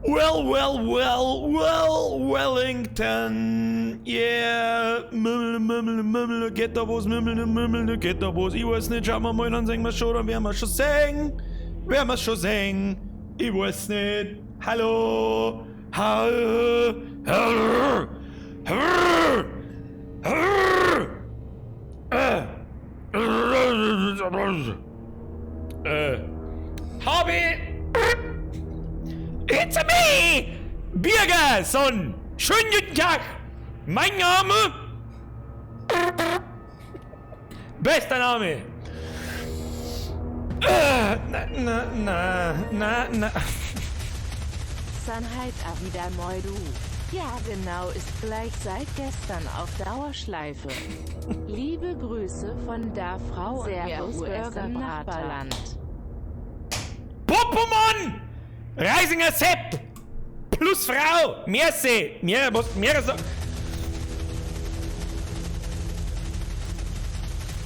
Well, well, well, well, Wellington, yeah, Mümmel, Mümmel, Mümmel, geht da was, Mümmel, Mümmel, geht da was, ich weiß nicht, schauen wir mal, dann singen wir schon, dann werden wir schon singen, werden wir schon singen, ich weiß nicht, hallo, hallo, hallo, hallo, Habe It's a me! Birgerson! Schönen guten Tag! Mein Name? Bester Name! Na, na, na, na, na. Sanheit Avida Moidu. Ja genau, ist gleich seit gestern auf Dauerschleife. Liebe Grüße von der Frau Servus, und Burger im Nachbarland. Popomann! Reisinger Sepp! Plus Frau! Merci! Mehr, was, mehr so.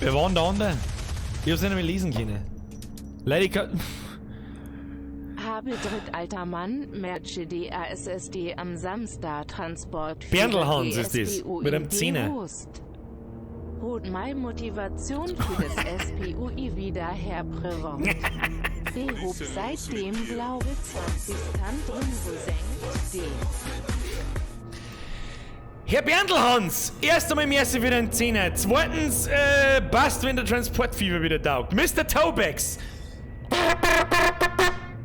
Wer war denn der andere? Ich hab's nicht mehr lesen können. Leider, ich kann. Habe dritt alter Mann, Merche DASSD am Samstag Transport Berndl Hans ist das, mit einem Zehner. Host. Hot mai Motivation für das SPUI wieder Herr Prevent. Seehob seitdem glaube 20 Tantrum so senkt D. Herr Berndl-Hans, erst einmal merci für den Zehner. Zweitens, passt, wenn der Transportfieber wieder taugt. Mr. Tobex!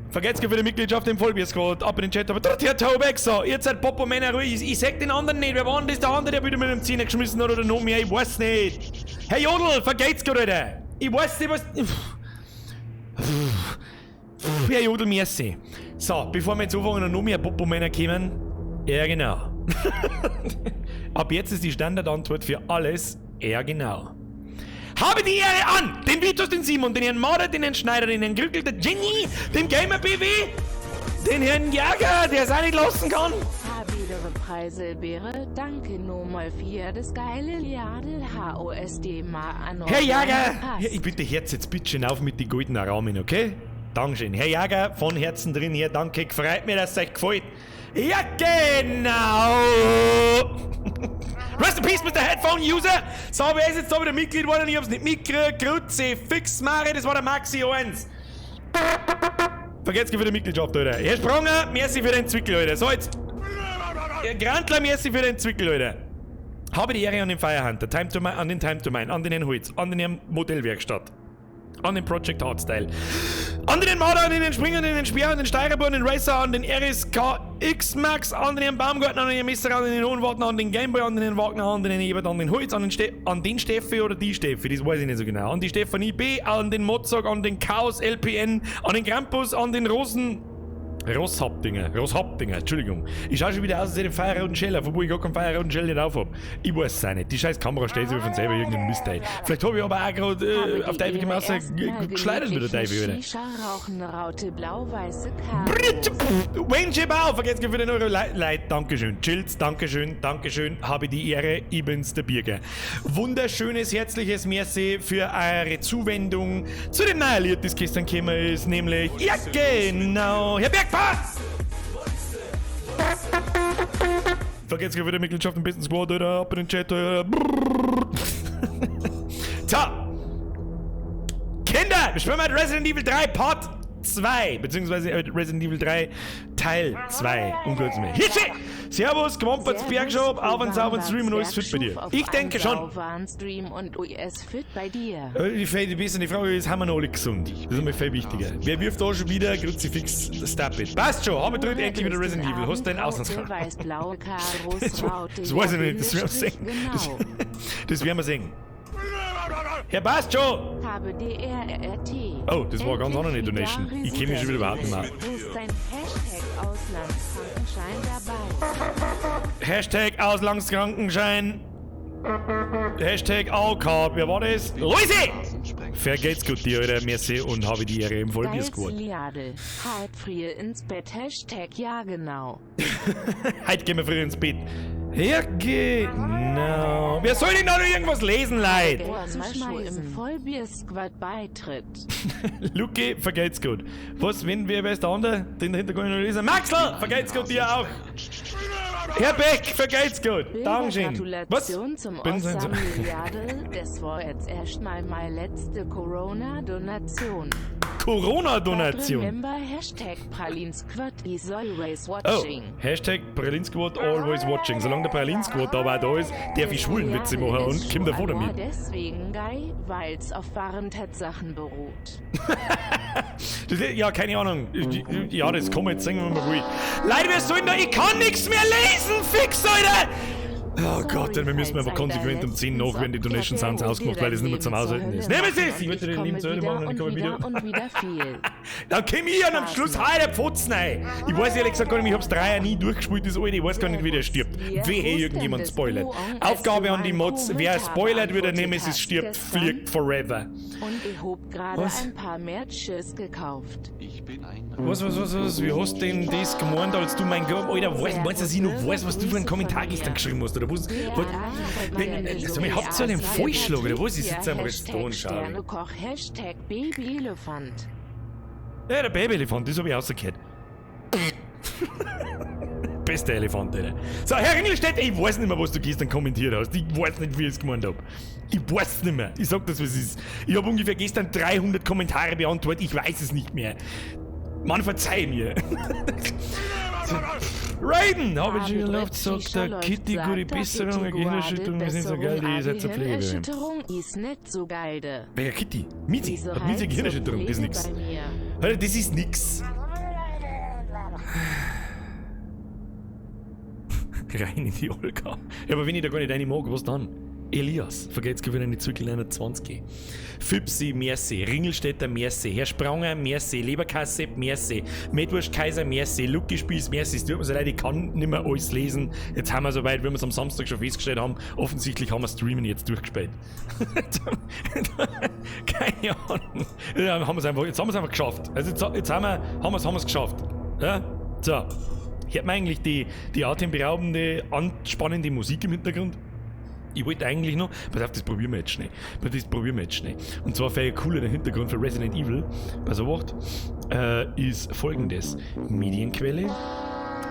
Vergesst für die Mitgliedschaft im Vollbier-Squad. Ab in den Chat. Aber dort, Herr Tobex, so, ihr seid Popo Männer ruhig. Ich sag den anderen nicht. Wer war denn das? Der andere, der wieder mit dem Zehner geschmissen hat oder noch mehr? Ich weiß nicht. Herr Jodl, vergeht's gerade, Alter. Ich weiß nicht, was. Herr Jodl, merci. So, bevor wir jetzt anfangen und noch mehr Popo-Männer kommen. Ja, genau. Ab jetzt ist die Standardantwort für alles, ja, genau. Habe die Ehre an den Vitus, den Simon, den Herrn Marder, den Herrn Schneider, den Herrn Glückel, der Jenny, dem Gamer BW, den Herrn Jäger, der es auch nicht lassen kann. Habidere Preiselbeere, danke nochmal für das geile Jadel HOSD ma an. Herr Jäger, ich bitte Herz jetzt bitte schön auf mit den goldenen Rahmen, okay? Dankeschön. Herr Jäger, von Herzen drin hier, danke. Freut mich, dass es euch gefällt. Ja, genau! Rest in peace, Mr. Headphone User! So, wer ist jetzt da wieder Mitglied geworden? Ich hab's nicht mitgekriegt. Grüezi, fix Mare, das war der Maxi 1. Vergesst für die Mitgliedschaft, Alter. Herr Spranger, merci für den Zwickel, Alter. So, jetzt. Herr Grantler, merci für den Zwickel, Alter. Habe die Ehre an den Firehunter, Time to Mine, an den Time to Mine, an den Herrn Holz, an den Herrn Modellwerkstatt, an den Project Hardstyle, an den Marder, an den Springer, an den Speer, an den Steirerbau, an den Racer, an den RSK X-Max, an den Herrn Baumgartner, an den Herrn Messer, an den Hohenwartner, an den Gameboy, an den Herrn Wagner, an den Herrn Ebert, an den Holz, an den Steffi oder die Steffi, das weiß ich nicht so genau, an die Stefanie B, an den Mozart, an den Chaos LPN, an den Krampus, an den Rosen... Rosshaptinger, Rosshaptinger, Entschuldigung. Ich schau schon wieder aus, als hätte ich einen feierroten Scheller, obwohl ich gar keinen feierroten Schell nicht auf hab. Ich weiß es auch nicht. Die scheiß Kamera stellt sich von selber irgendeinen Mist ein. Vielleicht hab ich aber auch gerade auf die Teufel Ehre gemacht, erstmal geschleudert mit der gemütlich Teufel wieder. Shisha rauchen, Raute blau-weiße Karos. Wayne Bau, vergesst für den Euro. Leid, Dankeschön. Chills, Dankeschön, Dankeschön. Habe die Ehre, ich bin's, der Birger. Wunderschönes, herzliches Merci für eure Zuwendung zu dem neuen Lied, das gestern gekommen ist, nämlich, ja genau, Herr Bergpass! Vergesst für die Mitgliedschaft im besten Squad, oder ab in den Chat, oder. Tja! Kinder, wir spielen mal Resident Evil 3 Part 2, beziehungsweise Resident Evil 3 Teil 2, um kurz mehr. Hirschi! Servus, Gewamperts Bergshop, auf und sauberen Stream und alles fit bei dir. Ich denke schon. Stream und US fit bei dir. Die beste Frage ist, haben wir noch alle gesund? Das ist mir viel wichtiger. Wer wirft da schon wieder Kruzifix? Stop it. Passt schon, haben wir drin endlich wieder Resident Evil. Hast du den Auslandskarte? Weiß-blaue Karos, Raute, Das weiß ich nicht, das werden wir sehen. Genau. Das werden wir sehen. Herr passt schon! Habe DRRT. Oh, das war ganz andere Donation. Ich kenn mich schon wieder überhaupt nicht mehr. Wo ist dein Hashtag Auslandskrankenschein dabei? Hashtag Auslandskrankenschein. Hashtag AOK. Wer war das? Luisi! Vergeht's gut dir, Alter. Merci und habe die Ehre im Vollbier-Squad. Liadel. Halt früh ins Bett. Hashtag ja genau. Heute gehen wir früh ins Bett. Ja, genau. Wer soll denn da noch irgendwas lesen, Leute? Im Vollbier-Squad beitritt. Luki, vergelt's gut. Was, wenn, wer ist der andere? Den dahinter kann ich noch lesen. Maxl, vergelt's gut dir auch. Herr Beck, vergelt's gut. Dankeschön. Was? Gratulation zum Bin so- Ossam Milliarde. Das war jetzt erstmal meine letzte Corona-Donation. Corona-Donation. Remember Hashtag Pralinsquad is always Oh, watching. Hashtag Pralinsquad always watching. Solange der Pralinsquad aber auch da ist, darf ich Schwulenwitze machen und komm davor damit. Deswegen geil, weil's auf wahren Tatsachen beruht. Das, ja, keine Ahnung. Ja, das kann man jetzt sagen, wenn man will. Leute, wir sollen da. Ich kann nichts mehr lesen! Fix, Alter! Oh Gott, wir müssen einfach konsequent um 10 nach, wenn die Donation Sounds ausgemacht, weil das nicht mehr zum Aushalten ist. Nehmen Sie es! Ich würde den lieben zu Ende machen und ich komme wieder. Und wieder viel. Dann komm ich und am Schluss hau ich der Pfotzen rein. Ich weiß ehrlich gesagt gar nicht, ich hab's 3 nie durchgespielt, das alte, ich weiß gar nicht, wie der stirbt. Wehe, irgendjemand spoilert. Aufgabe an die Mods, wer spoilert, wie der Nemesis stirbt, fliegt forever. Und ich hab gerade Was? ein paar Merches gekauft. Ich bin ein Was, was, was, was, wie hast denn das gemeint, als du mein Gott, Alter, weißt, meinst du, dass ich noch weiß, was du für einen Kommentar gestern geschrieben hast, oder was? Was, sag mal, habt ihr einen Vollschlag, oder was? Ich sitze einfach jetzt da und schaue. Sternekoch, Hashtag Babyelefant. Ja, der Babyelefant, das hab ich rausgehört. Bester Elefant, Alter. So, Herr Ringelstedt, ich weiß nicht mehr, was du gestern kommentiert hast. Ich weiß nicht, wie ich es gemeint hab. Ich weiß nicht mehr. Ich sag das, was es ist. Ich hab ungefähr gestern 300 Kommentare beantwortet. Ich weiß es nicht mehr. Mann, verzeih mir. Raiden! Hab ich schon erlaubt, sagt der Kitty, gute Besserung, eine Gehirnerschütterung ist nicht so geil, die ist jetzt eine Pflege. Gehirnerschütterung ist nicht so geil. de. Welcher Kitty? Mizi? Wieso Hat Mizi halt so Gehirnerschütterung? Das ist Pflege nix. bei mir? Alter, das ist nix. Rein in die Olga. Ja, aber wenn ich da gar nicht rein mag, was dann? Elias, vergeht's für eine Zirkel 21. Fipsi, merci. Ringelstädter, merci. Herr Spranger, merci. Leberkasse, merci. Metwurst Kaiser, merci. Lucky Spieß, merci. Es tut mir so leid, ich kann nicht mehr alles lesen. Jetzt haben wir soweit, wie wir es am Samstag schon festgestellt haben. Offensichtlich haben wir Streamen jetzt durchgespielt. Keine Ahnung. Ja, haben wir's einfach, jetzt haben wir es einfach geschafft. Also jetzt haben wir es haben wir's geschafft. Ja? So. Hört man eigentlich die atemberaubende, anspannende Musik im Hintergrund? Ich wollte eigentlich noch, pass auf, das probieren wir jetzt schnell. Das probieren wir jetzt schnell. Und zwar für einen coolen Hintergrund für Resident Evil, pass auf, ist folgendes. Medienquelle.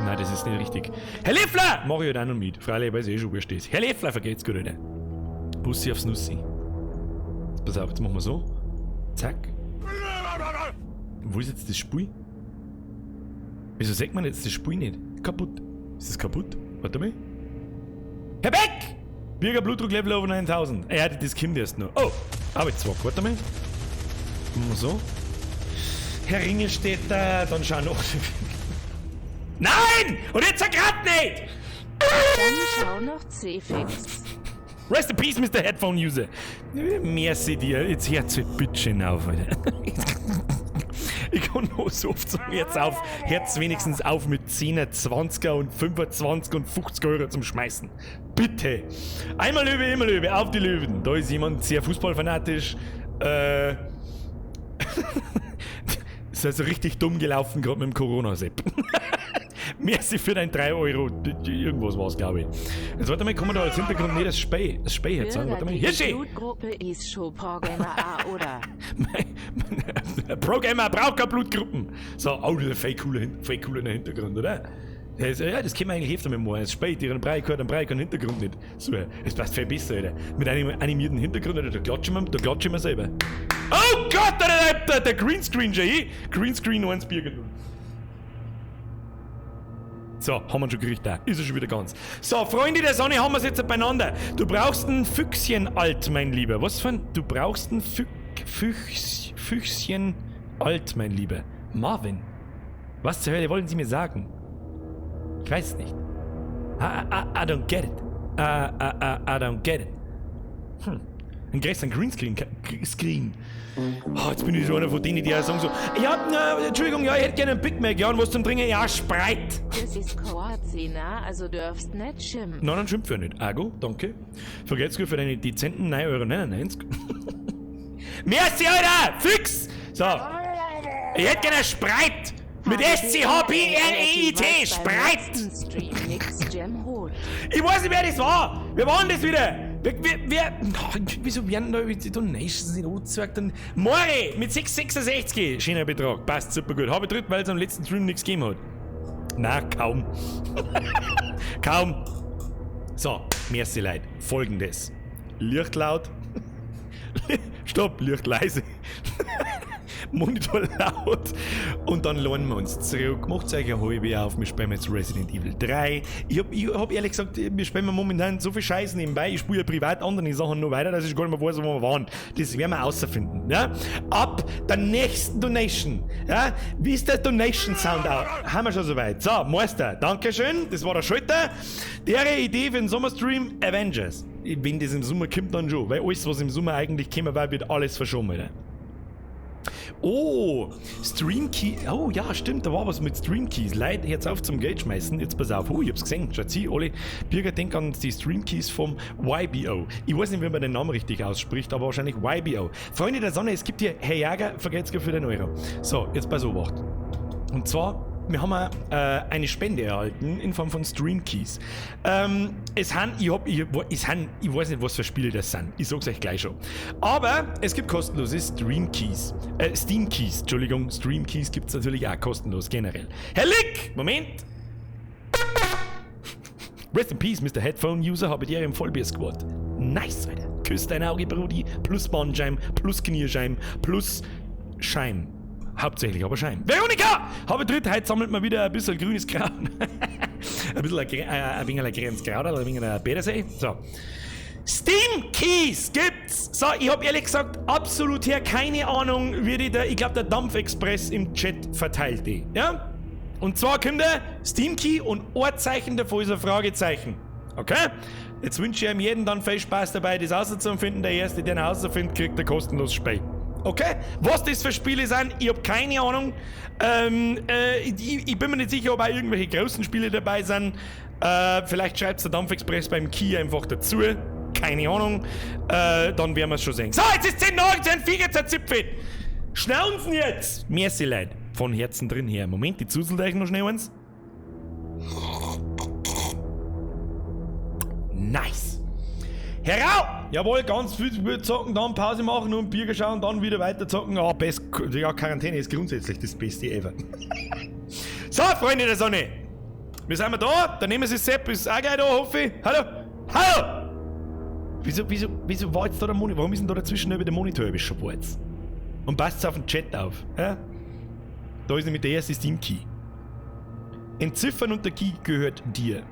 Nein, das ist nicht richtig. Herr Leffler! Mach ich halt auch noch mit. Freilich, weil es eh schon wurscht ist. Herr Leffler, vergeht's gut, Alter. Bussi aufs Nussi. Jetzt pass auf, jetzt machen wir so. Zack. Wo ist jetzt das Spiel? Wieso sagt man jetzt das Spiel nicht? Kaputt. Ist das kaputt? Warte mal. Herr Beck! Bürger Blutdruck Level over 9000. Ja, das kommt erst noch. Oh, Arbeitszwack. Warte mal. Machen wir so. Herr Ringelstädter, dann schau noch. Nein! Und jetzt grad nicht! Dann schau noch C-Fix. Rest in peace, Mr. Headphone User. Merci dir. Jetzt hört's halt bitte schön auf, Alter. Ich kann nur so oft sagen, hört's auf. Hört's wenigstens auf mit 10er, 20er und 25 und 50 Euro zum Schmeißen. Bitte. Einmal Löwe, immer Löwe, auf die Löwen. Da ist jemand sehr fußballfanatisch. Ist also richtig dumm gelaufen, gerade mit dem Corona-Sepp. Merci für dein 3 Euro. Irgendwas war's, glaube ich. Jetzt warte mal, kann man da als Hintergrund nicht das Spey, das Spey jetzt sagen? Warte mal. Hirschi! Blutgruppe ist schon Programmer A, oder? Programmer braucht keine Blutgruppen. So, oh, das ist ein voll cooler Hintergrund, oder? Das, ja, das können wir eigentlich öfter mit machen. Es spät, ihren Brei gehört, Brei keinen Hintergrund nicht. So, es passt viel besser, Alter. Mit einem animierten Hintergrund, Alter, da klatschen wir selber. Oh Gott, Alter, der Greenscreen schon, eh? Greenscreen 1 Bier genommen. So, haben wir schon gekriegt da. Ist er schon wieder ganz. So, Freunde der Sonne, haben wir es jetzt beieinander. Du brauchst ein Füchschen alt, mein Lieber. Was für ein... Du brauchst ein Füchschen alt, mein Lieber. Marvin. Was zur Hölle wollen Sie mir sagen? Ich weiß es nicht. I don't get it. I don't get it. Hm. Ein größeren Greenscreen. Screen. Oh, jetzt bin ich so einer von denen, die auch sagen so, ja, na, Entschuldigung, ja, ich hätte gerne einen Big Mac, ja, und was zum Trinken? Ja, Sprite. Das ist Koazina, also dürfst nicht schimpfen. Nein, dann schimpf ich nicht. Ago, danke. Vergelt's gut für deine dezenten 9,99 Euro. Merci, Alter! Fix! So. Ich hätte gerne einen Sprite! Mit S-C-H-P-R-E-I-T, Spreit! Ich weiß nicht, wer das war. Wer war denn das wieder? Wer, wieso werden da die Donations nicht angezeigt? Dann Mori mit 6,66. Schöner Betrag. Passt super gut. Habe ich drückt, weil es am letzten Stream nichts gegeben hat. Na, kaum. Kaum. So, merci Leute. Folgendes. Licht laut. Stopp, Licht leise. Monitor laut. Und dann lohnen wir uns zurück. Macht euch eine halbe auf. Wir spielen jetzt Resident Evil 3. Ich hab ehrlich gesagt, wir spielen momentan so viel Scheiß nebenbei. Ich spiele ja privat andere Sachen noch weiter, dass ich gar nicht mehr weiß, wo wir waren. Das werden wir außerfinden. Ja? Ab der nächsten Donation. Ja? Wie ist der Donation Sound aus? Haben wir schon soweit. So, Meister, Dankeschön. Das war der Schalter. Dere Idee für den Sommerstream: Avengers. Wenn das im Sommer kommt, dann schon. Weil alles, was im Sommer eigentlich kommen war, wird alles verschoben, Alter. Oh, Stream Key. Oh ja, stimmt, da war was mit Stream Keys. Leute, jetzt auf zum Geld schmeißen. Jetzt pass auf. Oh, ich hab's gesehen. Schaut sie, alle Bürger denken an die Stream Keys vom YBO. Ich weiß nicht, wie man den Namen richtig ausspricht, aber wahrscheinlich YBO. Freunde der Sonne, es gibt hier, Herr Jäger, vergelt's für den Euro. So, jetzt pass auf. Und zwar, wir haben eine Spende erhalten in Form von Stream Keys. Es han, ich, hab, ich, es han, ich weiß nicht, was für Spiele das sind. Ich sag's euch gleich schon. Aber es gibt kostenlose Stream Keys. Steam Keys, Entschuldigung, Stream Keys gibt's natürlich auch kostenlos generell. Herr Lick! Moment! Rest in Peace, Mr. Headphone User, habe dir im Vollbier Squad. Nice, Alter. Küss dein Auge, Brudi. Plus Bandscheim, plus Knierscheim, plus Scheim. Hauptsächlich aber Schein. Veronika! Habe dritt, heute sammelt man wieder ein bisschen grünes Kraut. Ein bisschen ein wenig ein grünes Kraut, ein wenig ein Bädersee. So. Steam Keys gibt's! So, ich hab ehrlich gesagt absolut hier keine Ahnung, wie die der, ich glaube, der Dampfexpress im Chat verteilt die. Ja? Und zwar kommt der Steam Key und ein Zeichen davor ist ein Fragezeichen. Okay? Jetzt wünsche ich ihm jeden dann viel Spaß dabei, das auszufinden. Der Erste, der ihn herausfindet, kriegt er kostenlos Spiel. Okay? Was das für Spiele sind, ich hab keine Ahnung. Ich bin mir nicht sicher, ob auch irgendwelche großen Spiele dabei sind. Vielleicht schreibt der Dampfexpress beim Key einfach dazu. Keine Ahnung. Dann werden wir es schon sehen. So, jetzt ist 10 nach, jetzt sind Viecher zerzipfelt. Schnauzen jetzt! Merci, Leute. Von Herzen drin her. Moment, die zuzelt euch noch schnell eins. Nice. Herau! Jawohl, ganz viel zocken, dann Pause machen, nur ein Bier schauen, dann wieder weiter zocken. Ah, best, ja, Quarantäne ist grundsätzlich das Beste ever. So, Freunde der Sonne. Wir sind wir da. Der Nemesis Sepp ist auch gleich da, hoffe ich. Hallo? Hallo! Wieso war jetzt da der Monitor? Warum ist denn da dazwischen über der Monitor schwarz? Und passt auf den Chat auf. Ja? Da ist nämlich der erste Steam Key. Entziffern und der Key gehört dir.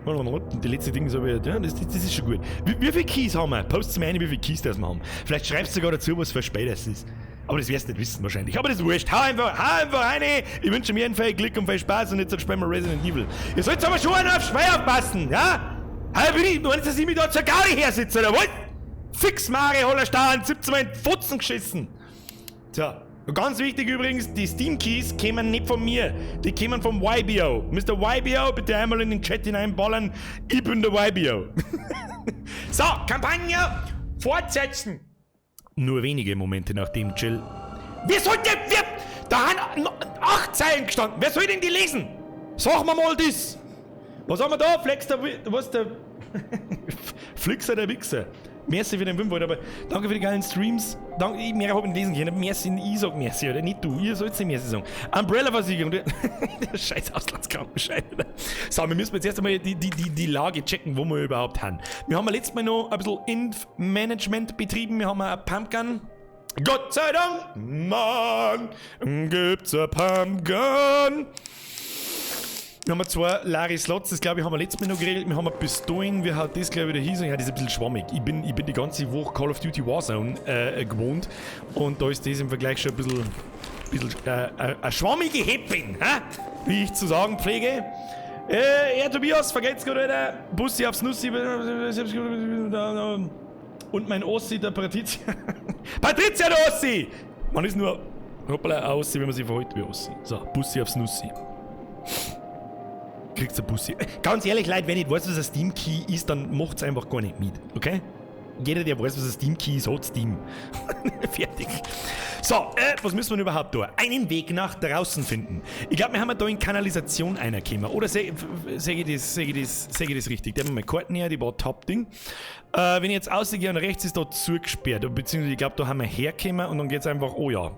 Und die letzte Ding ist aber, ja, das ist schon gut. Wie viele Keys haben wir? Post mir eine, wie viele Keys das wir haben. Vielleicht schreibst du sogar dazu, was für Spiel das ist. Aber das wirst du nicht wissen wahrscheinlich. Aber das ist wurscht. Hau einfach rein. Ich wünsche mir viel Glück und viel Spaß und jetzt spielen wir Resident Evil. Ihr sollt aber schon auf Spiel aufpassen, ja? Hey, bin ich, meinst du, dass ich mich da zur Gaudi hersitze, oder was? Fix Mare, Hollerstein, 17 Mal in die Fotzen geschissen. Tja. Und ganz wichtig übrigens, die Steam Keys kämen nicht von mir, die kämen vom YBO. Mr. YBO, bitte einmal in den Chat hineinballern, ich bin der YBO. So, Kampagne fortsetzen. Nur wenige Momente, nachdem Jill. Wer soll denn, wer, da haben acht Zeilen gestanden, wer soll denn die lesen? Sag mir mal das. Was haben wir da? Flex der, was der, Flixer der Wichser. Merci für den 5, aber danke für die geilen Streams. Danke, ich mehr hab ich nicht lesen können. Merci, ich sag merci, oder nicht du. Ihr sollt nicht merci sagen. Umbrella-Versicherung. Der scheiß Auslandskrankenschein. So, wir müssen jetzt erst einmal die Lage checken, wo wir überhaupt haben. Wir haben ja letztes Mal noch ein bisschen Inf-Management betrieben. Wir haben eine Pumpgun. Gott sei Dank, Mann, gibt's eine Pumpgun. Wir haben zwei leere Slots, das glaube ich haben wir letztes Mal noch geregelt. Wir haben eine Pistolen, wie hat das glaube ich wieder hieß. Ja, das ist ein bisschen schwammig. Ich bin die ganze Woche Call of Duty Warzone gewohnt und da ist das im Vergleich schon ein bisschen eine schwammige Häppchen, hä? Wie ich zu sagen pflege. Ja, Tobias, vergelt's gerade wieder. Bussi aufs Nussi. Und mein Ossi, der Patrizia. Patrizia, der Ossi! Man ist nur, hoppala, Ossi, wenn man sich verhält wie Ossi. So, Bussi aufs Nussi. Kriegt's ein Bussi. Ganz ehrlich, Leute, wenn ich weiß, was ein Steam Key ist, dann macht's einfach gar nicht mit, okay? Jeder, der weiß, was ein Steam Key ist, hat Steam. Fertig. So, was müssen wir denn überhaupt tun? Einen Weg nach draußen finden. Ich glaube, wir haben da in Kanalisation reingekommen. Oder seh ich das, seh ich das, seh ich das richtig? Der hat mir Karten her, die war Top-Ding. Wenn ich jetzt rausgehe und rechts ist da zugesperrt, beziehungsweise ich glaube, da haben wir hergekommen und dann geht's einfach, oh ja.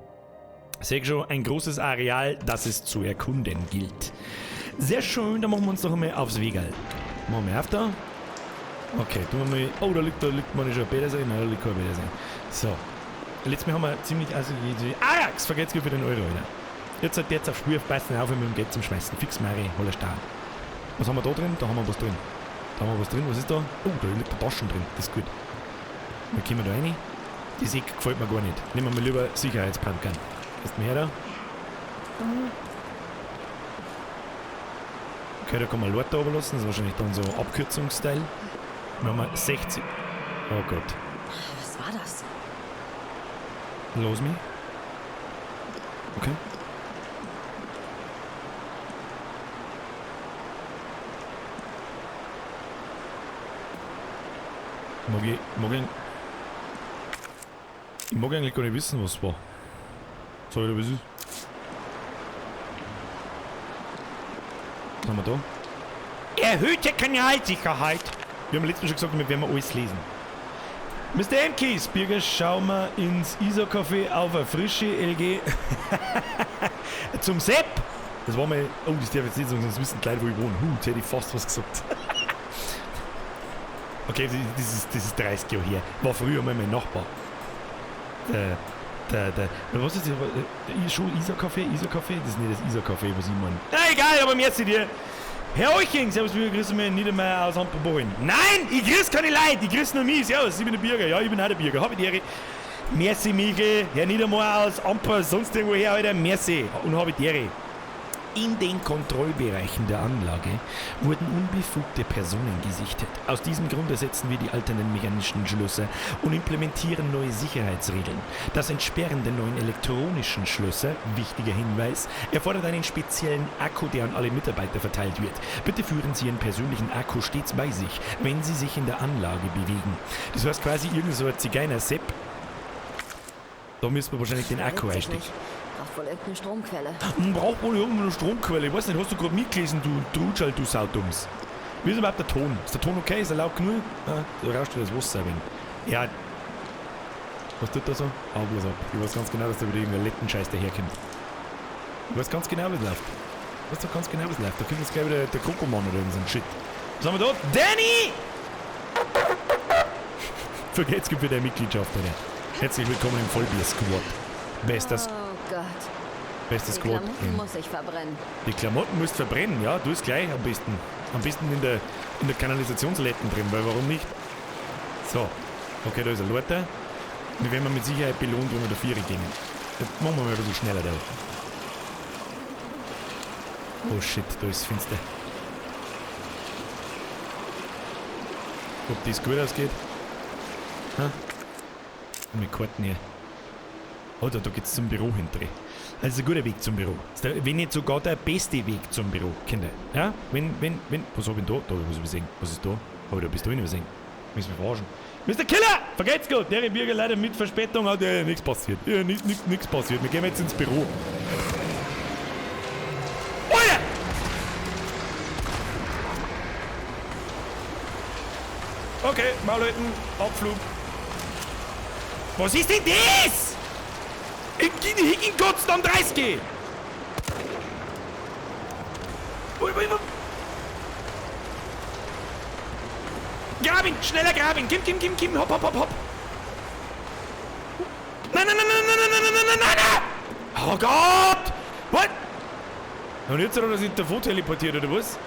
Seh ich schon, ein großes Areal, das es zu erkunden gilt. Sehr schön, da machen wir uns doch einmal aufs Wegerl. Machen wir auf da. Okay, tun wir mal. Oh, da liegt man schon ein Petersen. Nein, da liegt kein Petersen. So. Letztes Mal haben wir ziemlich. Also, Ajax! Vergeht's für den Euro, Alter. Jetzt halt jetzt auf Spur aufpassen, auf mit dem Geld zum Schmeißen. Fix Mari, holler Star. Was haben wir da drin? Da haben wir was drin. Da haben wir was drin. Was ist da? Oh, da liegt eine Taschen drin. Das ist gut. Wir kommen da rein. Das Eck gefällt mir gar nicht. Nehmen wir mal lieber Sicherheitspumpgun. Erst mal her da. Okay, da kann man Leute runterlassen. Das ist wahrscheinlich dann so Abkürzungsstyle. Wir haben 60. Oh Gott. Was war das? Los mich. Okay. Ich mag eigentlich gar nicht wissen, was es war. Soll ich da was ist? Was haben wir da? Erhöhte Kanalsicherheit. Wir haben letztes Mal schon gesagt, wir werden alles lesen. Mr. M-Keys, Birger, schauen wir ins Isar-Café auf eine frische LG. Zum Sepp! Das war mal. Oh, das darf ich jetzt nicht sagen, sonst wissen die Leute, wo ich wohne. Jetzt hätte ich fast was gesagt. Okay, das ist 30 Jahre her. War früher mal mein Nachbar. Was ist das? Schon Isar-Café? Isar-Café? Das ist nicht das Isar-Café, was ich meine. Na egal, aber merci dir. Herr Euching, servus, Bürger, grüße mich Niedermeyer aus Amperbogen. Nein, ich grüße keine Leute, ich grüße nur mich. Servus, ich bin der Bürger. Ja, ich bin auch der Bürger. Hab ich die Ehre. Merci, Michael. Herr Niedermeyer aus Amper, sonst irgendwo her, Alter. Merci. Und hab ich die Ehre. In den Kontrollbereichen der Anlage wurden unbefugte Personen gesichtet. Aus diesem Grund ersetzen wir die alternden mechanischen Schlösser und implementieren neue Sicherheitsregeln. Das Entsperren der neuen elektronischen Schlösser, wichtiger Hinweis, erfordert einen speziellen Akku, der an alle Mitarbeiter verteilt wird. Bitte führen Sie Ihren persönlichen Akku stets bei sich, wenn Sie sich in der Anlage bewegen. Das heißt quasi irgend so ein Zigeuner-Sepp. Da müssen wir wahrscheinlich den Akku einstecken. Braucht wohl irgendeine Stromquelle. Braucht wohl irgendeine Stromquelle. Ich weiß nicht, hast du gerade mitgelesen, du Trutschall, du Saudums. Wie ist überhaupt der Ton? Ist der Ton okay? Ist er laut genug? Ja, da rauscht wieder das Wasser ein wenig. Ja. Was tut da so? Hau bloß ab. Ich weiß ganz genau, dass da wieder irgendein Lettenscheiß daherkommt. Ich weiß ganz genau, wie es läuft. Ich weiß doch ganz genau, wie es läuft. Da kommt jetzt gleich wieder der Krokomann oder irgend so ein Shit. Was haben wir da? Danny! Vergeht's für deine Mitgliedschaft, Alter. Herzlich willkommen im Vollbier-Squad. Bester Oh Gott. Bester Die Squad. Klamotten muss ich verbrennen. Die Klamotten musst du verbrennen, ja, du es gleich am besten. Am besten in der Kanalisationsletten drin, weil warum nicht? So, okay, da ist ein Leute. Wir werden mit Sicherheit belohnt, wenn wir da Viere gehen. Jetzt machen wir mal ein bisschen schneller da. Oh shit, da ist finster. Ob das gut ausgeht? Ha? Mit Karten hier. Oh, da geht's zum Büro hinter. Also ein guter Weg zum Büro. Ist der, wenn nicht sogar der beste Weg zum Büro, Kinder. Ja? Wenn, was hab ich denn da? Da muss ich übersehen. Was ist da? Hab ich da Pistolen übersehen? Müssen wir verarschen. Mr. Killer! Vergeht's gut! Der Bürger leider mit Verspätung hat ja nichts passiert. Ja, nichts passiert. Wir gehen jetzt ins Büro. Alter! Okay, mal Leuten, Abflug. Was ist denn das? Ich ging Gott am 30! Grabin! Schneller Grabin! Kim, Kim, Kim, Kim! Hopp, hopp, hopp, hopp! Nein, nein, nein, nein, nein, nein, nein, nein, nein, nein! Oh Gott! What? Und jetzt hat er sich davor teleportiert, oder was?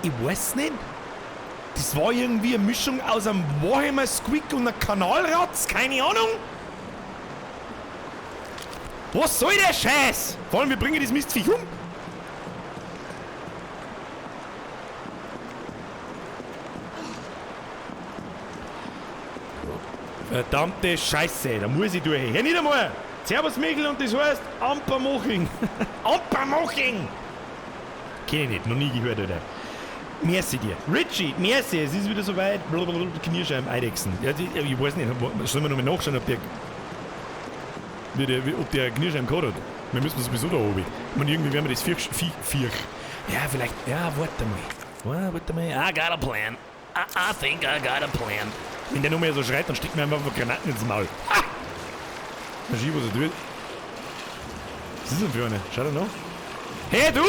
Ich weiß nicht. Das war irgendwie eine Mischung aus einem Warhammer Squig und einer Kanalratz. Keine Ahnung. Was soll der Scheiß? Vor allem, wir bringen das Mistviech um. Verdammte Scheiße, da muss ich durch. Herr Niedermeyer! Servus Michel und das heißt Ampermoching. Ampermoching! Kenn ich nicht, noch nie gehört, oder? Merci dir. Richie, merci, es ist wieder soweit. Blablabla, Knirscheiben, Eidechsen. Ja, die, ich weiß nicht, sollen wir nochmal nachschauen, ob der, wie der, ob der Knirscheiben gehabt hat? Wir müssen sowieso da oben. Ich meine, irgendwie werden wir das Viech, Viech, Viech. Ja, vielleicht, ja, warte mal. Warte mal. I got a plan. I think I got a plan. Wenn der nur mehr so schreit, dann steckt mir einfach Granaten ins Maul. Ha! Mal schauen, was er tut. Was ist denn für eine? Schau da noch. Hey, du!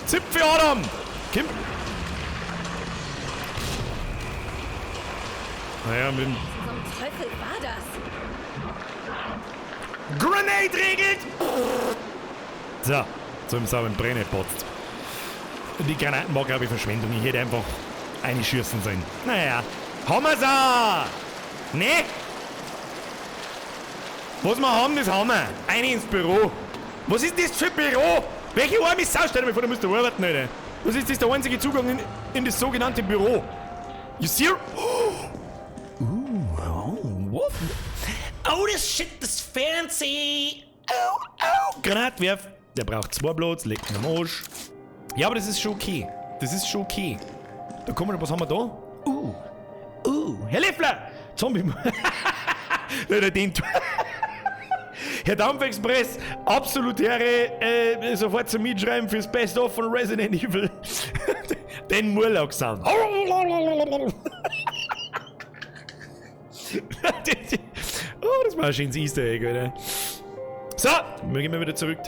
Zipfel Adam! Kim! Naja, mit dem Zum Teufel war das? Grenade regelt! So, zum sauberen Brenner potzt. Die Granaten war, glaube ich, Verschwendung. Ich hätte einfach eine schießen sollen. Naja, haben wir's auch! Ne? Was wir haben, das haben wir. Eine ins Büro. Was ist das für ein Büro? Welche arme Sau? Stell dir mal vor, du musst da arbeiten, Alter. Was ist das der einzige Zugang in das sogenannte Büro? You see? Oh, oh, what? Oh, this shit is fancy. Oh, oh. Granatwerf. Der braucht 2 Platz, legt ihn am Arsch. Ja, aber das ist schon okay. Das ist schon okay. Da kommen wir, was haben wir da? Herr Leffler! Zombie. Leider den. Herr Dampfexpress, absolut Ehre, sofort zum Mitschreiben fürs Best-of von Resident Evil. Den Murloc-Sound. Oh, das war ein schönes Easter Egg, oder? So, wir gehen mal wieder zurück.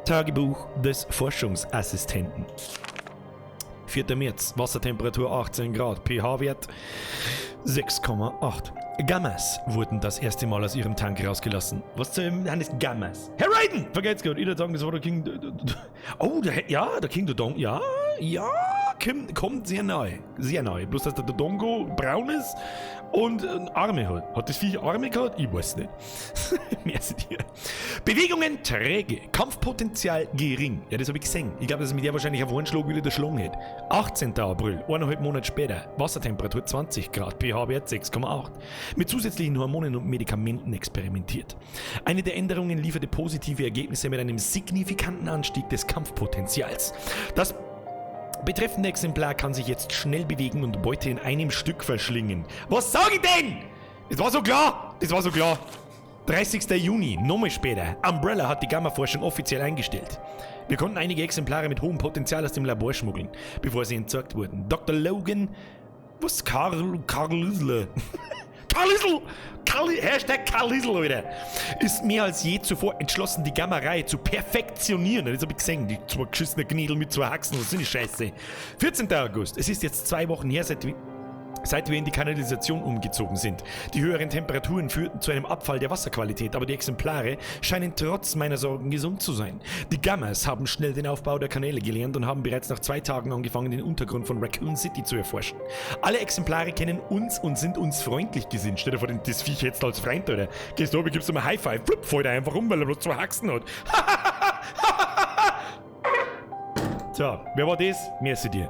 Tagebuch des Forschungsassistenten. 4. März, Wassertemperatur 18 Grad, pH-Wert 6,8. Gammas wurden das erste Mal aus ihrem Tank rausgelassen. Was zum Herrn ist Gammas? Herr Raiden! Vergelt's Gott, ich würde sagen, das war der King. Oh, der, ja, der King Dodongo. Ja, ja, Kim, kommt sehr nahe. Sehr nahe. Bloß, dass der Dodongo braun ist und Arme hat. Hat das Viech Arme gehabt? Ich weiß nicht. Merci dir. Bewegungen träge. Kampfpotenzial gering. Ja, das hab ich gesehen. Ich glaub, dass mit der wahrscheinlich auf einen Schlag wieder der Schlong hätte. 18. April, eineinhalb Monate später. Wassertemperatur 20 Grad, pH-Wert 6,8. Mit zusätzlichen Hormonen und Medikamenten experimentiert. Eine der Änderungen lieferte positive Ergebnisse mit einem signifikanten Anstieg des Kampfpotenzials. Das betreffende Exemplar kann sich jetzt schnell bewegen und Beute in einem Stück verschlingen. Was sag ich denn? Das war so klar! Das war so klar! 30. Juni, nochmal später. Umbrella hat die Gamma-Forschung offiziell eingestellt. Wir konnten einige Exemplare mit hohem Potenzial aus dem Labor schmuggeln, bevor sie entsorgt wurden. Dr. Logan... Was? Karl... Karlisle. Karlisl! Karli, Hashtag Karlisl, Alter! Ist mehr als je zuvor entschlossen, die Gamma-Reihe zu perfektionieren. Das hab ich gesehen, die zwei geschissenen Gnädel mit zwei Haxen, das sind die Scheiße. 14. August, es ist jetzt 2 Wochen her, seit wir in die Kanalisation umgezogen sind. Die höheren Temperaturen führten zu einem Abfall der Wasserqualität, aber die Exemplare scheinen trotz meiner Sorgen gesund zu sein. Die Gammas haben schnell den Aufbau der Kanäle gelernt und haben bereits nach 2 Tagen angefangen, den Untergrund von Raccoon City zu erforschen. Alle Exemplare kennen uns und sind uns freundlich gesinnt. Stell dir vor, das Viech jetzt als Freund, oder? Gehst du oben, gibst du mal High Five, flupp, fällt er einfach um, weil er bloß 2 Haxen hat. So, wer war das? Merci dir.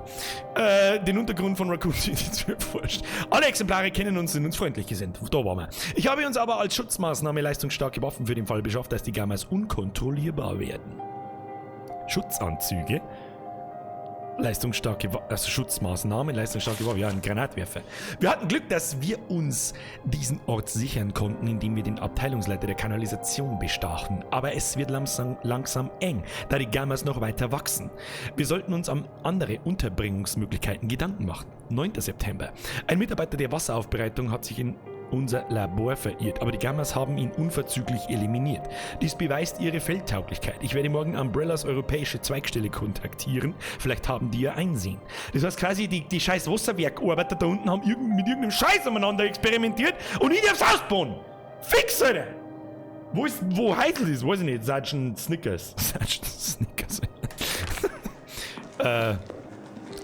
Den Untergrund von Raccoon City zu erforschen. Alle Exemplare kennen uns, sind uns freundlich gesinnt. Da waren wir. Ich habe uns aber als Schutzmaßnahme leistungsstarke Waffen für den Fall beschafft, dass die Gammas unkontrollierbar werden. Schutzanzüge? Leistungsstarke also Schutzmaßnahme, leistungsstarke Waffe, ja, ein Granatwerfer. Wir hatten Glück, dass wir uns diesen Ort sichern konnten, indem wir den Abteilungsleiter der Kanalisation bestachen. Aber es wird langsam eng, da die Gammas noch weiter wachsen. Wir sollten uns an andere Unterbringungsmöglichkeiten Gedanken machen. 9. September. Ein Mitarbeiter der Wasseraufbereitung hat sich in unser Labor verirrt, aber die Gammas haben ihn unverzüglich eliminiert. Dies beweist ihre Feldtauglichkeit. Ich werde morgen Umbrellas europäische Zweigstelle kontaktieren. Vielleicht haben die ja Einsehen. Das heißt quasi, die scheiß Wasserwerkarbeiter da unten haben mit irgendeinem Scheiß umeinander experimentiert und ich darf's ausbauen. Fix, Alter! Wo Heisel ist, weiß ich nicht. Sergeant Snickers. Sergeant Snickers.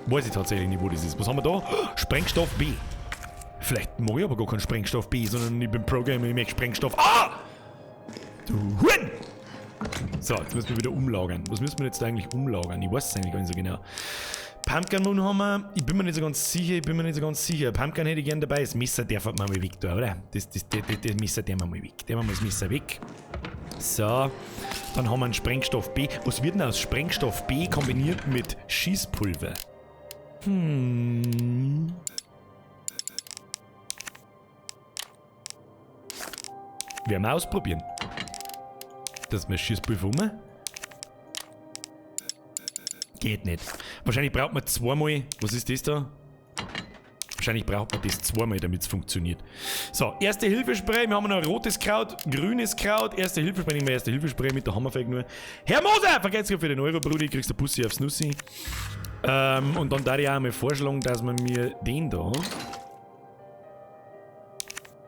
Weiß ich tatsächlich nicht, wo das ist. Was haben wir da? Sprengstoff B. Vielleicht mag ich aber gar keinen Sprengstoff B, sondern ich bin Programmer, ich möchte Sprengstoff A! Du Huren! So, jetzt müssen wir wieder umlagern. Was müssen wir jetzt eigentlich umlagern? Ich weiß es eigentlich gar nicht so genau. Pumpgun Moon haben wir. Ich bin mir nicht so ganz sicher, Pumpgun hätte ich gern dabei. Das Messer darf man mal weg da, oder? Das Messer darf man mal weg. Der machen wir das Messer weg. So, dann haben wir einen Sprengstoff B. Was wird denn aus Sprengstoff B kombiniert mit Schießpulver? Werden wir ausprobieren. Dass wir Schießpulver um. Geht nicht. Wahrscheinlich braucht man zweimal. Was ist das da? Wahrscheinlich braucht man das zweimal, damit's funktioniert. So, Erste Hilfespray. Wir haben noch rotes Kraut, grünes Kraut. Erste Hilfespray, nehmen wir Erste Hilfespray mit, da haben wir vielleicht nur. Herr Moser, vergesst für den Euro, Brudi, kriegst du Pussy aufs Nussi. Und dann darf ich auch mal vorschlagen, dass man mir den da.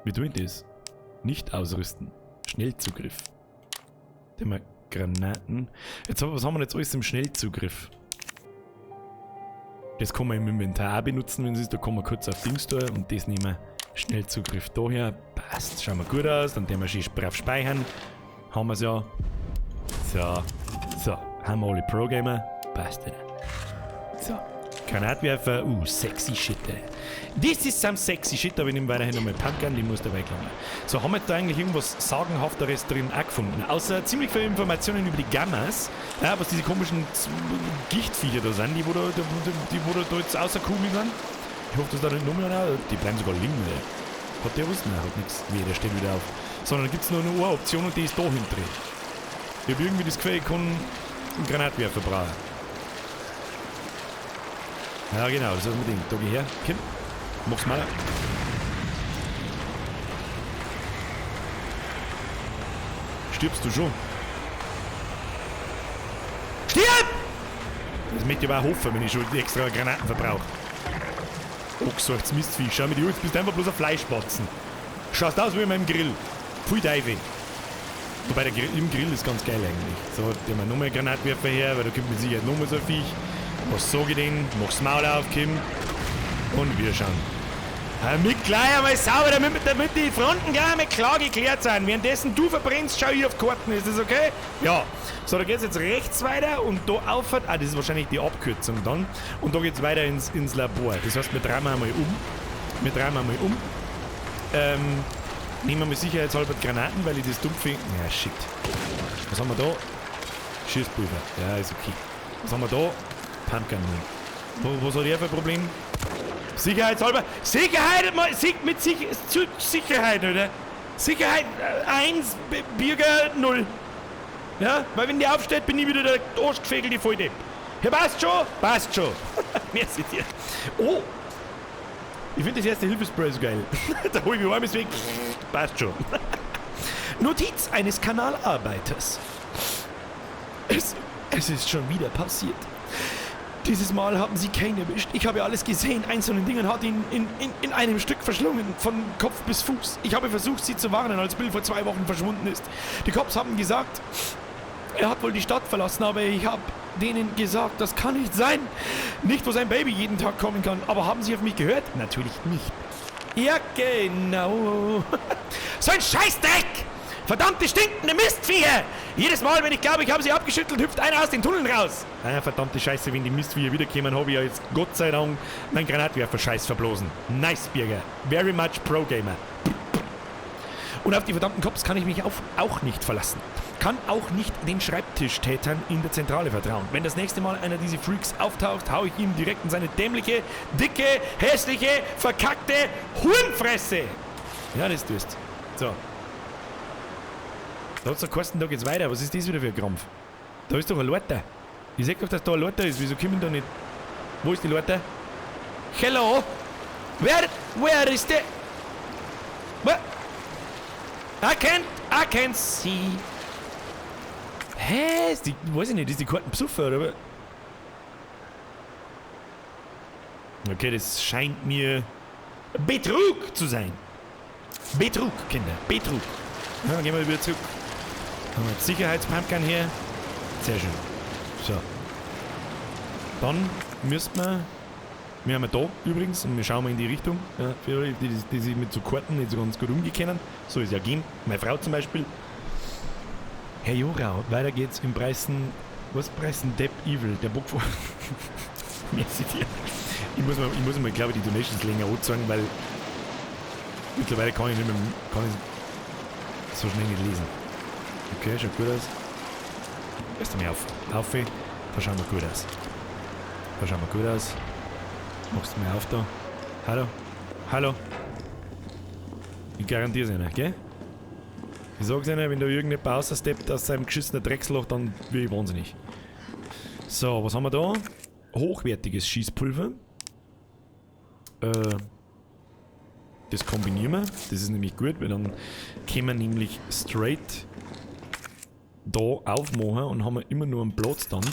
Wie tue ich das? Nicht ausrüsten. Schnellzugriff. Den wir Granaten. Jetzt, was haben wir jetzt alles im Schnellzugriff? Das kann man im Inventar auch benutzen, wenn es ist. Da kann man kurz auf Dings da und das nehmen wir. Schnellzugriff daher. Passt, schauen wir gut aus. Dann werden wir schön brav speichern. Haben wir's ja. So. So. Haben wir alle Pro-Gamer. Passt wieder. So. Granatwerfer. Sexy shit, ey. This is some sexy shit, aber ich nehme weiterhin nochmal Pumpgun, die muss dabei klammern. So, haben wir da eigentlich irgendwas Sagenhafteres drin auch gefunden? Außer ziemlich viele Informationen über die Gammas, ja, was diese komischen Gichtviecher da sind, die wo da jetzt außerkugeln sind. Ich hoffe, dass da nicht nochmal einer, die bleiben sogar liegen, ey. Hat der was? Nein, hat nix. Weh, der steht wieder auf. Sondern da gibt's nur eine Option und die ist da hinten drin. Ich hab irgendwie das Gefühl, ich kann einen Granatwerfer brauchen. Ja, genau, das ist mein Ding. Da geh her, komm. Mach's mal. Stirbst du schon? Stirb! Das möchte ich aber auch hoffen, wenn ich schon extra Granaten verbrauche. Angesuchtes Mistvieh. Schau mir die an, jetzt bist du einfach bloß ein Fleischbatzen. Schaust aus wie in meinem Grill. Pfui Teufel. Wobei der Grill, im Grill ist ganz geil eigentlich. So, der mal nochmal Granatwerfer her, weil da kommt mit Sicherheit nochmal so ein Viech. Was sag ich denn? Mach's Maul auf, Kim. Und wir schauen. Damit gleich einmal sauber, damit die Fronten gleich einmal klar geklärt sind. Währenddessen du verbrennst, schau ich auf Karten. Ist das okay? Ja. So, da geht's jetzt rechts weiter und da aufhört. Ah, das ist wahrscheinlich die Abkürzung dann. Und da geht's weiter ins Labor. Das heißt, wir drehen einmal um. Wir drehen einmal um. Nehmen wir mal sicherheitshalber die Granaten, weil ich das dumm finde. Ja, shit. Was haben wir da? Schießpulver. Ja, ist okay. Was haben wir da? Pumpgun. Was hat er für ein Problem? Sicherheitshalber. Sicherheit! Mit Sicherheit, oder? Sicherheit 1, Bürger 0. Ja, weil wenn der aufsteht, bin ich wieder der arschgefegelte Volldepp. Ja, passt schon? Passt schon. Merci dir. Oh! Ich finde das erste Hilfespray so geil. Da hol ich mich armes weg. Passt schon. Notiz eines Kanalarbeiters. Es ist schon wieder passiert. Dieses Mal haben sie Kane erwischt. Ich habe alles gesehen. Eins von den Dingen hat ihn in einem Stück verschlungen. Von Kopf bis Fuß. Ich habe versucht, sie zu warnen, als Bill vor 2 Wochen verschwunden ist. Die Cops haben gesagt, er hat wohl die Stadt verlassen, aber ich habe denen gesagt, das kann nicht sein. Nicht, wo sein Baby jeden Tag kommen kann. Aber haben sie auf mich gehört? Natürlich nicht. Ja, genau. So ein Scheißdreck! Verdammte stinkende Mistviecher! Jedes Mal, wenn ich glaube, ich habe sie abgeschüttelt, hüpft einer aus den Tunneln raus. Ah, verdammte Scheiße, wenn die Mistviecher wiederkämen, habe ich ja jetzt Gott sei Dank meinen Granatwerfer-Scheiß verblosen. Nice, Birger. Very much Pro-Gamer. Und auf die verdammten Cops kann ich mich auch nicht verlassen. Kann auch nicht den Schreibtischtätern in der Zentrale vertrauen. Wenn das nächste Mal einer dieser Freaks auftaucht, hau ich ihm direkt in seine dämliche, dicke, hässliche, verkackte Hurenfresse. Ja, das tust. So. Da hat's doch geheißen, da geht's weiter. Was ist das wieder für ein Krampf? Da ist doch ein Leiter. Ich seh doch, dass da ein Leiter ist. Wieso kommen da nicht? Wo ist die Leiter? Hello? Where is the... What? I can't see. Hä? Ist die, weiß ich nicht, ist die Karten besoffen, oder? Okay, das scheint mir Betrug zu sein. Betrug, Kinder. Betrug. Ja, dann gehen wir wieder zurück. Haben wir jetzt Sicherheitspumpgun hier. Sehr schön. So. Dann müssten wir... Wir haben ja da übrigens und wir schauen mal in die Richtung. Ja, für alle, die sich mit so Karten nicht so ganz gut umgehen können. So ist ja gehen. Meine Frau zum Beispiel. Herr Jorau, weiter geht's im Preisen. Was Preisen? Depp Evil, der Bock vor. Merci dir. Ich muss mal, glaube ich, die Donations länger anzeigen, weil mittlerweile kann ich nicht mehr, kann ich so schnell nicht lesen. Okay, schaut gut aus. Erst einmal auf. Auf, da schauen wir gut aus. Da schauen wir gut aus. Machst du mal auf da. Hallo? Hallo? Ich garantiere es Ihnen, gell? Ich sag's Ihnen, wenn da irgendjemand raussteppt aus seinem geschissenen Drecksloch, dann bin ich wahnsinnig. So, was haben wir da? Hochwertiges Schießpulver. Das kombinieren wir. Das ist nämlich gut, weil dann können wir nämlich straight da aufmachen und haben wir immer nur einen Platz dann.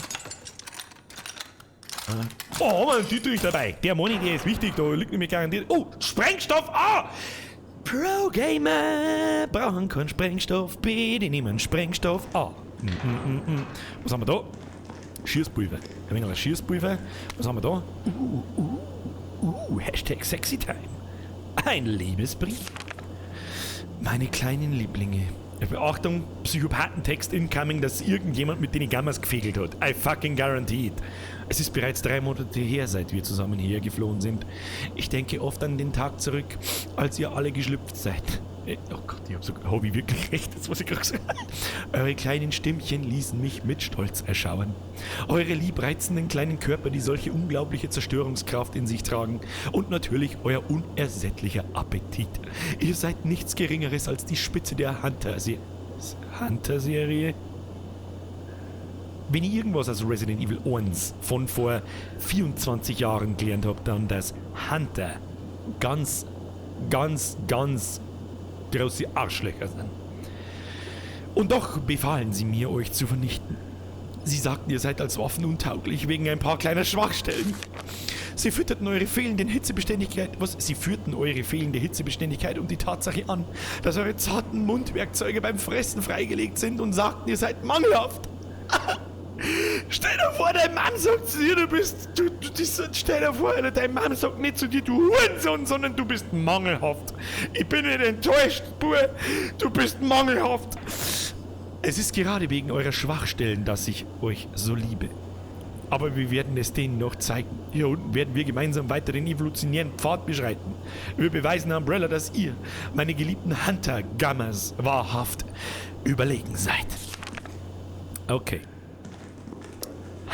Oh, haben wir einen Dietrich dabei. Der Money, der ist wichtig, da liegt nämlich garantiert. Oh, Sprengstoff A! Pro-Gamer brauchen keinen Sprengstoff B, die nehmen Sprengstoff A. Was haben wir da? Schießpulver. Ein wenig Schießpulver. Was haben wir da? Hashtag Sexy Time. Ein Liebesbrief. Meine kleinen Lieblinge. Achtung, Psychopathentext incoming, dass irgendjemand mit den Gammas gefegelt hat. I fucking guarantee it. Es ist bereits 3 Monate her, seit wir zusammen hierher geflohen sind. Ich denke oft an den Tag zurück, als ihr alle geschlüpft seid. Oh Gott, ich hab so, hab ich wirklich recht, das was ich gerade gesagt habe. Eure kleinen Stimmchen ließen mich mit Stolz erschauen. Eure liebreizenden kleinen Körper, die solche unglaubliche Zerstörungskraft in sich tragen. Und natürlich euer unersättlicher Appetit. Ihr seid nichts Geringeres als die Spitze der Hunter-Serie. Wenn ich irgendwas aus Resident Evil 1 von vor 24 Jahren gelernt hab, dann dass Hunter ganz, ganz, ganz große Arschlöcher sind. Und doch befahlen sie mir, euch zu vernichten. Sie sagten, ihr seid als Waffen untauglich wegen ein paar kleiner Schwachstellen. Sie fütterten eure fehlende Hitzebeständigkeit, was? Sie führten eure fehlende Hitzebeständigkeit und die Tatsache an, dass eure zarten Mundwerkzeuge beim Fressen freigelegt sind und sagten, ihr seid mangelhaft. Stell dir vor, dein Mann sagt zu dir, du bist, du, du, das, stell dir vor, Alter, dein Mann sagt nicht zu dir, du Hurensohn, sondern du bist mangelhaft. Ich bin nicht enttäuscht, Bub, du bist mangelhaft. Es ist gerade wegen eurer Schwachstellen, dass ich euch so liebe. Aber wir werden es denen noch zeigen. Hier unten werden wir gemeinsam weiter den evolutionären Pfad beschreiten. Wir beweisen Umbrella, dass ihr, meine geliebten Hunter-Gammas, wahrhaft überlegen seid. Okay.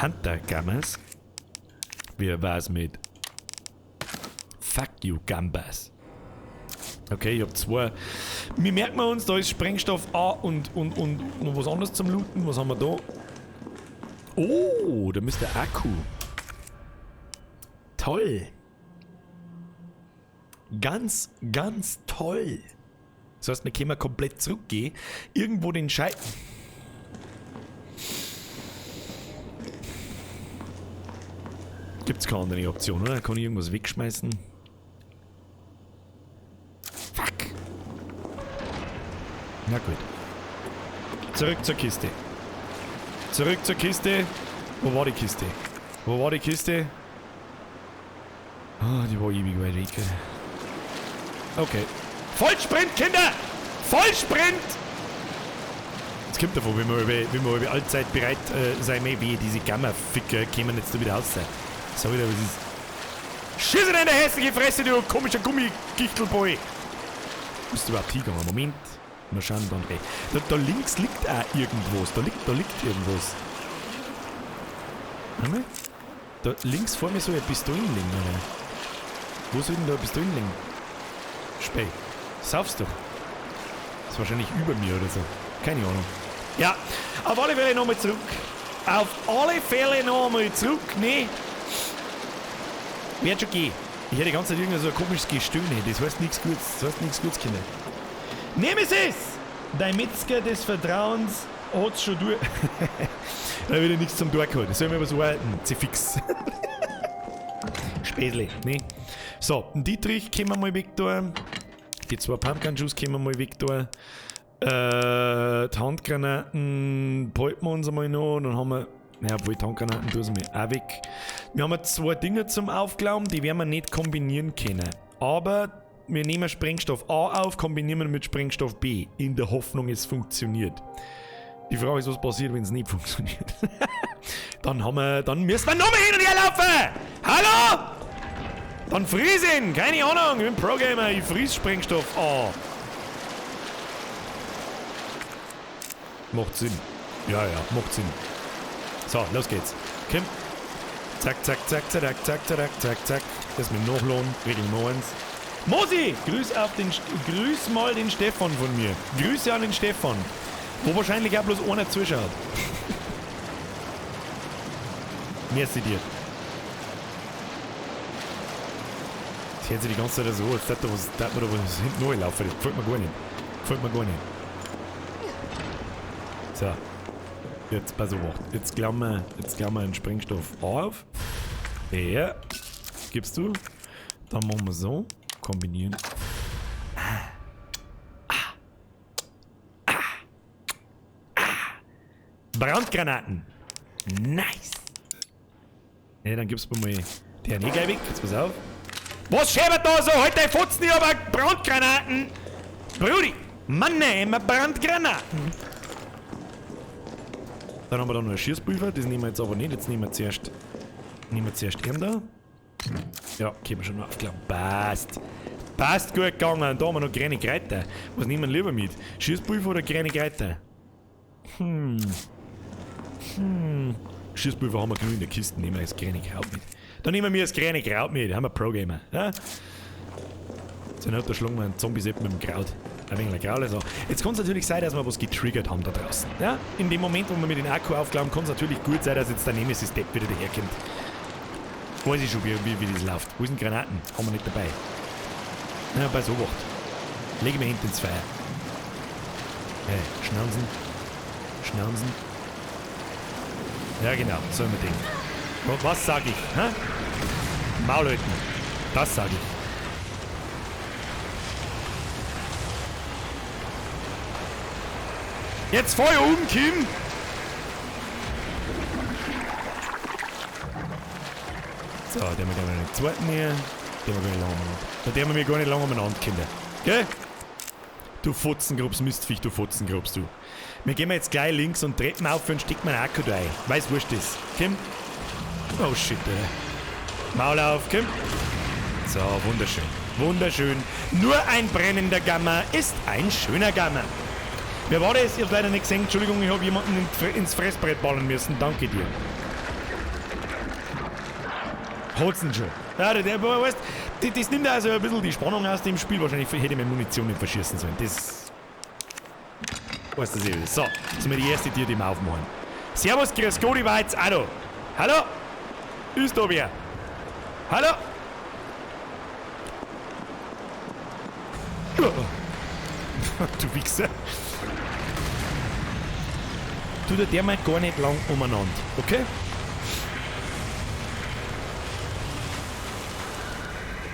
Hunter-Gammas? Wie war's mit Fuck you, Gambas? Okay, ich hab zwei. Wir merken uns, da ist Sprengstoff A und noch was anderes zum Looten. Was haben wir da? Oh, da müsste der Akku. Toll. Ganz, ganz toll. Das heißt, wir können komplett zurückgehen. Irgendwo den Schei... Gibt's keine andere Option, oder? Kann ich irgendwas wegschmeißen? Fuck. Na gut. Zurück zur Kiste. Zurück zur Kiste. Wo war die Kiste? Wo war die Kiste? Ah, die war ewig weit weg. Okay. Vollsprint, Kinder! Vollsprint! Jetzt kommt davon, wenn wir über allzeit bereit sein, wie diese Gamma-Ficker kämen jetzt da wieder raus. So wieder, was ist. Schieß in deine hässliche Fresse, du komischer Gummigichtelboy! Bist du überhaupt hingegangen? Moment. Mal schauen, dann rechts. Da links liegt auch irgendwas. Da liegt irgendwas. Warte mal. Da links vor mir soll eine Pistole liegen, oder? Wo soll denn da eine Pistole liegen? Spey. Saufst doch. Das ist wahrscheinlich über mir oder so. Keine Ahnung. Ja, auf alle Fälle nochmal zurück. Auf alle Fälle nochmal zurück. Nee. Wird schon gehen. Ich hätte die ganze Zeit irgend so ein komisches Gestöhne. Das heißt nichts Gutes. Das heißt nichts Gutes, Kinder. Nemesis! Dein Metzger des Vertrauens hat's schon durch. Da wird ja nichts zum Tor geholt. Das soll mir was arbeiten. Zifix. Späßle, ne? So, den Dietrich können wir mal weg da. Die 2 Pumpgun-Schuss können wir mal weg da. Die Handgranaten behalten wir uns einmal noch. Dann haben wir. Naja, obwohl die Handgranaten tun sie mir auch weg. Wir haben 2 Dinge zum Aufklauben, die werden wir nicht kombinieren können. Aber wir nehmen Sprengstoff A auf, kombinieren wir mit Sprengstoff B. In der Hoffnung, es funktioniert. Die Frage ist, was passiert, wenn es nicht funktioniert. Dann haben wir. Dann müssen wir nochmal hin und her laufen! Hallo? Dann fries ihn! Keine Ahnung, ich bin Pro-Gamer, ich fries Sprengstoff A. Macht Sinn. Ja, ja, macht Sinn. So, los geht's. Komm. Zack, zack, zack, zack, zack, zack, zack, zack. Das mit dem Nachladen, Regel Nummer 1. Mosi! Grüß auf den, grüß mal den Stefan von mir. Grüße an den Stefan. Wo wahrscheinlich auch bloß einer zuschaut. Merci dir. Das hört sich die ganze Zeit so, als hätte da was hinten neu laufen. Das gefällt mir gar nicht. Gefällt mir gar nicht. So. Jetzt pass auf. Jetzt klammern wir einen Sprengstoff auf. Ja. Gibst du. Dann machen wir so. Kombinieren. Brandgranaten. Nice. Ja, dann gibst du mir mal den eh gleich weg. Jetzt pass auf. Was schäbert da so? Halt dein Fotzen, ich hab Brandgranaten. Brudi, Mann, immer Brandgranaten. Dann haben wir da noch ein Schießpulver, das nehmen wir jetzt aber nicht. Jetzt nehmen wir zuerst ihn da. Ja, können wir schon noch aufklappen. Passt. Passt gut gegangen. Und da haben wir noch kleine Kräuter. Was nehmen wir lieber mit? Schießpulver oder kleine Kräuter? Schießpulver haben wir genug in der Kiste. Nehmen wir das kleine Kraut mit. Dann nehmen wir das kleine Kraut mit. Haben wir Pro-Gamer. Ja? So, da schlagen wir einen Zombie-Sepp mit dem Kraut. Ein wenig Graule. So. Jetzt kann es natürlich sein, dass wir was getriggert haben da draußen. Ja? In dem Moment, wo wir mit dem Akku aufklappen, kann es natürlich gut sein, dass jetzt der Nemesis-Depp wieder daherkommt. Weiß ich schon, wie das läuft. Wo sind Granaten? Haben wir nicht dabei. Na, bei so Wacht. Legen wir hinten ins Feuer. Hey, Schnauzen. Schnauzen. Ja, genau. So immer Ding. Was sag ich? Hä? Maul halten. Das sag ich. Jetzt Feuer um, Kim! So, den haben wir gleich mal den zweiten hier. Den haben wir gar nicht lange umeinander. Da dürfen wir gar nicht lange umeinander, Kinder. Gell? Du Fotzengrubs, Mistviech, du Fotzengrubs, du. Wir gehen jetzt gleich links und Treppen auf und stecken meinen Akku da rein. Weiß wurscht ist. Kim? Oh shit, Alter. Maul auf, Kim. So, wunderschön. Wunderschön. Nur ein brennender Gamma ist ein schöner Gamma. Wer war das? Ich hab's leider nicht gesehen. Entschuldigung, ich hab jemanden ins Fressbrett ballen müssen. Danke dir. Hol's denn schon. Ja, der, weißt, das nimmt also ein bisschen die Spannung aus dem Spiel. Wahrscheinlich hätte ich meine Munition nicht verschießen sollen. Das. Weißt du, das. So, das ist mir die erste Tür, die wir aufmachen. Servus, grüß Gott, ich war jetzt auch da. Hallo? Ist da wer? Hallo? Du Wichser. Tut der mal gar nicht lang umeinander, okay?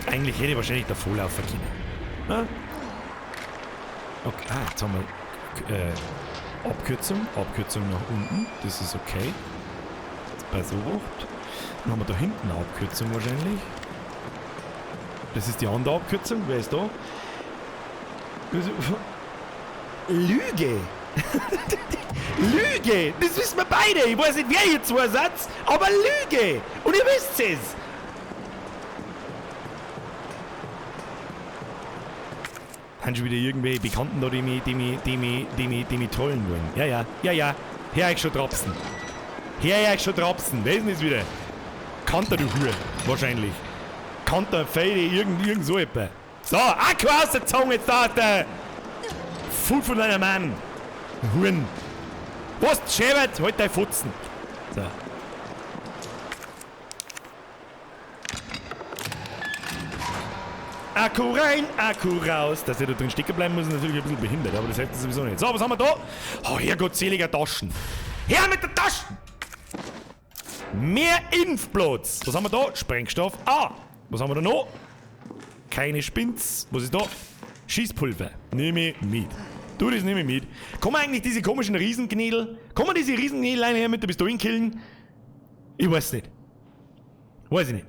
Eigentlich hätte ich wahrscheinlich davor laufen können. Ah? Okay, jetzt haben wir Abkürzung, Abkürzung nach unten, das ist okay. Jetzt bei so Wacht. Dann haben wir da hinten eine Abkürzung wahrscheinlich. Das ist die andere Abkürzung, wer ist da? Lüge! Lüge! Das wissen wir beide! Ich weiß nicht, wer ihr zwei seid, aber Lüge! Und ihr wisst es! Haben schon wieder irgendwelche Bekannten da, die mich trollen wollen. Ja, ja, ja, ja. Hör ich schon trapsen. Hör ich schon trapsen. Wer ist denn das wieder? Kanter, du Hure. Wahrscheinlich. Kanter, Feide, irgend so etwa. So, Akku aus der Zunge, jetzt da, der Fuß von deinem Mann. Huren. Was, Schäbert? Halt dein Futzen. So. Akku rein, Akku raus. Dass er da drin stecken bleiben muss, ist natürlich ein bisschen behindert, aber das hilft sowieso nicht. So, was haben wir da? Oh, herrgottseliger Taschen. Her mit der Taschen! Mehr Impfplatz. Was haben wir da? Sprengstoff A. Was haben wir da noch? Keine Spinz. Was ist da? Schießpulver. Nehme ich mit. Du, das nehme ich mit. Kommen eigentlich diese komischen Riesenknädel? Kommen diese Riesenknädel her mit der Pistolen killen? Ich weiß nicht. Weiß ich nicht.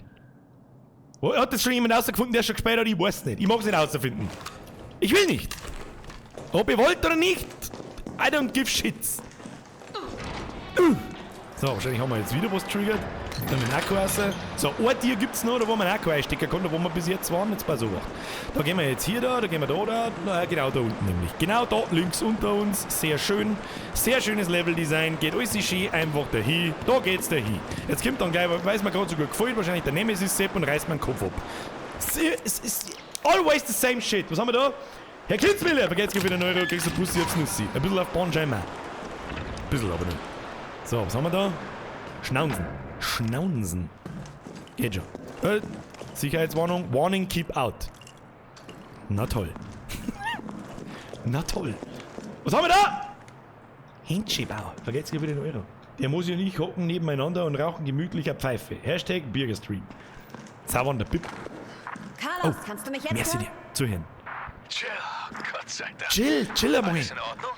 Hat das schon jemand rausgefunden, der schon gespielt hat? Ich weiß nicht. Ich mag es nicht rausfinden. Ich will nicht. Ob ihr wollt oder nicht, I don't give shits. So, wahrscheinlich haben wir jetzt wieder was triggert. Dann mit dem Akku raus. So, ein Tier gibt es noch, da wo man Akku einstecken kann, da wo wir bis jetzt waren. Jetzt pass auf. Da gehen wir jetzt hier da, da gehen wir da, da. Na, genau da unten nämlich. Genau da links unter uns. Sehr schön. Sehr schönes Leveldesign. Geht alles schön einfach dahin. Da geht's dahin. Jetzt kommt dann gleich, weil es mir gerade so gut gefällt, wahrscheinlich der Nemesis Sepp und reißt mir den Kopf ab. Es ist always the same shit. Was haben wir da? Herr Kitzmiller, vergesst für den Euro, kriegst du Bussi aufs Nussi. Ein bisschen auf Bahnschein mehr. Ein bisschen aber nicht. So, was haben wir da? Schnaunsen. Schnaunsen. Geht schon. Sicherheitswarnung. Warning, keep out. Na toll. Na toll. Was haben wir da? Händschebau. Vergesst für den Euro. Der muss ja nicht hocken nebeneinander und rauchen gemütlich eine Pfeife. Hashtag Bürgerstream. Zaubern der Pip. Carlos, kannst du mich jetzt Merci hören? dir. Zuhören. Jill, Gott sei Dank. Chill, chill einmal. Alles in Ordnung?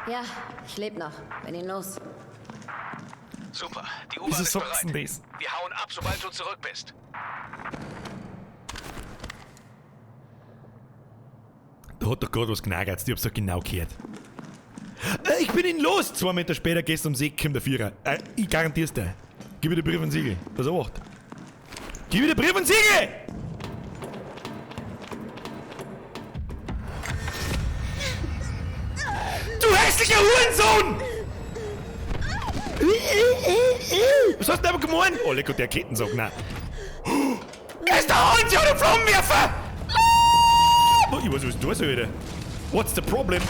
Ja, ich lebe noch. Bin ihn los. Super. Die U-Bahn Wieso ist sagst du bereit. denn das? Wir hauen ab, sobald du zurück bist. Da hat doch gerade was genagert. Ich hab's doch genau gehört. Ich bin ihn los! 2 Meter später gehst du ums Eck, kommt der Vierer. Ich garantier's dir. Gib mir den Brief und Siegel. Pass auf. Gib mir den Brief und Siegel! Du hässlicher Hurensohn! Was hast du denn aber gemeint? Oh, leck, der Kettensack, nein. Er ist der Hansi oder Flammenwerfer! Oh, ich weiß, was du hast, Alter. What's the problem?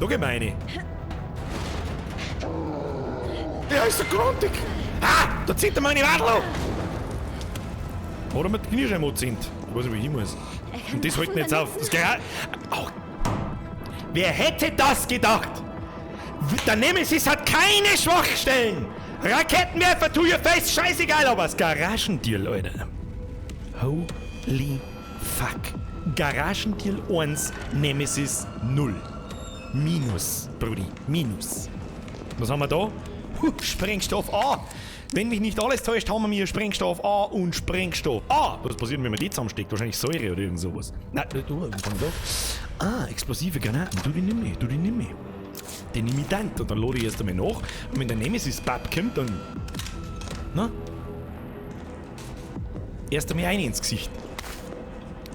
Da geh mal rein. Der ist so gruntig. Ah, da zieht er meine Wadl an. Oder mit Kniescheiben anzieht. Ich weiß nicht, wo ich hin muss. Und das hält nicht auf. Das geht auch. Wer hätte das gedacht? Der Nemesis hat keine Schwachstellen. Raketenwerfer, to your face, scheißegal, aber das Garagendeal, Alter. Holy fuck. Garagendeal 1, Nemesis 0. Minus, Brudi, Minus. Was haben wir da? Huh, Sprengstoff A. Wenn mich nicht alles täuscht, haben wir hier Sprengstoff A und Sprengstoff A. Was passiert, wenn man die zusammensteckt? Wahrscheinlich Säure oder irgend sowas. Nein, du, was haben wir da? Ah, explosive Granaten. Du, die nimm ich, du, die nimm ich. Den nehme ich dann. Und dann lade ich erst einmal nach. Und wenn der Nemesis-Bab kommt, dann... Na? Erst einmal rein ins Gesicht.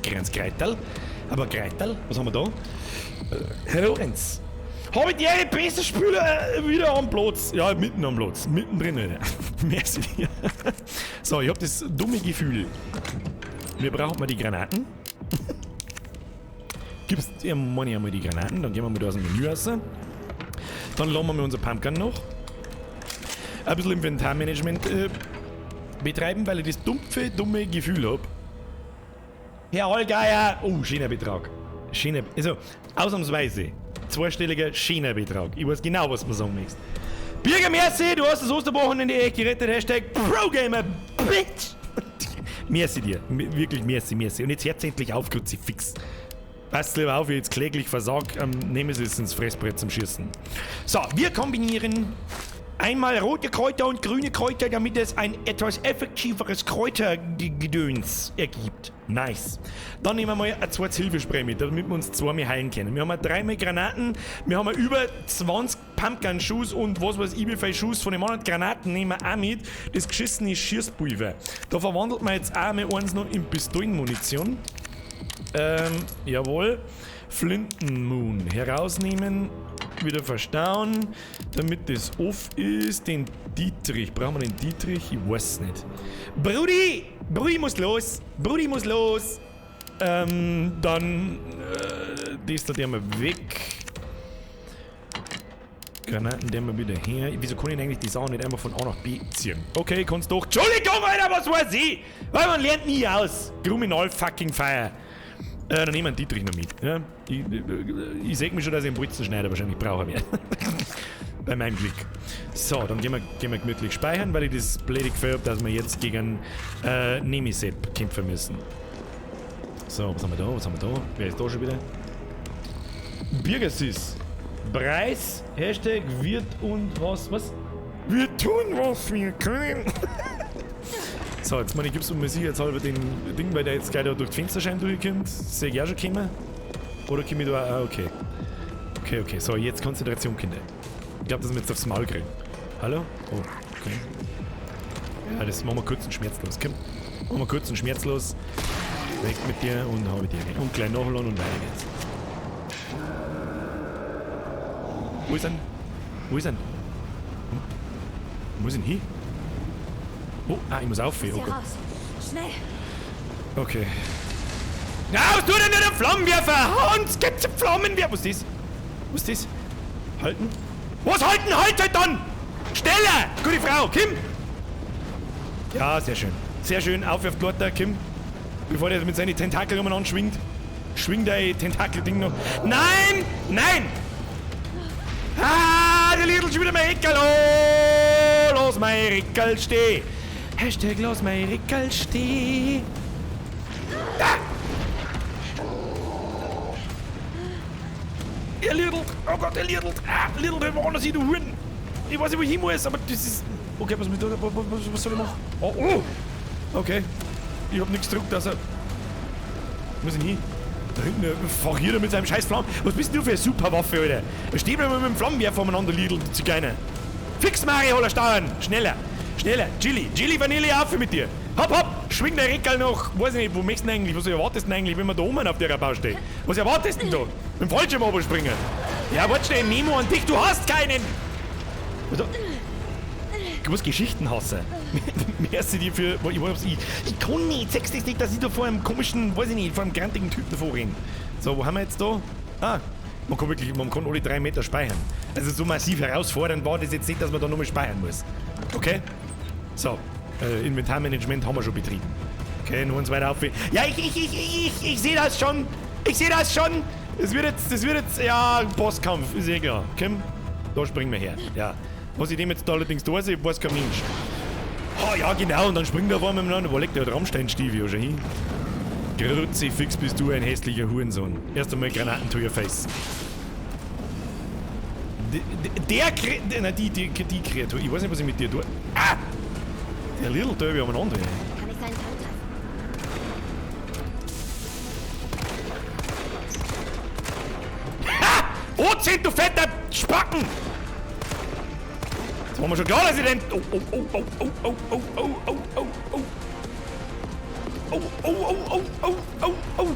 Kleines Kreital. Aber Kreital, was haben wir da? Herr Lorenz. Hab ich die eine beste Spüler wieder am Platz? Ja, mitten am Platz. Mittendrin, Alter. Merci dir. So, ich hab das dumme Gefühl. Wir brauchen mal die Granaten. Gibst dir mal einmal die Granaten, dann gehen wir mal da aus dem Menü raus. Dann lassen wir mal unser Pumpgun noch. Ein bisschen Inventarmanagement betreiben, weil ich das dumpfe, dumme Gefühl hab. Herr Allgeier! Oh, schöner Betrag. Schöner, also, ausnahmsweise. Zweistelliger schöner Betrag. Ich weiß genau, was man sagen möchte. Birger, merci, du hast das Osterwochenende echt gerettet. Hashtag ProGamer, Bitch! Merci dir. Wirklich merci, merci. Und jetzt hört's endlich auf, Kruzifix. Passt lieber auf, ich jetzt kläglich versag, Nemesis ins Fressbrett zum Schießen. So, wir kombinieren einmal rote Kräuter und grüne Kräuter, damit es ein etwas effektiveres Kräutergedöns ergibt. Nice. Dann nehmen wir mal ein zweites Hilfespray mit, damit wir uns zweimal heilen können. Wir haben dreimal Granaten, wir haben über 20 Pumpgun-Schuss und was weiß ich wie viele Schuss von dem anderen Granaten nehmen wir auch mit. Das geschissene Schießpulver. Da verwandelt man jetzt auch mal eins noch in Pistolenmunition. Jawohl. Flintenmoon. Herausnehmen, wieder verstauen, damit das off ist. Den Dietrich. Brauchen wir den Dietrich? Ich weiß nicht. Brudi! Brudi muss los! Brudi muss los! Dann, das da der mal weg. Granaten der mal wieder her. Wieso kann ich denn eigentlich die Sachen nicht einfach von A nach B ziehen? Okay, kannst doch. Entschuldigung, Alter, was weiß ich? Weil man lernt nie aus. Kriminal fucking fire. Dann nehmen wir einen Dietrich noch mit. Ja? Ich seh mir schon, dass ich einen Bolzenschneider wahrscheinlich brauchen werde. Bei meinem Glück. So, dann gehen wir gemütlich speichern, weil ich das blöde Gefühl hab, dass wir jetzt gegen Nemisep kämpfen müssen. So, was haben wir da? Was haben wir da? Wer ist da schon wieder? Birgersis. Preis, Hashtag wird und was, was? Wir tun, was wir können. So, jetzt meine ich, gibst du mir sicherheitshalber den Ding, weil der jetzt gleich da durch die Fensterscheiben durchkommt. Sehe ich auch schon kommen. Oder komme ich da auch? Ah, okay. Okay, okay. So, jetzt Konzentration, Kinder. Ich glaub, dass wir jetzt aufs Maul kriegen. Hallo? Oh, okay. Ja, das machen wir kurz und schmerzlos. Komm. Machen wir kurz und schmerzlos. Weg mit dir und habe dir. Und gleich nachladen und weiter geht's. Wo ist er? Wo ist er? Hm? Wo ist denn hin? Oh, ah, ich muss auf. Oh Gott. Schnell. Okay. Na, was tut denn der Flammenwerfer? Hans, gibt's einen Flammenwerfer? Was ist das? Was ist das? Halten? Was halten? Halt halt dann! Schneller! Gute Frau, Kim! Ja, sehr schön. Sehr schön. Auf auf die Kim. Bevor der mit seinen Tentakeln umeinander schwingt. Schwingt der Tentakel-Ding noch. Nein! Nein! Ah, der Lidl schon wieder mein Eckerl. Oh, lass mein Eckerl stehen. Hashtag lass mein Eckerl stehen. Ah! Er lidelt. Oh Gott, er lidelt. Ah, lidelt woanders hin, du Huren. Ich weiß nicht, wo ich hin muss, aber das ist... Okay, was, was soll ich machen? Oh, oh! Okay. Ich hab nichts gedruckt, also... Wo muss ich hin? Da hinten fariert er mit seinem scheiß Flammen. Was bist denn du für eine Superwaffe, Alter? Da steht man mit dem Flammenwerfer umeinander, Lidl, du Zigeuner. Fix, Mario, Hollerstauern! Schneller! Schneller! Chili! Chili Vanille, auf mit dir! Hopp, hopp! Schwing dein Reckerl noch! Weiß ich nicht, wo möchtest du denn eigentlich? Was erwartest du denn eigentlich, wenn wir da oben auf der Baustelle? Was erwartest du denn da? Mit dem Fallschirm springen? Ja, warte schnell, Memo an dich, du hast keinen! Was da? Du musst Geschichten hassen. Mehr sie dir für. Ich, weiß, ich kann nicht, sagst das nicht, dass ich da vor einem komischen, weiß ich nicht, vor einem grantigen Typen davor renne. So, wo haben wir jetzt da? Ah, man kann wirklich, man kann alle 3 Meter speichern. Also so massiv herausfordernd war das jetzt nicht, dass man da nochmal speichern muss. Okay? So, Inventarmanagement haben wir schon betrieben. Okay, nur uns weiter auf. Ja, ich sehe das schon. Ich sehe das schon. Das wird jetzt, ja, Bosskampf, ist eh klar. Komm, da springen wir her. Ja. Was ich dem jetzt da allerdings da sehe, weiß kein Mensch. Oh ja, genau, und dann springt er auf einmal miteinander. Wo legt der Rammstein-Stiefel ja schon hin? Kruzifix bist du ein hässlicher Hurensohn. Erst einmal Granaten to your face. Die Kreatur. Ich weiß nicht, was ich mit dir tue. Ah! Der Little Derby umeinander. Kann ich seinen Tod treffen? Ha! Oh, 10, du fetter Spacken! Das war mir schon klar, dass ich den... Oh, oh, oh, oh, oh, oh, oh, oh, oh, oh, oh. Oh, oh, oh, oh, oh, oh, oh.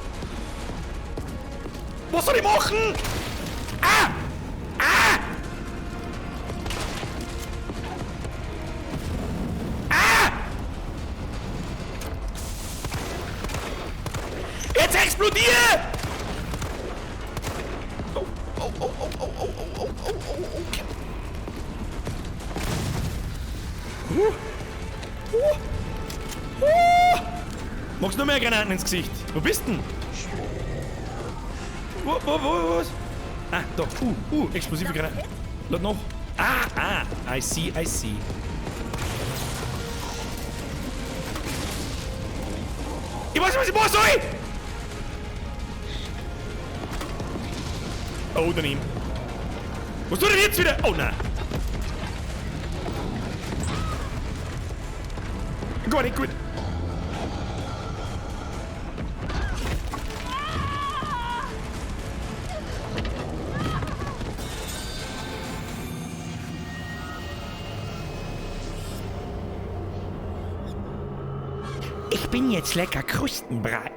Was soll ich machen? Ah! Ah! Ah! Jetzt explodier! Oh, oh, oh, oh, oh, oh, oh, oh, oh, oh, okay. Magst du noch mehr Granaten ins Gesicht? Wo bist denn? Wo, was? Ah, da. Explosive Granaten. Lad noch. Ah, I see, I see. Ich weiß nicht, was ich mache, sorry! Oh, daneben. Was tut denn jetzt wieder? Oh, nein. Gar nicht gut. Ich bin jetzt lecker Krustenbraten.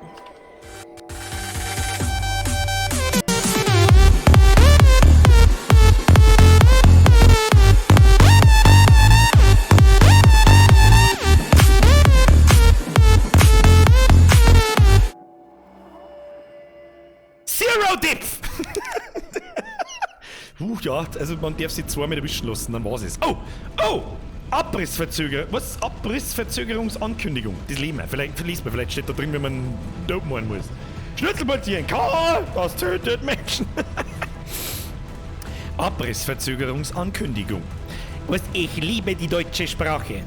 Zero Dip! Ja, also man darf sich zweimal erwischen lassen, dann war's es. Oh! Oh! Abrissverzögerung. Was? Abrissverzögerungsankündigung. Das lesen wir. Vielleicht liest man, vielleicht steht da drin, wenn man dope machen muss. Schnitzelpartieren. K, das tötet Menschen. Abrissverzögerungsankündigung. Was? Ich liebe die deutsche Sprache.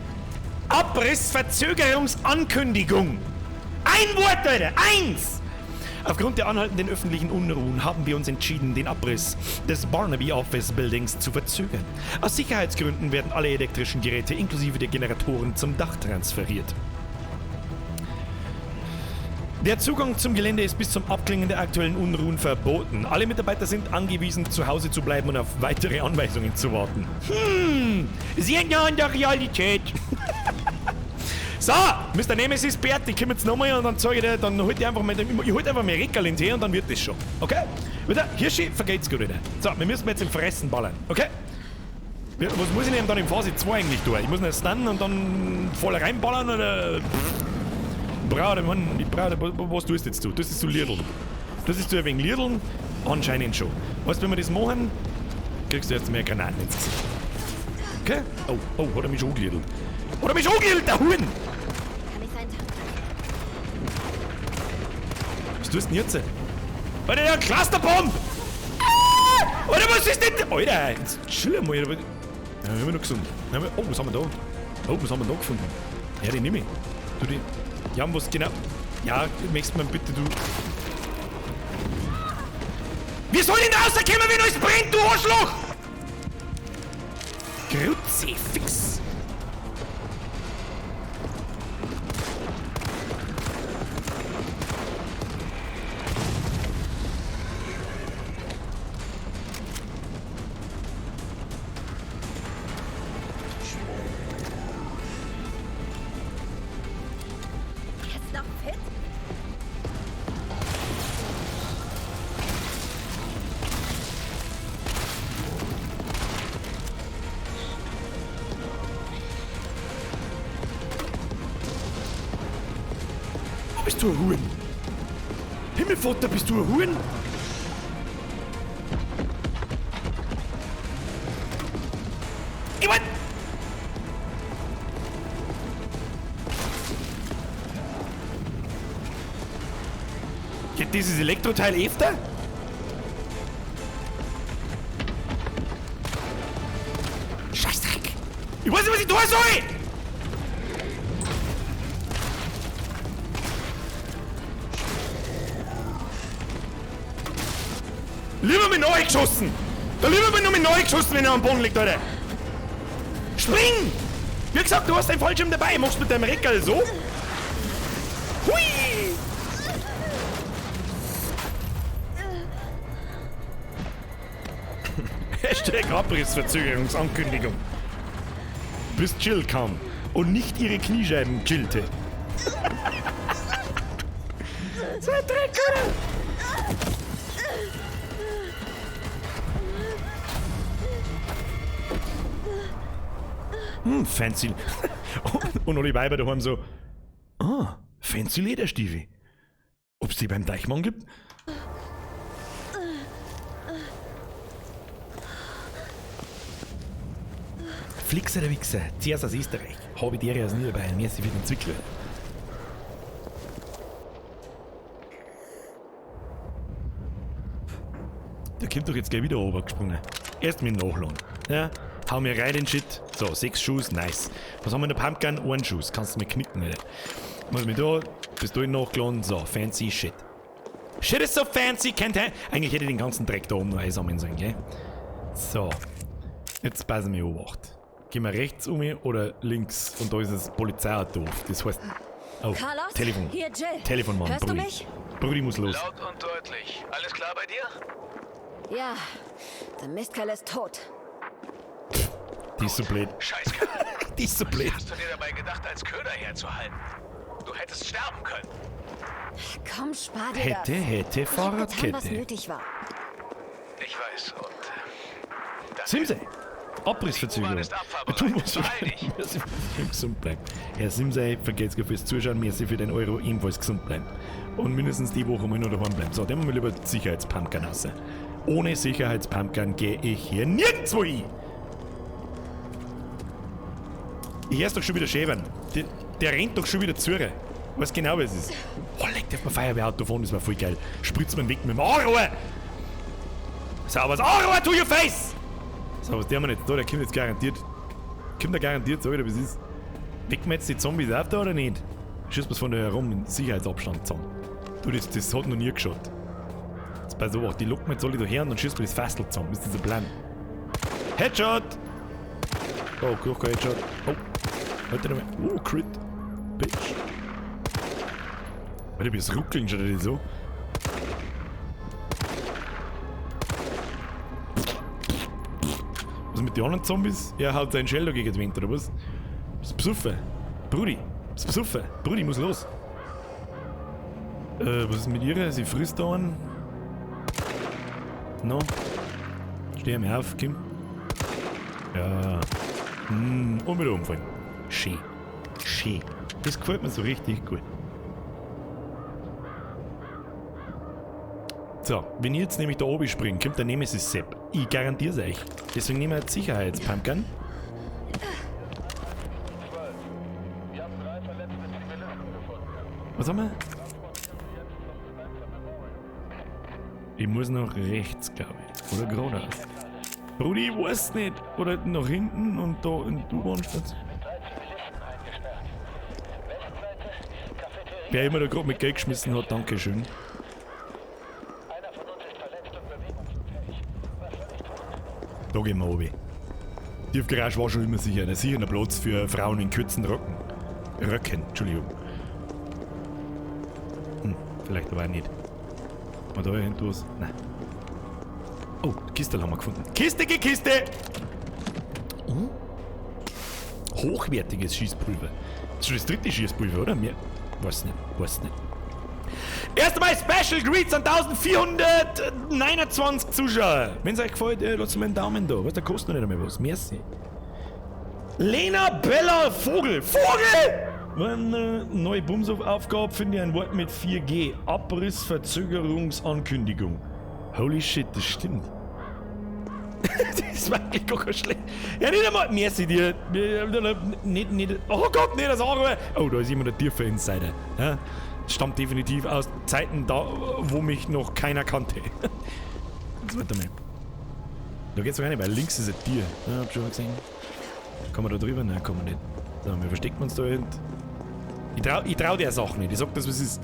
Abrissverzögerungsankündigung. Ein Wort, Leute! Eins! Aufgrund der anhaltenden öffentlichen Unruhen haben wir uns entschieden, den Abriss des Barnaby Office Buildings zu verzögern. Aus Sicherheitsgründen werden alle elektrischen Geräte inklusive der Generatoren zum Dach transferiert. Der Zugang zum Gelände ist bis zum Abklingen der aktuellen Unruhen verboten. Alle Mitarbeiter sind angewiesen, zu Hause zu bleiben und auf weitere Anweisungen zu warten. Sehr nah an der Realität. So, Mr. Nemesis Bert, ich komme jetzt nochmal und dann zeige ich dir, dann holt ich einfach mit dem, ich holt einfach mein Reckerl ins Her und dann wird das schon. Okay? Wieder, Hirschi, vergeht's gut wieder. So, wir müssen jetzt im Fressen ballern. Okay? Ja, was muss ich denn dann in Phase 2 eigentlich tun? Ich muss ihn stunnen und dann voll reinballern oder. Brauche, Mann, ich brauche, was tust jetzt du? Das ist zu Lirdeln. Das ist zu ein wenig Lirdeln? Anscheinend schon. Weißt du, wenn wir das machen, kriegst du jetzt mehr Granaten ins Gesicht. Okay? Oh, oh, hat er mich schon angelirrdelt. Hat er mich schon angelirrdelt, der Huhn! Was tust du denn jetzt? Alter, der Clusterbomb! Ah! Alter, was ist denn? Alter, jetzt chill mal. Ja, wir haben noch gesund. Oh, was haben wir da? Oh, was haben wir da gefunden? Ja, die nehme ich. Du, die. Ja, was genau? Ja, möchtest du mir bitte, du. Wir sollen denn rauskommen, wenn alles brennt, du Arschloch! Kruzifix! Bist du ein Huhn? Himmelvater, bist du ein Huhn? Ich mein... Geht dieses Elektroteil öfter? Scheißdreck! Ich weiß nicht, was ich tun soll! Lieber mit neu geschossen! Da lieber mit nur mit neu geschossen, wenn er am Boden liegt, Alter! Spring! Wie gesagt, du hast deinen Fallschirm dabei, machst mit deinem Reckerl so. Hui! Hashtag Abrissverzögerungsankündigung. Bis Jill kam und nicht ihre Kniescheiben chillte. So ein Dreck, oder? Fancy. Und alle Weiber daheim so. Ah, fancy Lederstiefel. Ob's die beim Deichmann gibt? Flixer der Wichser, zuerst aus Österreich. Habe ich dir aus Niederbayern, merci für den Zwickel. Der kommt doch jetzt gleich wieder runtergesprungen. Erst mit dem Nachladen. Ja, hau mir rein den Shit. So, 6 Schuss, nice. Was haben wir in der Pumpgun? 1 Schuss. Kannst du mir knicken, Alter. Muss mich da, Pistolen nachgeladen. So, fancy shit. Shit is so fancy, kennt ihr? Eigentlich hätte ich den ganzen Dreck da oben noch einsammeln sollen, gell? So. Jetzt passen wir Obacht. Gehen wir rechts um oder links? Und da ist das Polizeiauto. Das heißt. Oh, Carlos? Telefon. Hier, Jill. Telefon, Mann. Hörst Brudi. du mich? Brudi muss los. Laut und deutlich. Alles klar bei dir? Ja, der Mistkerl ist tot. Die ist so blöd. Scheißkerl. Die ist so blöd. Was hast du dir dabei gedacht, als Köder herzuhalten? Du hättest sterben können. Komm, spar dir Hätte, das. hätte, Ich hab getan, was Fahrradkette. nötig war. Ich weiß und... danke. Simse! Abrissverzögerung. U-Bahn ist abfahrbereit. Du musst Beeil dich. Merci gesund bleiben. Herr Simsei, vergesst fürs Zuschauen. Merci für den Euro. Ebenfalls gesund bleiben. Und mindestens die Woche mal noch daheim bleiben. So, dann wir lieber die Sicherheitspumpgun raus. Ohne Sicherheitspumpgun gehe ich hier nirgendwo hin. Ich hör's doch schon wieder schäbern. Der rennt doch schon wieder zu. Weiß genau, was es ist. Oh, leck, darf man Feuerwehrauto fahren, das war voll geil. Spritzt man weg mit dem Anrohr! Sauber, Anrohr to your face! So, was der haben wir jetzt da? Der kommt jetzt garantiert. Kommt der garantiert, sag ich dir, was ist. Wecken wir jetzt die Zombies auf da oder nicht? Schießt mir's von da herum in Sicherheitsabstand zusammen. Du, das hat noch nie geschaut. Jetzt pass auf, die locken wir jetzt alle da her und dann schießt man das Fassel zusammen. Ist das der Plan? Headshot! Oh, doch kein Headshot. Oh. Warte nochmal. Oh, Crit. Bitch. Alter, wie es ruckeln schon oder so. Was mit den anderen Zombies? Er haut seinen Schädel gegen den Wind, oder was? Bist besoffen? Brudi, bist besoffen? Brudi, muss los. Was ist mit ihr? Sie frisst da einen. No. Steh mir auf, Kim. Ja. Und wieder umfallen. Schön. Schön. Das gefällt mir so richtig gut. So, wenn ich jetzt nämlich da oben springe, kommt der Nemesis Sepp. Ich garantier's euch. Deswegen nehmen wir jetzt Sicherheitspumpkin. Was haben wir? Ich muss nach rechts, glaube ich. Oder geradeaus. Brudi, ich weiß nicht. Oder nach hinten und da in die U-Bahn-Station. Wer immer da gerade mit Geld geschmissen hat, dankeschön. Da gehen wir runter. Tiefgarage war schon immer sicher. Ein sicherer Platz für Frauen in kurzen Röcken. Röcken, Entschuldigung. Vielleicht aber auch nicht. Mal da hinten was? Nein. Oh, die Kiste haben wir gefunden. Kiste, Kiste! Oh. Hochwertiges Schießpulver. Das ist schon das dritte Schießpulver, oder? Mir. Weiß nicht, weiß nicht. Erst einmal Special Greets an 1429 Zuschauer. Wenn's euch gefällt, lasst mir einen Daumen da. Was, der kostet noch nicht einmal was. Merci. Lena Bella Vogel. Vogel! Neue Bumsaufgabe finde ich ein Wort mit 4G. Abrissverzögerungsankündigung. Holy shit, das stimmt. Das war eigentlich gar kein schlecht. Ja, nicht einmal. Merci dir. Nicht, oh Gott, nicht das andere. Oh, da ist jemand der tiefe Insider. Ja? Das stammt definitiv aus Zeiten da, wo mich noch keiner kannte. Jetzt weiter mal. Da geht's doch rein, weil links ist ein Tier. Ja, hab schon mal gesehen. Kann man da drüber? Nein, kann man nicht. So, wir verstecken uns da hinten. Ich trau der Sache nicht. Ich sag das, was ist.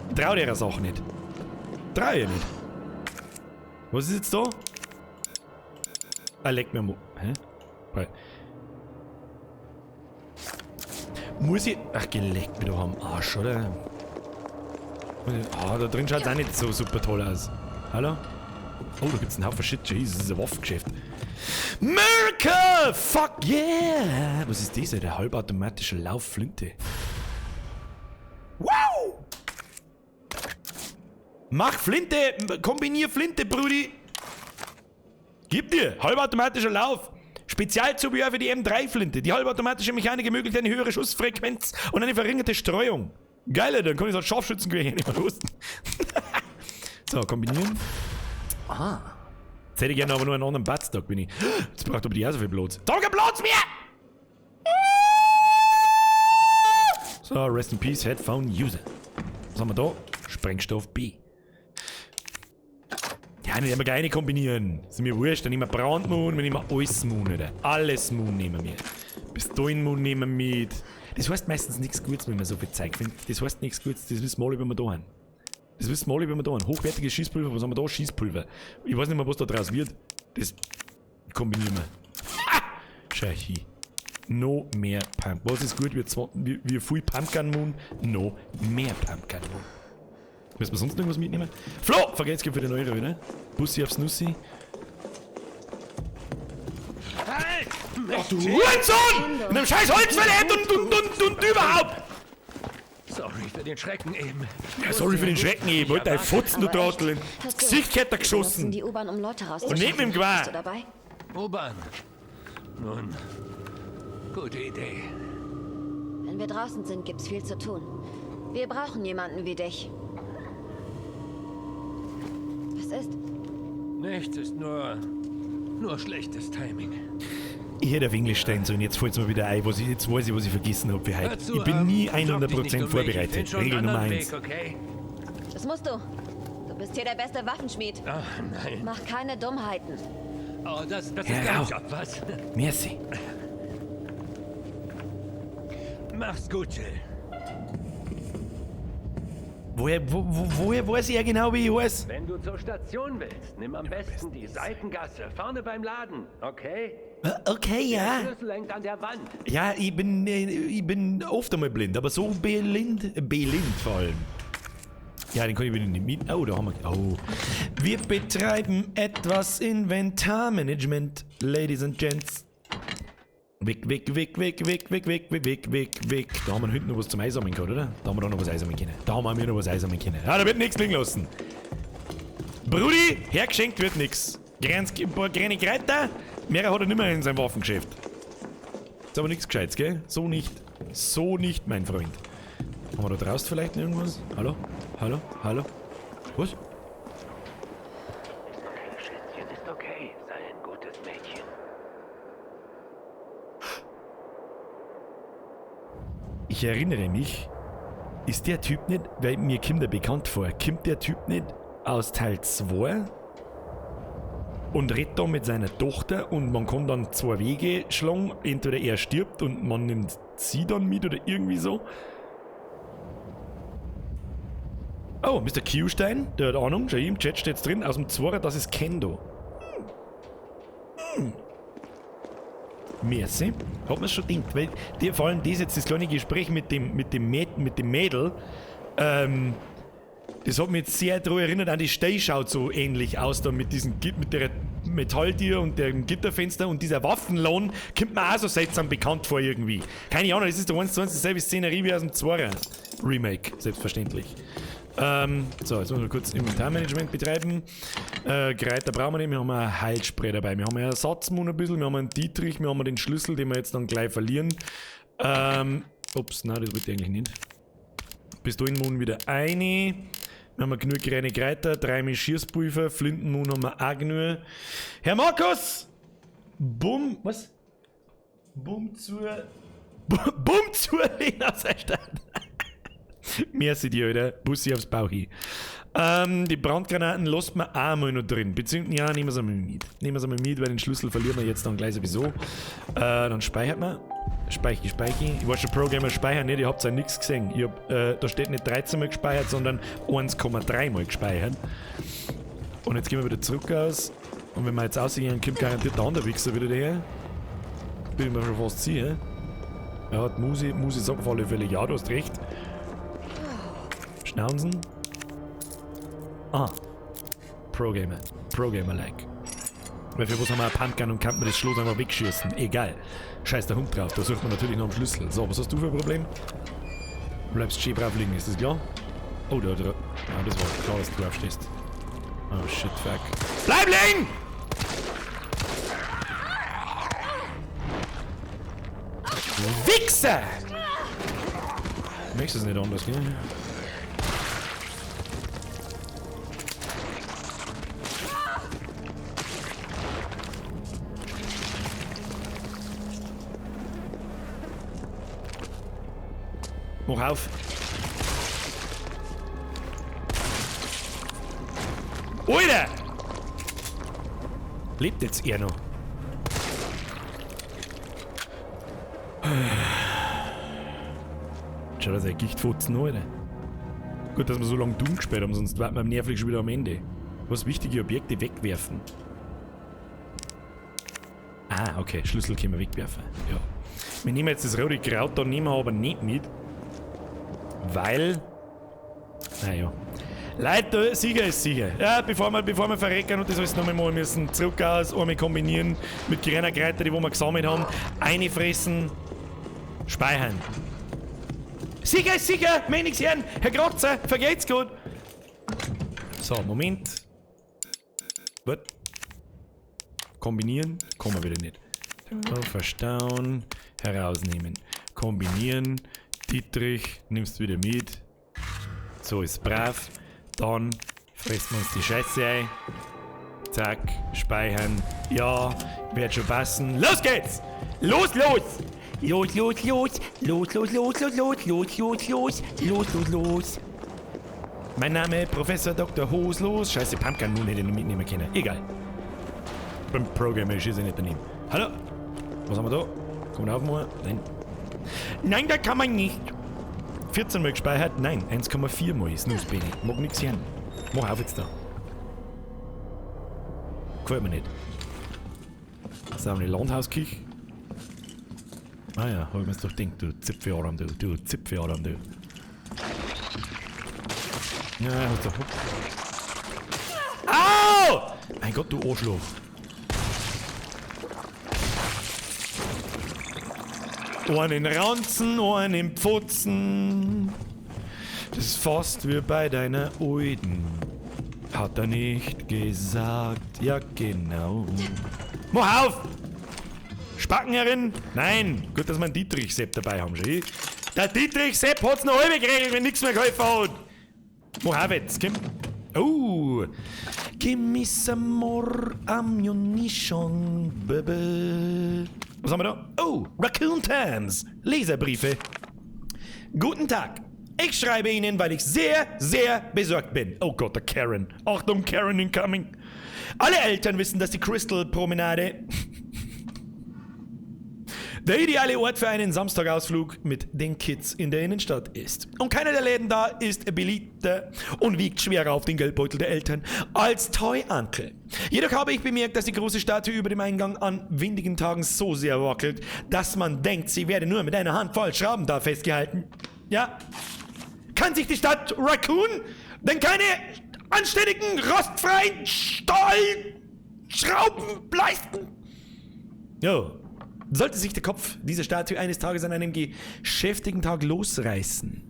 Ich trau der Sache nicht. Trau ich nicht. Was ist jetzt da? Ah, leck mir am. Hä? Weil. Muss ich. Ach, geleckt mir doch am Arsch, oder? Ah, da drin schaut's auch nicht so super toll aus. Hallo? Oh, da gibt's einen Haufen Shit. Jesus, das ist ein Waffengeschäft. Miracle! Fuck yeah! Was ist das? Der halbautomatische Laufflinte. Wow! Mach Flinte! Kombinier Flinte, Brudi! Gib dir! Halbautomatischer Lauf! Spezialzubehör für die M3-Flinte. Die halbautomatische Mechanik ermöglicht eine höhere Schussfrequenz und eine verringerte Streuung. Geil, dann kann ich so ein Scharfschützengewehr nicht mehr rüsten. So, kombinieren. Ah. Jetzt hätte ich gerne aber nur einen anderen Buttstock, bin ich. Jetzt braucht aber die auch so viel Platz. Danke, Platz mir! So, Rest in Peace, Headphone User. Was haben wir da? Sprengstoff B. Ja, nicht immer gleich kombinieren. Ist mir wurscht, dann nehmen wir Brandmoon, wir nehmen alles Moon, oder? Alles Moon nehmen wir. Pistolenmoon nehmen wir mit. Das heißt meistens nichts Gutes, wenn man so viel Zeug findet. Das heißt nichts Gutes, das wissen wir alle, wenn wir da haben. Das wissen wir alle, wenn wir da haben. Hochwertiges Schießpulver, was haben wir da? Schießpulver. Ich weiß nicht mehr, was da draus wird. Das kombinieren wir. Ha! Schau hin. No mehr Pump. Was ist gut? Wie viel Pumpgun Moon? No mehr Pumpgun Moon. Müssen wir sonst noch irgendwas mitnehmen? Flo! Vergesst für den Euro wieder. Bussi aufs Nussi. Halt! Ach du Hurensohn! In einem scheiß Holzfäller und überhaupt! Sorry für den Schrecken eben. Ja, sorry für den Schrecken eben. Alter, Fotzen, du Trottel. Ins Gesicht hätte er geschossen. Die U-Bahn, um Leute Und nicht mit dem Gewehr. Bist du dabei? U-Bahn. Nun, gute Idee. Wenn wir draußen sind, gibt's viel zu tun. Wir brauchen jemanden wie dich. Was ist? Nichts, ist nur schlechtes Timing. Ich hätte auf Englisch stehen sollen, jetzt fällt's mir wieder ein, was ich, jetzt weiß ich, was ich vergessen habe für heute. Zu, ich bin nie 100% vorbereitet. Regel Nummer 1. Weg, okay? Das musst du. Du bist hier der beste Waffenschmied. Ach, nein. Mach keine Dummheiten. Oh, das ist ja, dein Job, was? Merci. Mach's gut, Jill. Woher weiß ich ja genau, wie ich heiße? Wenn du zur Station willst, nimm am besten die Seitengasse, vorne beim Laden, okay? Okay, ja. Der Schlüssel hängt an der Wand. Ja, ich bin oft einmal blind, aber so blind vor allem. Ja, den kann ich wieder nicht mit. Oh, da haben wir. Oh. Wir betreiben etwas Inventarmanagement, Ladies and Gents. Weg, weg, weg, weg, weg, weg, weg, weg, weg, weg, weg. Da haben wir hinten noch was zum Einsammeln gehabt, oder? Da haben wir doch noch was einsammeln können. Da haben wir noch was einsammeln können. Ja, da wird nichts liegen lassen. Brudi, hergeschenkt wird nichts. Ein paar kleine Kräuter. Mehr hat er nicht mehr in seinem Waffengeschäft. Ist aber nichts Gescheites, gell? So nicht. So nicht, mein Freund. Haben wir da draußen vielleicht noch irgendwas? Hallo? Hallo? Hallo? Was? Ist okay, Schätzchen, ist okay. Sei ein gutes Mädchen. Ich erinnere mich, ist der Typ nicht, weil mir kommt der bekannt vor, kommt der Typ nicht aus Teil 2 und redet da mit seiner Tochter und man kann dann zwei Wege schlagen, entweder er stirbt und man nimmt sie dann mit oder irgendwie so. Oh, Mr. Q-Stein, der hat Ahnung, schau, im Chat steht's drin, aus dem Zworer, das ist Kendo. Merci. Hat man's schon gedacht, weil dir vor allem das jetzt, das kleine Gespräch mit dem Mädel, das hat mich jetzt sehr daran erinnert, an die Stei schaut so ähnlich aus da mit diesem mit der Metalltür und dem Gitterfenster und dieser Waffenlohn kommt mir auch so seltsam bekannt vor irgendwie. Keine Ahnung, das ist doch eins zu eins dieselbe Szenerie wie aus dem Zworer Remake, selbstverständlich. So, jetzt müssen wir kurz Inventarmanagement betreiben. Kräuter brauchen wir nicht, wir haben ein Heilspray dabei, wir haben einen Ersatzmund ein bisschen, wir haben einen Dietrich, wir haben den Schlüssel, den wir jetzt dann gleich verlieren. Ups, nein, das wollte ich eigentlich nicht. Pistolenmund wieder eine. Wir haben genug kleine Kräuter, 3 Schießpulver, Flintenmund haben wir auch genug. Herr Markus! Bumm, was? Bumm zur... Bumm zur Lena Seestadt. Merci dir, Alter. Bussi aufs Bauch hin. Die Brandgranaten lassen wir auch mal noch drin. Beziehungsweise, ja, nehmen wir sie mal mit. Nehmen wir sie mal mit, weil den Schlüssel verlieren wir jetzt dann gleich sowieso. Dann speichert man. Speiche, speiche. Ich war schon Programmer speichern nicht, ihr habt ja nichts gesehen. Ich hab, da steht nicht 13 Mal gespeichert, sondern 1,3 Mal gespeichert. Und jetzt gehen wir wieder zurück aus. Und wenn wir jetzt rausgehen, kommt garantiert der andere Wichser wieder daher. Bin ich mir schon fast sicher. Ja, die Musi sagt auf alle Fälle, ja, du hast recht. Schnauzen. Ah. Pro-Gamer. Pro-Gamer-like. Weil für was haben wir eine Pumpgun und kann man das Schloss einfach wegschießen? Egal. Scheiß der Hund drauf, da sucht man natürlich noch einen Schlüssel. So, was hast du für ein Problem? Du bleibst schön brav liegen, ist das klar? Oh, da, da. Ah, das war klar, dass du drauf stehst. Oh shit, fuck. Bleib liegen! Wichser! Du möchtest es nicht anders, gell? Mach auf. Alter! Lebt jetzt er noch? Schau, das ist ein Gichtfotzen, Alter. Gut, dass wir so lange dumm gespielt haben, sonst warten wir nervlich schon wieder am Ende. Was wichtige Objekte wegwerfen. Ah, okay. Schlüssel können wir wegwerfen. Ja. Wir nehmen jetzt das rote Kraut, da nehmen wir aber nicht mit. Weil. Naja. Leute, sicher ist sicher. Ja, bevor wir verrecken und das alles nochmal machen müssen, zurück aus, einmal kombinieren mit grüner Kräuter, die wo wir gesammelt haben, einfressen, speichern. Sicher ist sicher, meine Herren, Herr Kratzer, vergeht's gut. So, Moment. Was? Kombinieren? Kommen wir wieder nicht. So, verstauen, herausnehmen. Kombinieren, Dietrich, nimmst wieder mit. So ist brav. Dann fressen wir uns die Scheiße ein. Zack, speichern. Ja, wird schon passen. Los geht's! Los, los! Los, los, los! Los, los, los, los, los, los, los, los, los, los, los! Mein Name Professor Dr. Hoslos. Scheiße, Pumpkin Moon hätte ich noch mitnehmen können. Egal. Beim Programmer schieße ich nicht daneben. Hallo? Was haben wir da? Kann man aufmachen? Nein. Nein, da kann man nicht. 14 Mal gespeichert? Nein, 1,4 Mal ist Nussbene. Mag nix hören. Mach auf jetzt da. Gefällt mir nicht. Das ist auch eine Landhausküche. Ah ja, hab ich mir's doch gedacht, du Zipfeladam, du Zipfeladam, du. Ja, hast du. Au! Mein Gott, du Arschloch. Einen Ranzen, einen Pfotzen. Das ist fast wie bei deiner Alten. Hat er nicht gesagt. Ja, genau. Mach auf! Spacken herin? Nein! Gut, dass wir einen Dietrich-Sepp dabei haben, schau. Der Dietrich-Sepp hat's noch halb geregelt, wenn nichts mehr geholfen hat. Mach auf jetzt, komm. Oh! Give me some more ammunition, baby. Was haben wir da? Oh, Raccoon Times. Leserbriefe. Guten Tag. Ich schreibe Ihnen, weil ich sehr, sehr besorgt bin. Oh Gott, der Karen. Achtung, Karen incoming. Alle Eltern wissen, dass die Crystal Promenade der ideale Ort für einen Samstagausflug mit den Kids in der Innenstadt ist. Und keiner der Läden da ist beliebter und wiegt schwerer auf den Geldbeutel der Eltern als Toy Uncle. Jedoch habe ich bemerkt, dass die große Statue über dem Eingang an windigen Tagen so sehr wackelt, dass man denkt, sie werde nur mit einer Handvoll Schrauben da festgehalten. Ja. Kann sich die Stadt Raccoon denn keine anständigen, rostfreien Stahlschrauben leisten? Jo. Sollte sich der Kopf dieser Statue eines Tages an einem geschäftigen Tag losreißen.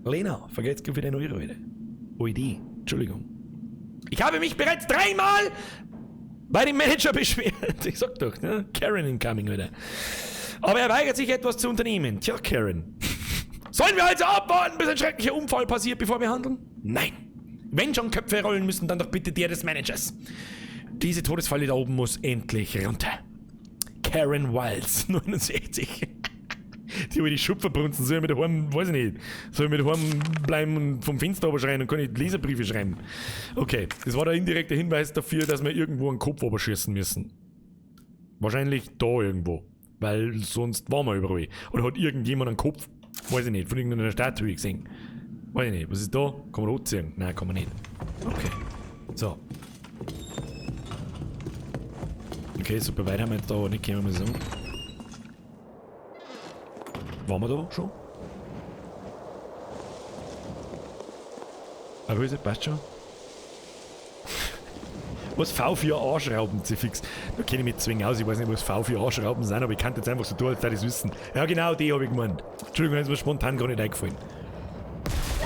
Lena, vergesst für den Euro wieder. OID, Entschuldigung. Ich habe mich bereits dreimal bei dem Manager beschwert. Ich sag doch, ne? Karen incoming wieder. Aber er weigert sich, etwas zu unternehmen. Tja, Karen. Sollen wir also abwarten, bis ein schrecklicher Unfall passiert, bevor wir handeln? Nein. Wenn schon Köpfe rollen müssen, dann doch bitte der des Managers. Diese Todesfalle da oben muss endlich runter. Karen Wiles, 69. Die über die Schupferbrunzen, soll ich mit daheim, weiß ich nicht, soll ich mit daheim bleiben und vom Fenster schreien und kann ich Leserbriefe schreiben. Okay, das war der indirekte Hinweis dafür, dass wir irgendwo einen Kopf schießen müssen. Wahrscheinlich da irgendwo, weil sonst waren wir überall. Oder hat irgendjemand einen Kopf, weiß ich nicht, von irgendeiner Statue gesehen. Weiß ich nicht, was ist da? Kann man anziehen? Nein, kann man nicht. Okay, so. Okay, super weit haben wir jetzt da nicht gekommen, muss ich sagen. Waren wir da schon? Aber ist es? Passt schon. Was V4A-Schrauben, fix. Da kenne ich mich zwingen aus, ich weiß nicht, was V4A-Schrauben sind, aber ich kann jetzt einfach so tun, als würde ich es wissen. Ja genau, die habe ich gemeint. Entschuldigung, ist mir spontan gar nicht eingefallen.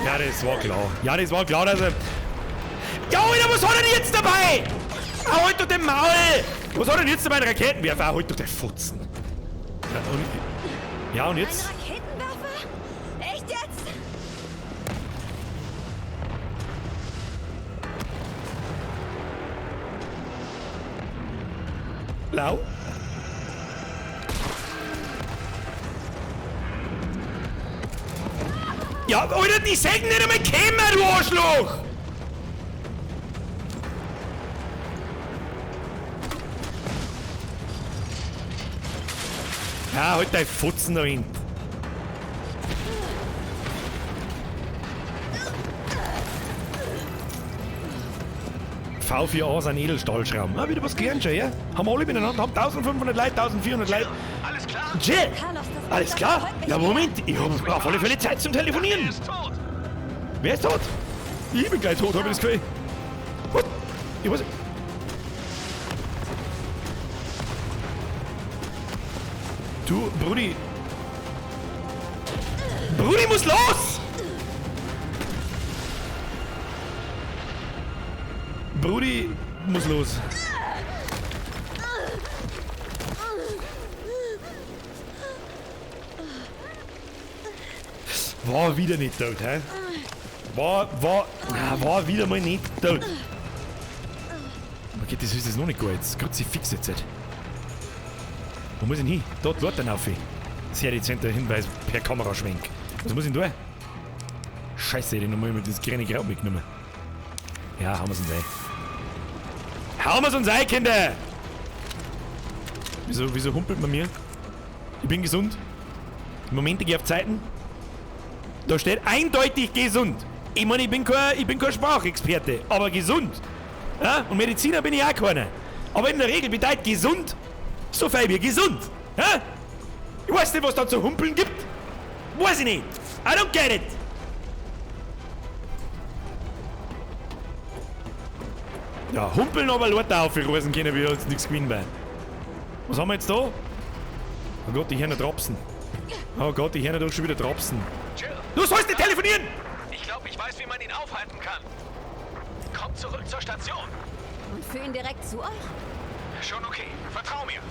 Ja, das war klar. Ja, das war klar, dass er... Ja, Alter, was hat er denn jetzt dabei? Ah, halt doch den Maul! Was hat er denn jetzt dabei? Ein Raketenwerfer? Ah, halt doch den Fotzen. Ja, und jetzt? Ein Raketenwerfer? Echt jetzt? Blau? Ja, Alter, die Sägen nicht einmal kommen, du Arschloch! Ja, halt dein Fotzen da hinten. V4A sind Edelstahlschrauben. Ah, wieder was gelernt schon, ja? Haben alle miteinander, haben 1500 Leute, 1400 Leute. Alles klar? Jill! Carlos, das Alles klar? Ja, Moment, ich hab auf alle Fälle Zeit zum Telefonieren. Er ist tot. Wer ist tot? Ich bin gleich tot, hab ich das Gefühl. Was? Ich weiß. Du, Brudi. Brudi muss los! Brudi muss los. War wieder nicht tot, hä? War wieder mal nicht tot. Okay, das ist jetzt noch nicht gut. Jetzt Kruzifix jetzt. Wo muss ich denn hin? Dort, dort dann auf. Sehr dezenter Hinweis per Kameraschwenk. Was muss ich denn da? Scheiße, ich hätte nochmal mit das kleine Grab mitgenommen. Ja, hauen wir's uns ein. Hauen wir's uns ein, Kinder! Wieso humpelt man mir? Ich bin gesund. Im Moment, ich gehe auf Zeiten. Da steht eindeutig gesund. Ich meine, ich bin kein Sprachexperte, aber gesund. Ja? Und Mediziner bin ich auch keiner. Aber in der Regel bedeutet gesund so viel wie gesund. Hä? Ich weiß nicht, was da zu humpeln gibt. Weiß ich nicht. I don't get it. Ja, humpeln aber Leute auf, wir reisen können, wir uns nichts gewinnen bei. Was haben wir jetzt da? Oh Gott, ich höre noch Dropsen. Oh Gott, ich höre doch schon wieder Dropsen. Jill, Du sollst nicht telefonieren! ich glaube, ich weiß, wie man ihn aufhalten kann. Komm zurück zur Station. Und führ ihn direkt zu euch? Schon okay. Vertrau mir.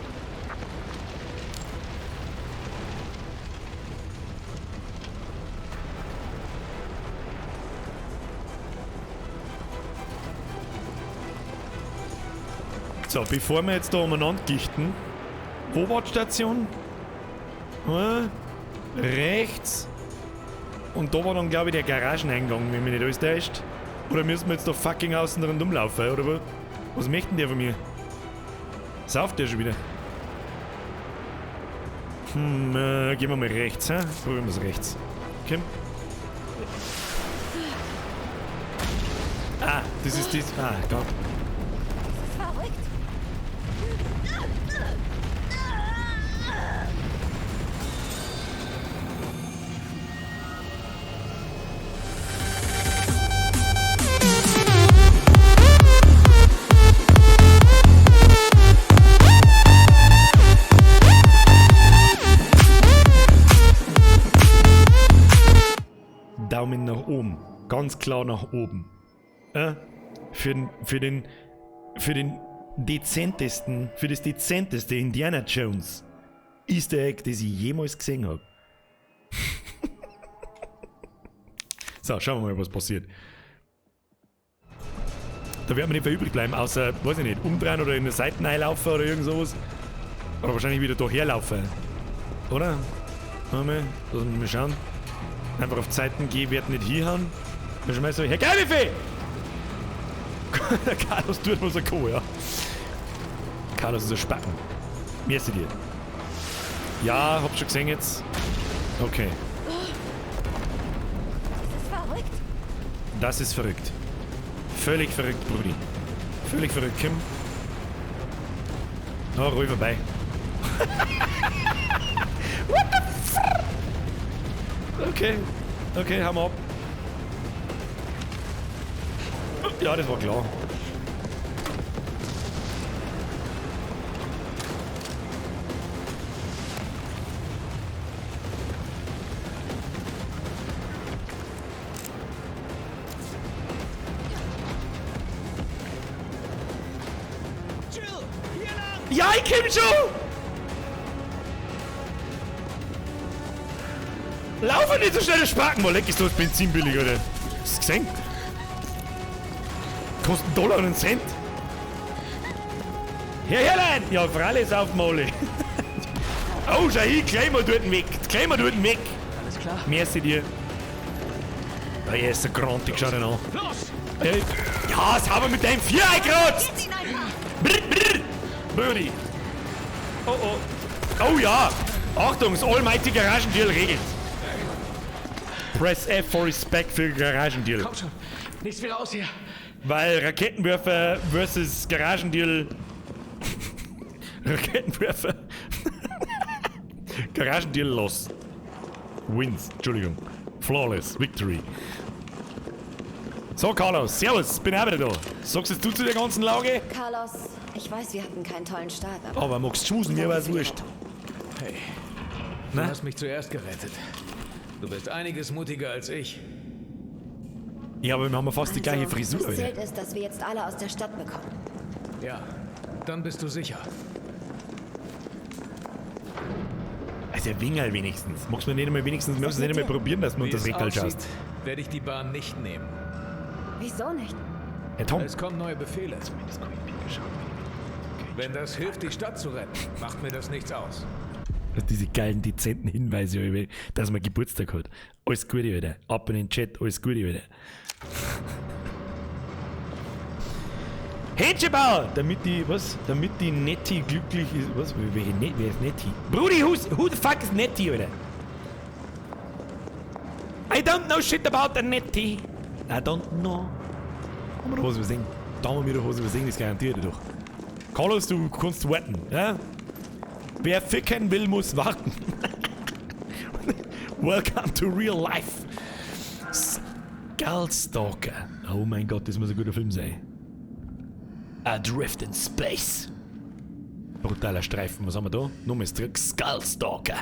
So, bevor wir jetzt da umeinander gichten. Wo war die Station? Rechts. Und da war dann, glaube ich, der Garageneingang, wenn mich nicht alles täuscht. Oder müssen wir jetzt da fucking außen rundum laufen, oder was? Was möchten der von mir? Sauft der schon wieder? Gehen wir mal rechts, hä? Probieren wir es rechts. Okay. Ah, das ist das. Ah, Gott. Verrückt. Daumen nach oben. Ganz klar nach oben. Für den dezenteste für das dezenteste Indiana Jones Easter Egg, das ich jemals gesehen hab. So, schauen wir mal, was passiert. Da werden wir nicht viel übrig bleiben, außer, weiß ich nicht, umdrehen oder in der Seite reinlaufen oder irgend sowas. Oder wahrscheinlich wieder da herlaufen. Oder? Warte mal, lass mich mal schauen. Einfach auf Zeiten gehen, wird nicht hinhauen. Dann schmeißen wir. Herr Geilbuffet! Der Carlos tut, was er kann, ja. Carlos ist ein Spacken. Merci dir. Ja, hab schon gesehen jetzt. Okay. Das ist verrückt. Das ist verrückt. Völlig verrückt, Brudi. Völlig verrückt, Kim. Oh, ruhig vorbei. What the fuck? Okay. Okay, hau mal ab. Ja, das war klar. Ja, ich komm schon! Laufe nicht so schnell, der Spacken! Wo leck ist das Benzin billig, oder? Hast du gesehen? Kostet einen Dollar und einen Cent. Her, Herrlein! Ja, freilich ist auf dem Maul. Oh, schau hin, gleich mal dort weg. Gleich mal dort weg. Alles klar? Merci dir. Oh, er ist so grantig, schau den an. Los! Ja, das haben wir mit deinem Viereck gekratzt! Brr, brr. Birdie. Oh, oh. Oh ja! Achtung, das Almighty Garagendeal regelt. Press F for Respect für Garagendeal. Komm schon, nichts wie raus hier. Weil Raketenwerfer versus Garagendeal. Raketenwerfer. Garagendeal loss. Wins, Entschuldigung. Flawless Victory. So, Carlos, servus, bin auch wieder da. Sagst jetzt du zu der ganzen Lage? Carlos, ich weiß, wir hatten keinen tollen Start, aber... Aber magst du schmusen, mir war's wurscht. Hey, Na? du hast mich zuerst gerettet. Du bist einiges mutiger als ich. Ja, aber wir haben ja fast die gleiche Frisur, Was Alter. zählt ist, dass wir jetzt alle aus der Stadt bekommen. Ja, dann bist du sicher. Also der Wingerl wenigstens. Magst du nicht einmal wenigstens, magst du nicht einmal probieren, dass du Wie unter das es Regal aussieht, schaust? werde ich die Bahn nicht nehmen. Wieso nicht? Herr Tom. Es kommen neue Befehle. Wenn das hilft, die Stadt zu retten, macht mir das nichts aus. Also diese geilen, dezenten Hinweise, Alter, dass man Geburtstag hat. Alles Gute, Alter. Ab in den Chat, alles Gute, Alter. Händchenbau! Damit die, was? Damit die Nettie glücklich ist. Was? Welche Net, wer ist Nettie? Brudi, who the fuck is Nettie, Alter? I don't know shit about the Nettie. I don't know. Haben wir da was übersehen? Da haben wir wieder was übersehen, das garantiert doch. Carlos, du kannst warten, ja? Wer ficken will, muss warten. Welcome to real life. Skullstalker. Oh mein Gott, das muss ein guter Film sein. Adrift in Space. Brutaler Streifen. Was haben wir da? Nochmal zurück. Skullstalker.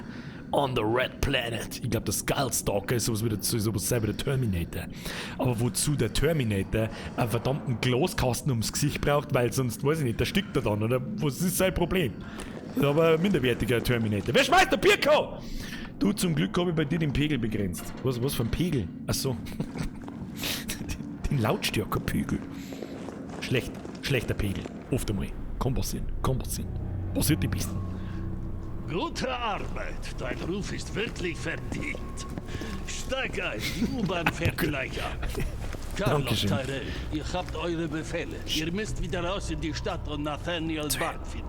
On the Red Planet. Ich glaube, der Skullstalker ist sowas wie der, sowas wie der Terminator. Aber wozu der Terminator einen verdammten Glaskasten ums Gesicht braucht, weil sonst, weiß ich nicht, der stickt er dann, oder? Was ist sein Problem? Aber ein minderwertiger Terminator. Wer schmeißt der Birko? Du, zum Glück habe ich bei dir den Pegel begrenzt. Was für ein Pegel? Ach so. Den Lautstärkepegel. Schlecht. Schlechter Pegel. Oft einmal. Kann passieren. Kann passieren. Passiert die Besten. Gute Arbeit. Dein Ruf ist wirklich verdient. Steig ein. Die U-Bahn fährt gleich ab. Carlos, Dankeschön. Tyrell, ihr habt eure Befehle. Ihr müsst wieder raus in die Stadt und Nathaniel Bard finden.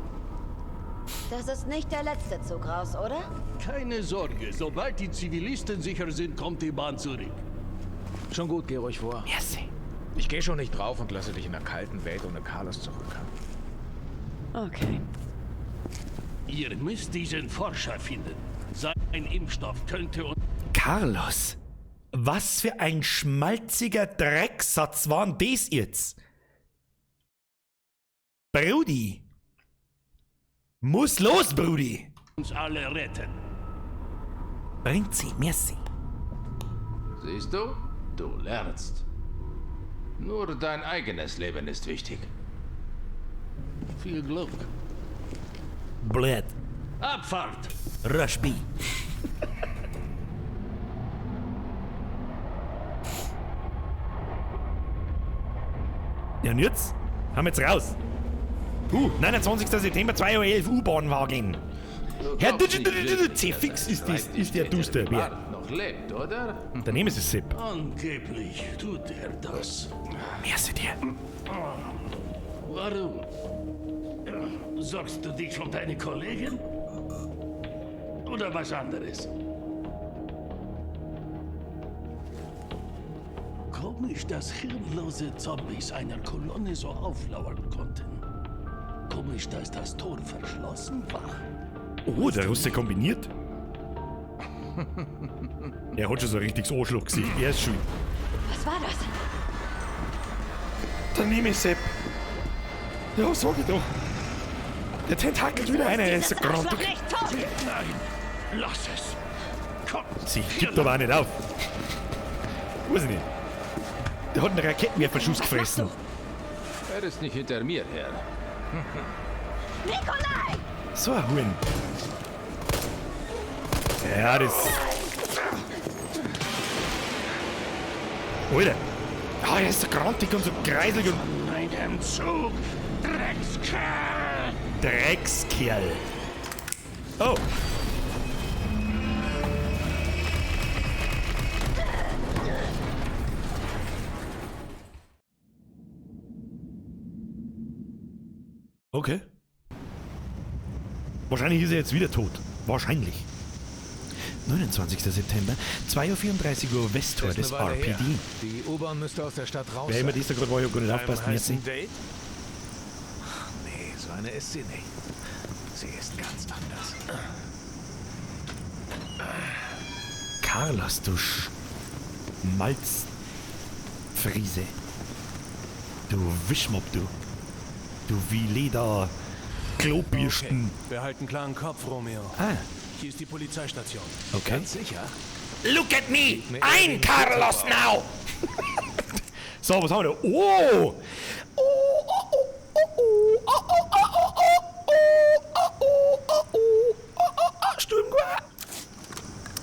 Das ist nicht der letzte Zug raus, oder? Keine Sorge, sobald die Zivilisten sicher sind, kommt die Bahn zurück. Schon gut, geh ruhig vor. Merci. Ich gehe schon nicht drauf und lasse dich in der kalten Welt ohne Carlos zurück. Okay. Ihr müsst diesen Forscher finden. Sein Impfstoff könnte uns Carlos, was für ein schmalziger Drecksatz war denn das jetzt? Brudi. Muss los, Brudi. alle retten. Bringt sie, merci. Siehst du? Du lernst. Nur dein eigenes Leben ist wichtig. Viel Glück. Blöd. Abfahrt! Rush B. Ja, und jetzt? Haben wir jetzt raus. 29. September, 2:11 Uhr, U-Bahn-Wagen. Herr C-Fix ist, das, ist der Duster. Wer? Noch lebt, oder? Der Name ist Sepp. Angeblich tut er das. Merci dir. Warum? Sorgst du dich um deine Kollegen? Oder was anderes? Komisch, dass hirnlose Zombies einer Kolonne so auflauern konnten. Komisch, dass das Tor verschlossen war. Oh, der Russe kombiniert. Er hat schon so ein richtiges Arschlochgesicht. Er ist schuld. Was war das? Dann nehme ich Sepp. Ja, sag ich doch. Der tentakelt wieder einer. Er ist so Arschloch grantig. nicht tot! Nein, lass es. Komm. Sie gibt aber auch nicht auf. Weiß ich nicht. Der hat einen Raketenwerferschuss gefressen. Er ist nicht hinter mir her. Nikolai! So ein Huhn. Ja, das. Alter. Ah, er ist so grantig und so kreiselig und. Meinem Zug, Dreckskerl! Dreckskerl. Oh. Okay. Wahrscheinlich ist er jetzt wieder tot. Wahrscheinlich. 29. September, 2:34 Uhr, Westtor Ist eine des Weile her. RPD. Die U-Bahn müsste aus der Stadt raus. Wer immer sein. das da gerade war, ich hab gar nicht Beim aufpasst, merci. heißen Date? Nee, so eine ist sie nicht. Sie ist ganz anders. Carlos, du Schmalzfriese. Du Wischmopp, du. Du wie Leder Klobürsten. Behalten klaren Kopf, Romeo. Ah, Hier ist die Polizeistation. okay. Ganz sicher? Look at me! Mir I'm eher Carlos now! So, was haben wir da? Oh! Oh, oh, oh, oh, oh, oh, oh, oh, oh, oh, oh, oh, oh, oh, oh, oh, Sturmgewehr!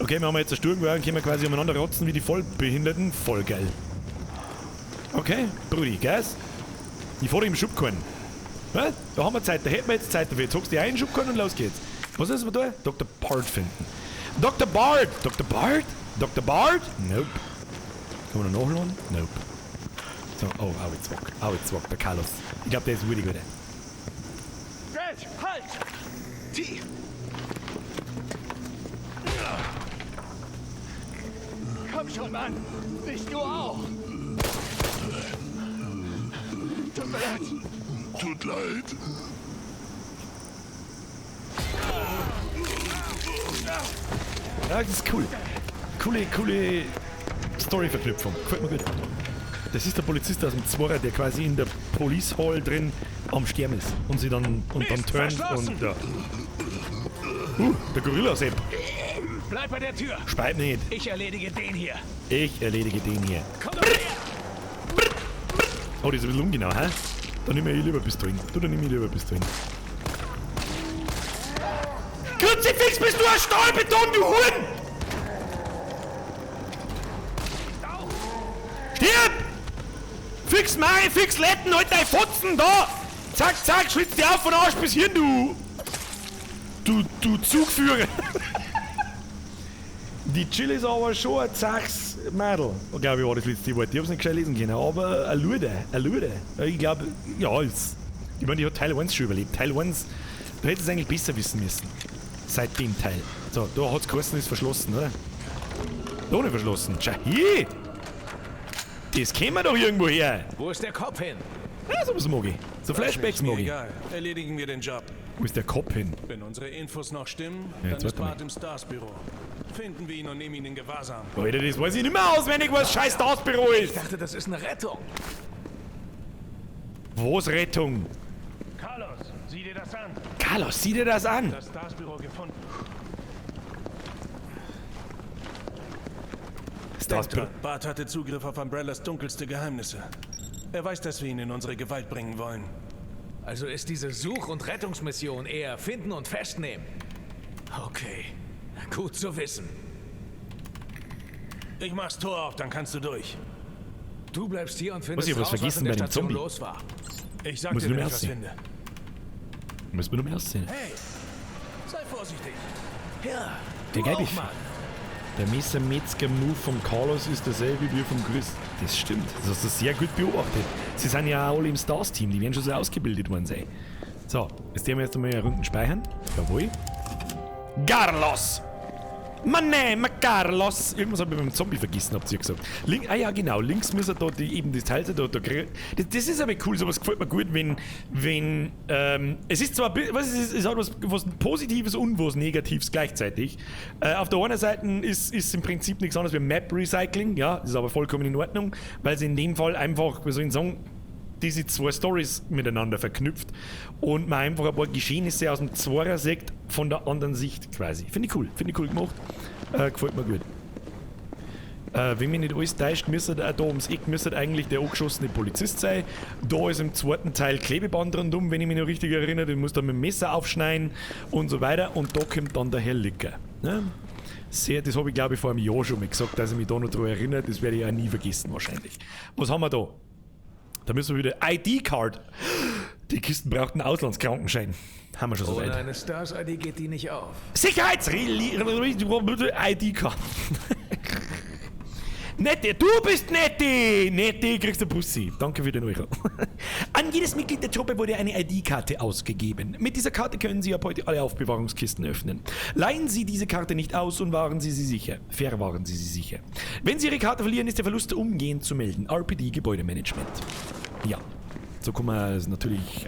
Okay, wir haben jetzt ein Sturmgewehr und können wir quasi umeinander rotzen wie die Vollbehinderten. Voll geil. Okay, Brudi, gell? Ich fahre im Schubkorn. Was? Da haben wir Zeit, da hätten wir jetzt Zeit dafür. Jetzt hockst du dich ein in den Schubkorn und los geht's. Was ist wir da? Dr. Bard finden. Dr. Bard! Dr. Bard? Dr. Bard? Nope. Kann man noch nachladen? Nope. So, oh, au jetzt wack. Au jetzt wack, der Carlos. Ich glaube, der ist wirklich gut. Red, halt! Die! Komm schon, Mann! Nicht du auch! Tut mir leid! Tut leid. Ja, das ist cool. Coole Story-Verknüpfung. Gefällt mir gut. Das ist der Polizist aus dem Zworer, der quasi in der Police Hall drin am Sterben ist. Und sie dann, und dann turnt und ja. Der Gorilla-Sepp. Bleib bei der Tür. Speit nicht. Ich erledige den hier. Ich erledige den hier. Komm doch her. Oh, das ist ein bisschen ungenau, hä? Dann nehme ich lieber Pistolen. Du, dann nehme ich lieber Pistolen. Kruzifix, bist du ein Stahlbeton, du Huren! Stirb! Fix Mari, fix Letten, halt dein Fotzen da! Zack, zack, schlitz dich auf von Arsch bis hin, du! Du Zugführer! Die Jill ist aber schon ein zaches Mädel. Glaube ich, war das letzte Wort. Ich hab's nicht gescheit lesen können, aber ein Lude, ein Lude. Ich glaube, ja, ist, ich meine, die hat Teil 1 schon überlebt. Teil 1, du hättest es eigentlich besser wissen müssen. Seit dem Teil. So, da hat's geheißen, ist verschlossen, oder? Da nicht verschlossen. Schau hier! Das kennen wir doch irgendwo her. Wo ist der Kopf hin? Ja, sowas mag ich. So Flashbacks mag ich. Egal. Erledigen wir den Job. Wo ist der Kopf hin? Wenn unsere Infos noch stimmen, Ja, dann jetzt ist warte mal. Bart im Stars-Büro. Finden wir ihn und nehmen ihn in Gewahrsam. Alter, das weiß ich nicht mehr auswendig, was scheiß Stars-Büro ist. Ich dachte, das ist eine Rettung. Was Rettung? Carlos, sieh dir das an. Carlos, sieh dir das an. Das Stars-Büro gefunden. Stars-Büro. Bart hatte Zugriff auf Umbrellas dunkelste Geheimnisse. Er weiß, dass wir ihn in unsere Gewalt bringen wollen. Also ist diese Such- und Rettungsmission eher finden und festnehmen. Okay, gut zu wissen. Ich mach's Tor auf, dann kannst du durch. Du bleibst hier und findest ich hab was raus, was vergessen in der bei dem Station Zombie. los war. Ich sag Muss dir, ich wenn nur ich was aussehen. finde. Müssen wir nur mehr aussehen. Hey, sei vorsichtig. Ja, Der du gelbe auch, Mann. Der Messer-Metzger-Move von Carlos ist derselbe wie vom Chris. Das stimmt. Das hast du sehr gut beobachtet. Sie sind ja auch alle im Stars-Team. Die werden schon so ausgebildet worden sein. So, jetzt werden wir jetzt einmal eine Runden speichern. Jawohl. Carlos! My name Carlos! Irgendwas habe ich beim Zombie vergessen, habt ihr gesagt. Link, ah ja, genau. Links muss er da die, eben das Teil da, das ist aber cool, sowas gefällt mir gut, wenn es ist zwar, was ist, es hat was Positives und was Negatives gleichzeitig. Auf der einen Seite ist im Prinzip nichts anderes wie Map Recycling, ja, das ist aber vollkommen in Ordnung, weil sie in dem Fall einfach, wie soll ich sagen, diese zwei Stories miteinander verknüpft und man einfach ein paar Geschehnisse aus dem Zworer sieht, von der anderen Sicht quasi. Finde ich cool, finde ich cool gemacht. Gefällt mir gut. Wenn mich nicht alles täuscht, müsste auch da ums Eck müsste eigentlich der angeschossene Polizist sein. Da ist im zweiten Teil Klebeband rundum, wenn ich mich noch richtig erinnere. Den muss dann mit dem Messer aufschneiden und so weiter. Und da kommt dann der Herr Licker. Ne? Sehr, das habe ich glaube ich vor einem Jahr schon mal gesagt, dass ich mich da noch dran erinnere. Das werde ich auch nie vergessen wahrscheinlich. Was haben wir da? Da müssen wir wieder ID-Card. Die Kisten braucht einen Auslandskrankenschein. Haben wir schon so Ohne weit. eine Stars-ID geht die nicht auf. Sicherheits-ID-Card. Nette, du bist Nette! Nette, kriegst du Bussi. Danke für den Euro. An jedes Mitglied der Truppe wurde eine ID-Karte ausgegeben. Mit dieser Karte können Sie ab heute alle Aufbewahrungskisten öffnen. Leihen Sie diese Karte nicht aus und wahren Sie sie sicher. Verwahren Sie sie sicher. Wenn Sie Ihre Karte verlieren, ist der Verlust umgehend zu melden. RPD Gebäudemanagement. Ja. So kann man es natürlich...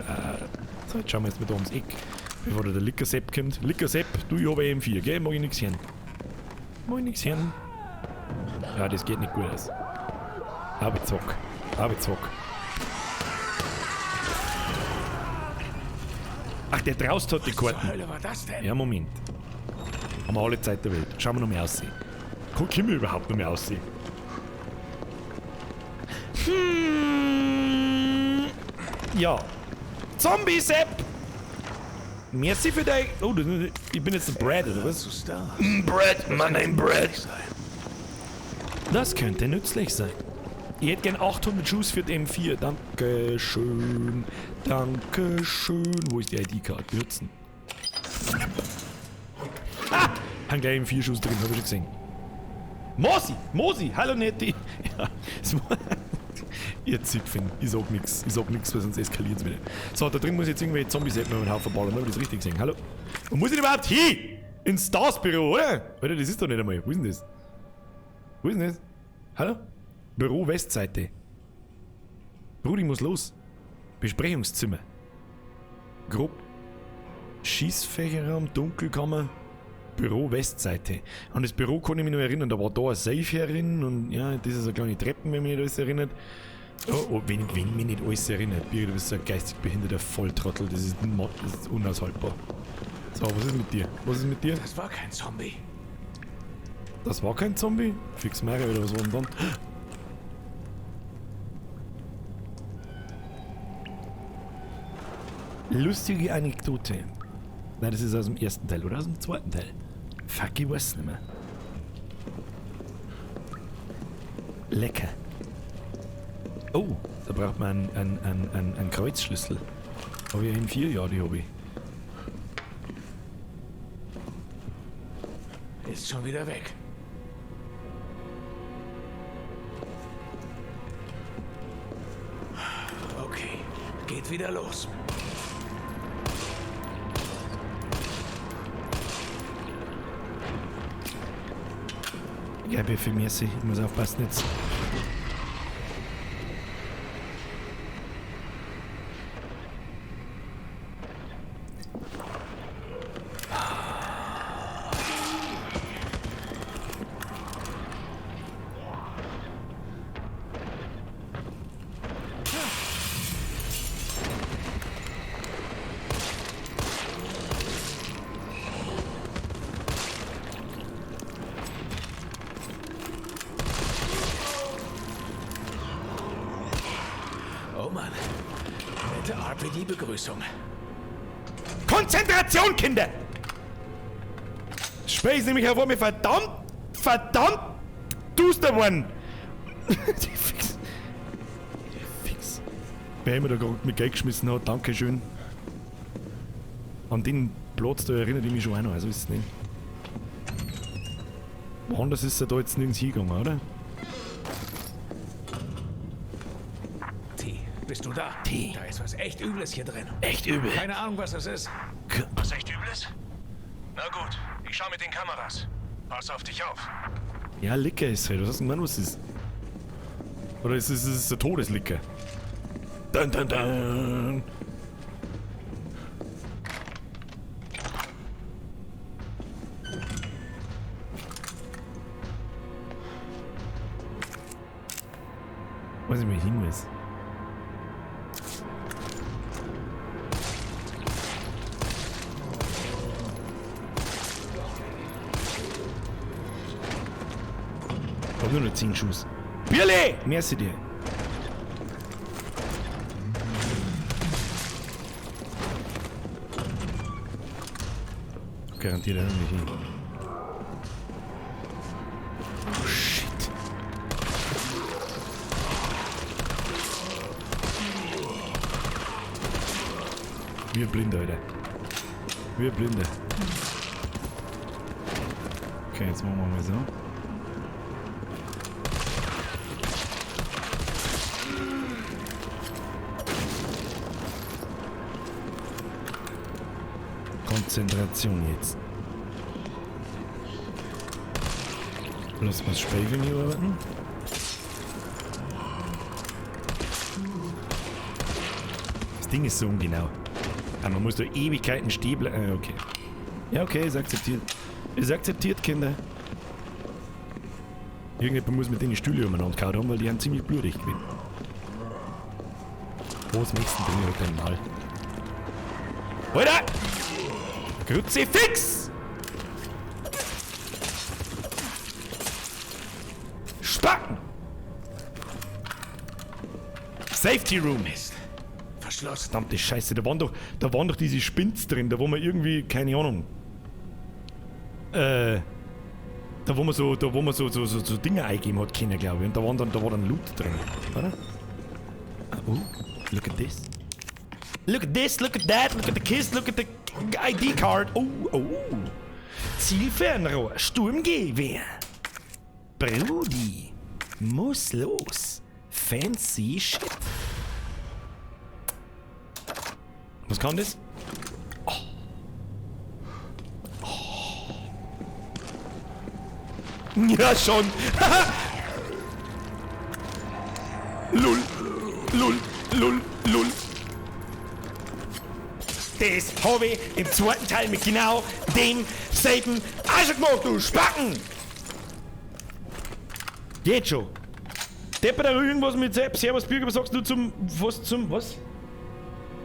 so, jetzt schauen wir jetzt mal da ums Eck, bevor da der Lickersepp kommt. Lickersepp, du, ich hab M4, gell? Mag ich nix hören. Mag ich nix hören. Ja, das geht nicht gut aus. Aber zock. Aber zock. Ach, der draußen hat die Karten. Was zur Hölle war das denn? Ja, Moment. Haben wir alle Zeit der Welt. Schauen wir noch mehr aussehen. Können wir überhaupt noch mehr aussehen? Ja. Zombie-Sepp! Merci für dein... Oh, ich bin jetzt ein Brad, oder was? Brad, my name Brad. Das könnte nützlich sein. Ich hätte gern 800 Schuss für die M4. Dankeschön. Dankeschön. Wo ist die ID-Card? Benutzen. Ah! Haben gleich M4 Schuss drin, hab ich schon gesehen. Mosi! Mosi! Hallo Netti! Ja, ihr Zipfen. Ich sag nix. Ich sag nix, weil sonst eskaliert's wieder. So, da drin muss ich jetzt irgendwelche Zombies mit dem Haufen ballern. Hab ich das richtig gesehen? Hallo? Wo muss ich denn überhaupt hin? Ins Stars-Büro, oder? Alter, das ist doch nicht einmal. Wo ist denn das? Wo ist denn das? Hallo? Büro Westseite. Brudi muss los. Besprechungszimmer. Grob. Schießfächerraum, Dunkelkammer. Büro Westseite. An das Büro kann ich mich noch erinnern, da war da ein Safe herin und ja, das ist eine kleine Treppen, wenn mich nicht alles erinnert. Oh, oh, wenn mich nicht alles erinnert. Birgit, du bist so ein geistig behinderter Volltrottel, das ist unaushaltbar. So, was ist mit dir? Was ist mit dir? Das war kein Zombie. Das war kein Zombie? Fix Mare oder was war denn dann? Lustige Anekdote. Nein, das ist aus dem ersten Teil oder aus dem zweiten Teil. Fuck, ich weiß nicht mehr. Lecker. Oh, da braucht man einen Kreuzschlüssel. Habe ich einen 4? Ja, die habe ich. Ist schon wieder weg. Okay, geht wieder los. Ja, für mich, ich muss aufpassen jetzt. Oh Mann. Nette RPD-Begrüßung. Konzentration, Kinder! Spiel ist nämlich hervor mir verdammt, verdammt duster geworden. Die Fix. Fix. Wer immer da gerade mit Geld geschmissen hat, Dankeschön. An den Platz da erinnert ich mich schon auch noch, also ist es nicht. Woanders ist er da jetzt nirgends hingegangen, oder? T, bist du da? T. Da ist was echt Übles hier drin. Echt übel. Keine Ahnung, was das ist. Was echt Übles? Na gut, ich schau mit den Kameras. Pass auf dich auf. Ja, Licker ist halt. Was hast du denn gemeint, was ist? Oder ist es eine Todeslicke? Dun, dun, dun. Weiß ich, wo ich hin muss. Ich hab nur noch 10 Schuss. Birle! Merci dir. Garantiert auch nicht hin. Oh shit. Wir Blinde, Alter. Wir Blinde. Okay, jetzt machen wir mal so. Konzentration jetzt. Lass mal das Speichern hier arbeiten. Das Ding ist so ungenau. Aber man muss da Ewigkeiten stehen bleiben. Okay. Ja, okay, ist akzeptiert. Ist akzeptiert, Kinder. Irgendjemand muss mit den Stühle umeinander gehauen haben, weil die haben ziemlich blutig gewesen. Wo ist nächsten Ding heute einmal? Alter! Kruzifix! Spacken! Safety Room! Mist. Verschlossen. Verdammte Scheiße, da waren doch diese Spinns drin, da wo man irgendwie, keine Ahnung. Da wo man so, so Dinge eingeben hat können, glaube ich. Und da war dann Loot drin, oder? Oh, look at this. Look at this, look at that, look at the kiss, look at the ID card. Oh, oh. Zielfernrohr, Sturmgewehr. Brudi, muss los. Fancy shit. Was kann das? Oh. Oh. Ja, schon. Lull. Lull. Lull. Lull. Das habe ich im zweiten Teil mit genau demselben auch schon gemacht, du Spacken! Geht schon. Depper da irgendwas mit Sepp, Servus Bürger, was sagst du zum, was zum, was?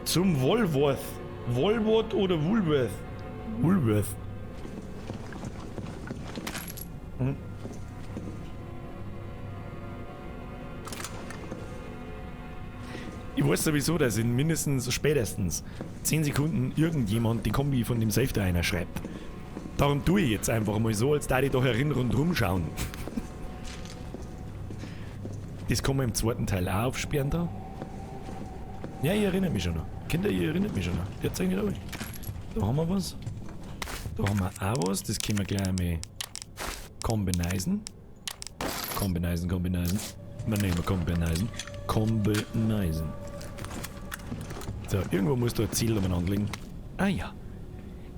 Zum Woolworth. Woolworth oder Woolworth? Woolworth. Hm. Ich weiß sowieso, dass in mindestens, spätestens 10 Sekunden irgendjemand die Kombi von dem Safe da einer schreibt. Darum tue ich jetzt einfach mal so, als da die da herin rundherum schauen. Das kann man im zweiten Teil auch aufsperren da. Ja, ich erinnere mich schon noch. Kinder, ihr erinnert mich schon noch. Jetzt eigentlich auch. Da haben wir was. Da haben wir auch was. Das können wir gleich einmal kombinisen. Kombinisen, kombinisen. Wir nehmen kombinisen. Kombinisen. So, irgendwo muss da ein Ziel umeinander liegen. Ah ja.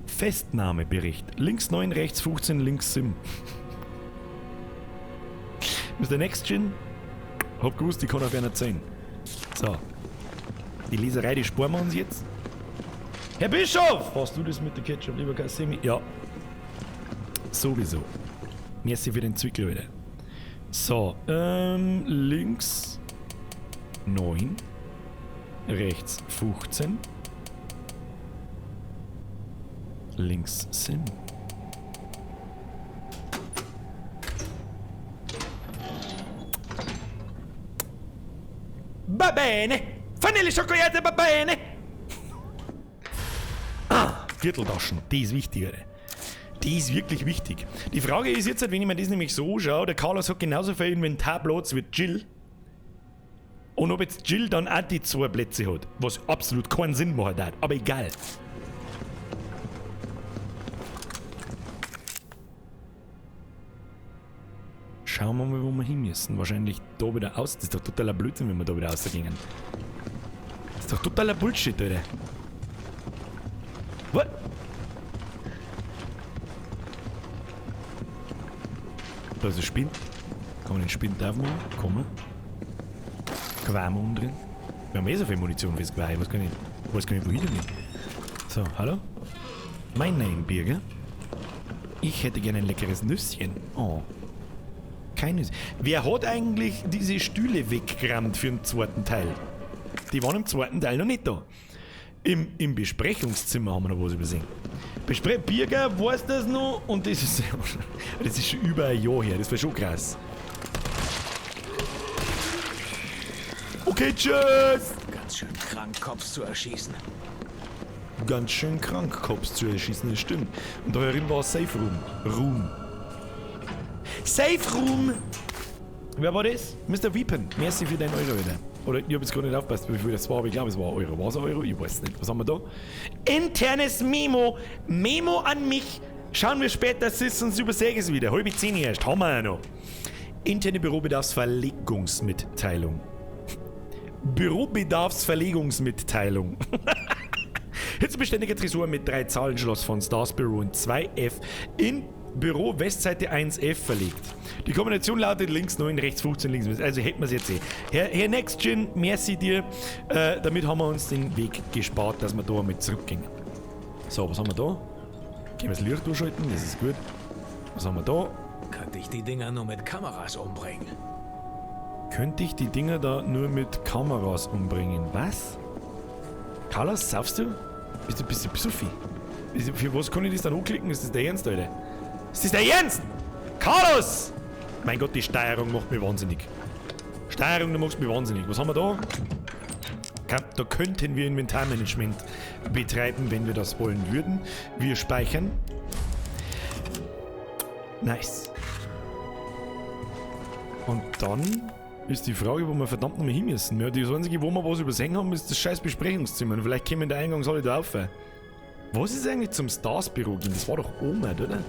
Festnahmebericht. Links 9, rechts 15, links 7. Mr. Next Gen. Hab gewusst, ich kann auf einer 10. So. Die Leserei, die sparen wir uns jetzt. Herr Bischof! Hast du das mit der Ketchup, lieber Kassemi? Ja. Sowieso. Merci für den Zwickel, Alter. So, links 9, rechts 15, links 7. Va bene! Vanilleschokolade, va bene! Ah, Gürteltaschen, die ist wichtig, Alter. Die ist wirklich wichtig. Die Frage ist jetzt, wenn ich mir das nämlich so anschaue, der Carlos hat genauso viel Inventarplatz wie Jill. Und ob jetzt Jill dann auch die 2 Plätze hat, was absolut keinen Sinn macht, hat, aber egal. Schauen wir mal, wo wir hin müssen. Wahrscheinlich da wieder aus. Das ist doch totaler Blödsinn, wenn wir da wieder rausgehen. Das ist doch totaler Bullshit, Alter. What? Da ist ein Spind. Kann man den Spind aufmachen? Kann man. Quam unten drin. Wir haben eh so viel Munition fürs Geweih. Was kann ich, was kann ich wohin damit? So, hallo? Mein Name, Birger. Ich hätte gerne ein leckeres Nüsschen. Oh. Keines. Wer hat eigentlich diese Stühle weggerammt für den zweiten Teil? Die waren im zweiten Teil noch nicht da. Im Besprechungszimmer haben wir noch was übersehen. Birger weiß das noch und das ist, das ist schon über ein Jahr her. Das war schon krass. Okay, tschüss! Ganz schön krank, Cops zu erschießen. Ganz schön krank, Cops zu erschießen, das stimmt. Und da herin war Safe Room. Room. Safe Room! Wer war das? Mister Weapon. Merci für deinen Euro wieder. Oder ich hab jetzt gar nicht aufgepasst, wie viel das war, aber ich glaube, es war Euro. War's ein Euro? Ich weiß nicht. Was haben wir da? Internes Memo. Memo an mich. Schauen wir später, Sis, sonst übersäge es wieder. 9:30 erst. Haben wir ja noch. Interne Bürobedarfsverlegungsmitteilung. Bürobedarfsverlegungsmitteilung. Hitzebeständiger Tresor mit 3 Zahlenschloss von Stars Büro und 2F in Büro Westseite 1F verlegt. Die Kombination lautet links 9, rechts 15, links 15. Also hätten wir's jetzt eh. Herr NextGen, merci dir. Damit haben wir uns den Weg gespart, dass wir da einmal zurückgehen. So, was haben wir da? Können wir das Licht durchschalten? Das ist gut. Was haben wir da? Könnte ich die Dinger nur mit Kameras umbringen? Könnte ich die Dinger da nur mit Kameras umbringen? Was? Carlos, saufst du? Bist du Psuffi? Für was kann ich das dann anklicken? Ist das der Ernst, Alter? Ist das der Ernst? Carlos! Mein Gott, die Steuerung macht mich wahnsinnig. Steuerung, du machst mich wahnsinnig. Was haben wir da? Da könnten wir Inventarmanagement betreiben, wenn wir das wollen würden. Wir speichern. Nice. Und dann ist die Frage, wo wir verdammt nochmal hin müssen. Ja, das Einzige, wo wir was übersehen haben, ist das scheiß Besprechungszimmer. Und vielleicht kämen in der Eingangshalle da auf. Was ist eigentlich zum Stars-Büro gehen? Das war doch oben, oder?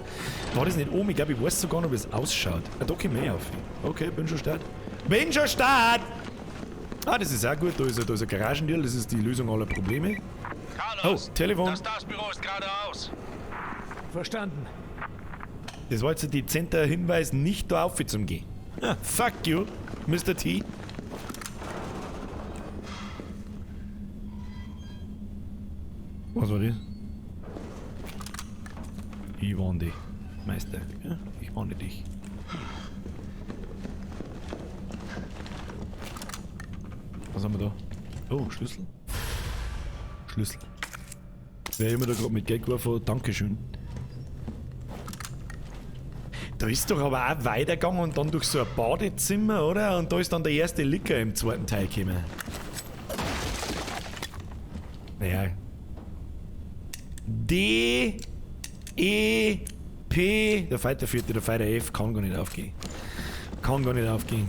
War das nicht oben? Ich glaube, ich weiß sogar noch, wie es ausschaut. Ah, da komm ich auf. Okay, bin schon start. Bin schon start! Ah, das ist auch gut. Da ist ein Garagendeal. Das ist die Lösung aller Probleme. Carlos, oh, Telefon. Das Stars-Büro ist geradeaus. Verstanden. Das war jetzt ein dezenter Hinweis, nicht da auf zum Gehen. Ah, fuck you, Mister T. Was war das? Ich warne dich, Meister. Ja, ich warne dich. Was haben wir da? Oh, Schlüssel. Schlüssel. Wer immer da gerade mit Geld geworfen hat, Dankeschön. Da ist doch aber auch weitergegangen und dann durch so ein Badezimmer, oder? Und da ist dann der erste Licker im zweiten Teil gekommen. Naja. D, E, P. Der Fighter vierte, der Fighter F kann gar nicht aufgehen. Kann gar nicht aufgehen.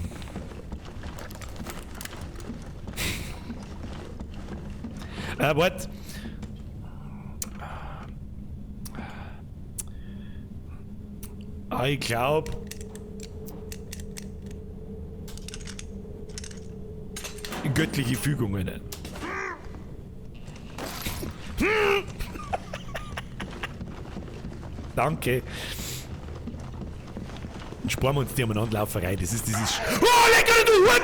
Warte. Ah, ich glaub. Göttliche Fügungen. Danke. Dann sparen wir uns die Umeinander-Lauferei. Das ist dieses. Oh, lecker, du Huren!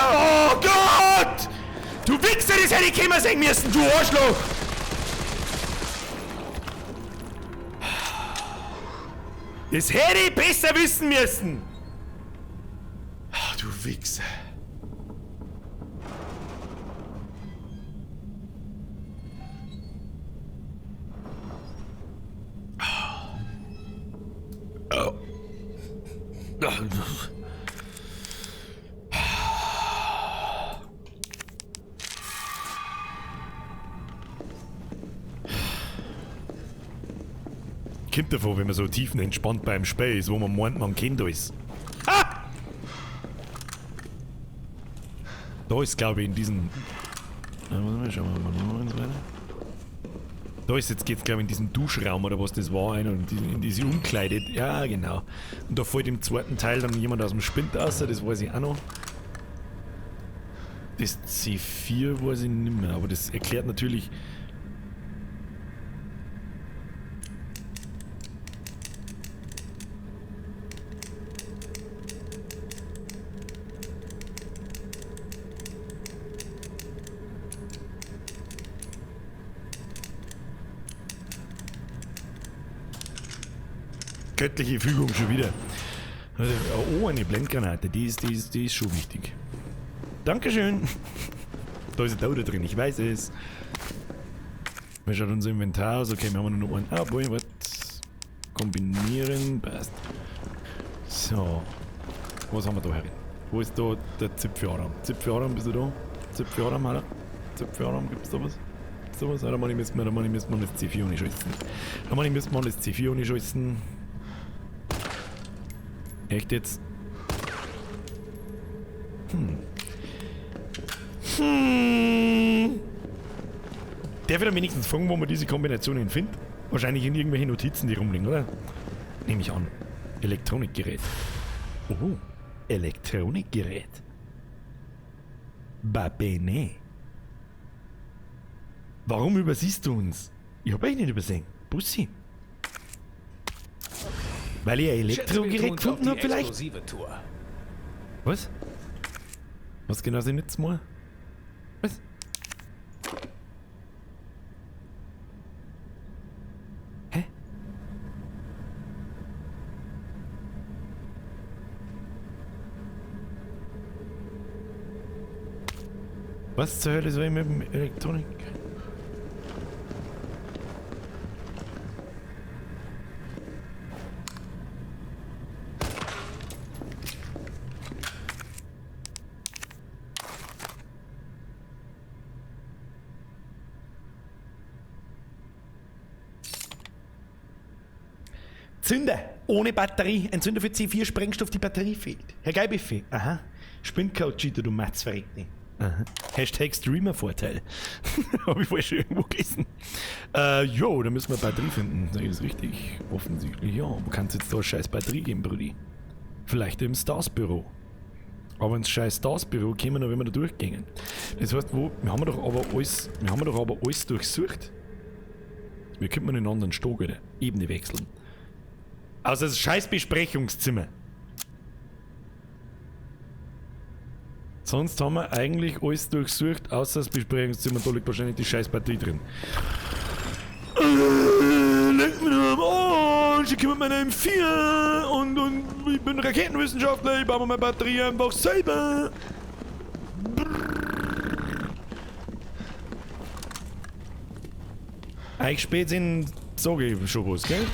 Oh Gott! Du Wichser, das hätte ich kommen sehen müssen, du Arschloch! Das hätte ich besser wissen müssen! Ach, du Wichser. Oh. Kommt davon, wenn man so tiefenentspannt beim Spiel ist, wo man meint, man kennt alles. Ha! Da ist, glaube ich, in diesem... Schauen wir mal noch eins weiter. Da ist jetzt, geht's, glaube ich, in diesem Duschraum oder was das war, einer und in diese Umkleide. Ja, genau. Und da fällt im zweiten Teil dann jemand aus dem Spind raus, das weiß ich auch noch. Das C4 weiß ich nicht mehr, aber das erklärt natürlich... Göttliche Fügung schon wieder. Oh, eine Blendgranate, die ist schon wichtig. Dankeschön. Da ist ein Tauter drin, ich weiß es. Wir schauen unser Inventar aus. Okay, wir haben nur noch einen. Ah, boy, was? Kombinieren, passt. So. Was haben wir da herin? Wo ist da der Zipfeladam? Zipfeladam, bist du da? Zipfeladam, Alter? Zipfeladam, gibt's da was? Gibt's da was? Ah, da müssen wir das C4 anschalten. Da müssen wir das C4 anschalten. Echt jetzt? Hm. Hm. Darf ich dann wenigstens fragen, wo man diese Kombinationen findet? Wahrscheinlich in irgendwelchen Notizen, die rumliegen, oder? Nehme ich an. Elektronikgerät. Oh, Elektronikgerät. Babene. Warum übersiehst du uns? Ich hab euch nicht übersehen. Bussi. Weil ich ein Elektrogerät gefunden habe, vielleicht? Was? Was genau sind jetzt mal? Was? Hä? Was zur Hölle soll ich mit dem Elektronik? Zünder ohne Batterie. Ein Zünder für C4, Sprengstoff, die Batterie fehlt. Herr Geibiffe. Aha. Spindcode Cheater, du Matzverreckte. Aha. Hashtag Streamer-Vorteil. Hab ich vorher schon irgendwo gelesen. Jo, da müssen wir Batterie finden. Sag ich das richtig? Offensichtlich, ja. Wo kannst du jetzt da eine scheiß Batterie geben, Brudi? Vielleicht im Stars-Büro. Aber ins scheiß Stars-Büro kämen wir noch, wenn wir da durchgingen. Das heißt, wo, wir haben doch aber alles, wir haben doch aber alles durchsucht. Wir könnten in einen anderen Stock, oder? Ebene wechseln. Also das scheiß Besprechungszimmer. Sonst haben wir eigentlich alles durchsucht, außer das Besprechungszimmer. Da liegt wahrscheinlich die scheiß Batterie drin. Leck mich doch am Arsch, ich komme mit meiner M4 und ich bin Raketenwissenschaftler, ich baue mir meine Batterie einfach selber. Eigentlich spät sind, sage ich schon was, gell?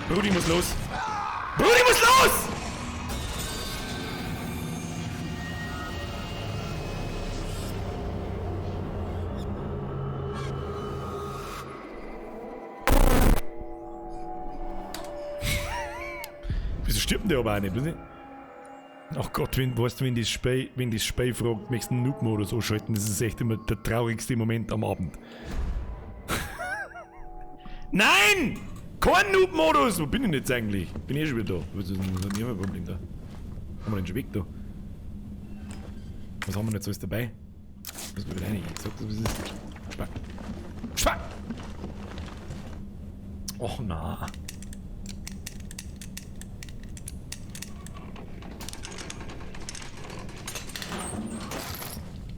Brudi muss los. Brudi muss los! Wieso stirbt denn der aber auch nicht? Ach Gott, wenn, weißt du, wenn das Spiel fragt, möchtest du den Noob-Modus anschalten, das ist echt immer der traurigste Moment am Abend. Nein! Kein Noob-Modus! Wo bin ich denn jetzt eigentlich? Bin ich eh schon wieder da? Was ist denn das Problem da? Haben wir denn schon weg da? Was haben wir denn jetzt alles dabei? Müssen wir wieder rein. Ich sag das, was ist. Spack. Spack! Och na.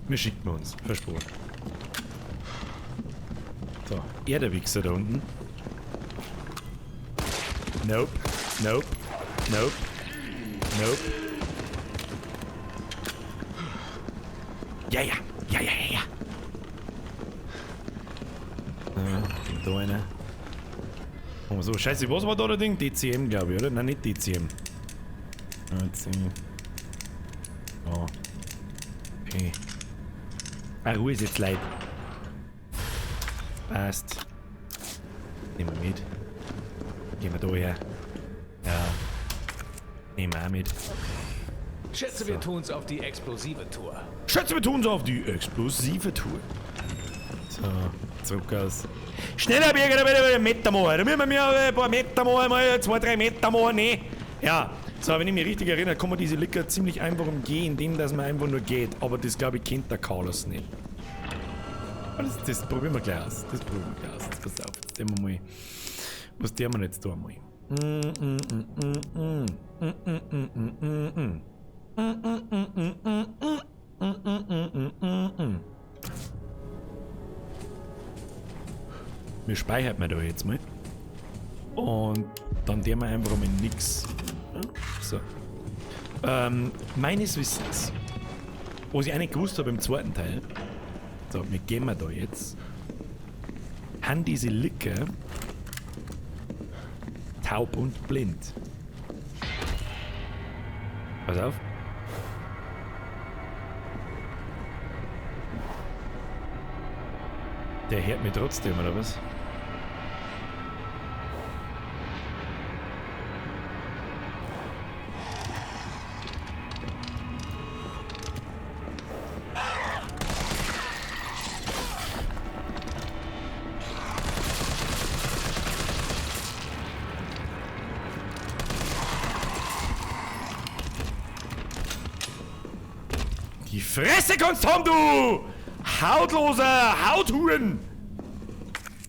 Wir schicken uns, versprochen. So, er der Wichser da unten. Nope, nope, nope, nope. Ja, ja, ja, ja, ja, ja. Da einer. Oh, so, scheiße, was war da der Ding? DCM, glaube ich, oder? Nein, nicht DCM. C. Oh. P. Ah, Ruhe ist jetzt leid. Passt. Nehmen wir mit. Gehen wir da her. Ja. Nehmen wir auch mit. Schätze, So. wir tun's auf die explosive Tour. Schätze, wir tun's auf die explosive Tour. So, zurück aus. Schneller, Birger, da wird ein Meter machen. Da müssen wir ein paar Meter machen, mal 2, 3 Meter machen, ne? Ja. So, wenn ich mich richtig erinnere, kann man diese Licker ziemlich einfach umgehen, indem dass man einfach nur geht. Aber das, glaube ich, kennt der Carlos nicht. Aber das probieren wir gleich aus. Das probieren wir gleich aus. Jetzt pass auf, jetzt tun wir mal. Was tun wir jetzt da mal? Wir speichern wir da jetzt mal. Und dann tun wir einfach mal nix. Ja, so. Meines Wissens, was ich auch nicht gewusst habe im zweiten Teil, so, wir gehen wir da jetzt, haben diese Licker taub und blind. Pass auf. Der hört mich trotzdem, oder was? Die Fresse kannst haben, du! Hautloser Hauthuren!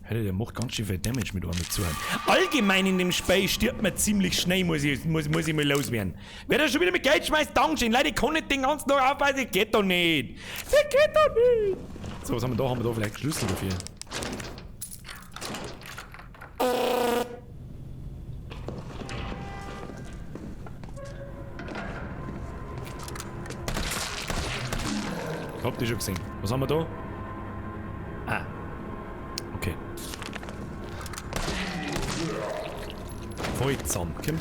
Alter, der macht ganz schön viel Damage mit einem Zuhören. Allgemein in dem Spiel stirbt man ziemlich schnell, muss ich mal loswerden. Wer da schon wieder mit Geld schmeißt, Dankeschön. Leute, ich kann nicht den ganzen Tag aufpassen, das geht doch nicht. Das geht doch nicht. So, was haben wir da? Haben wir da vielleicht Schlüssel dafür? Ich hab die schon gesehen. Was haben wir da? Ah. Okay. Voll zusammen, komm.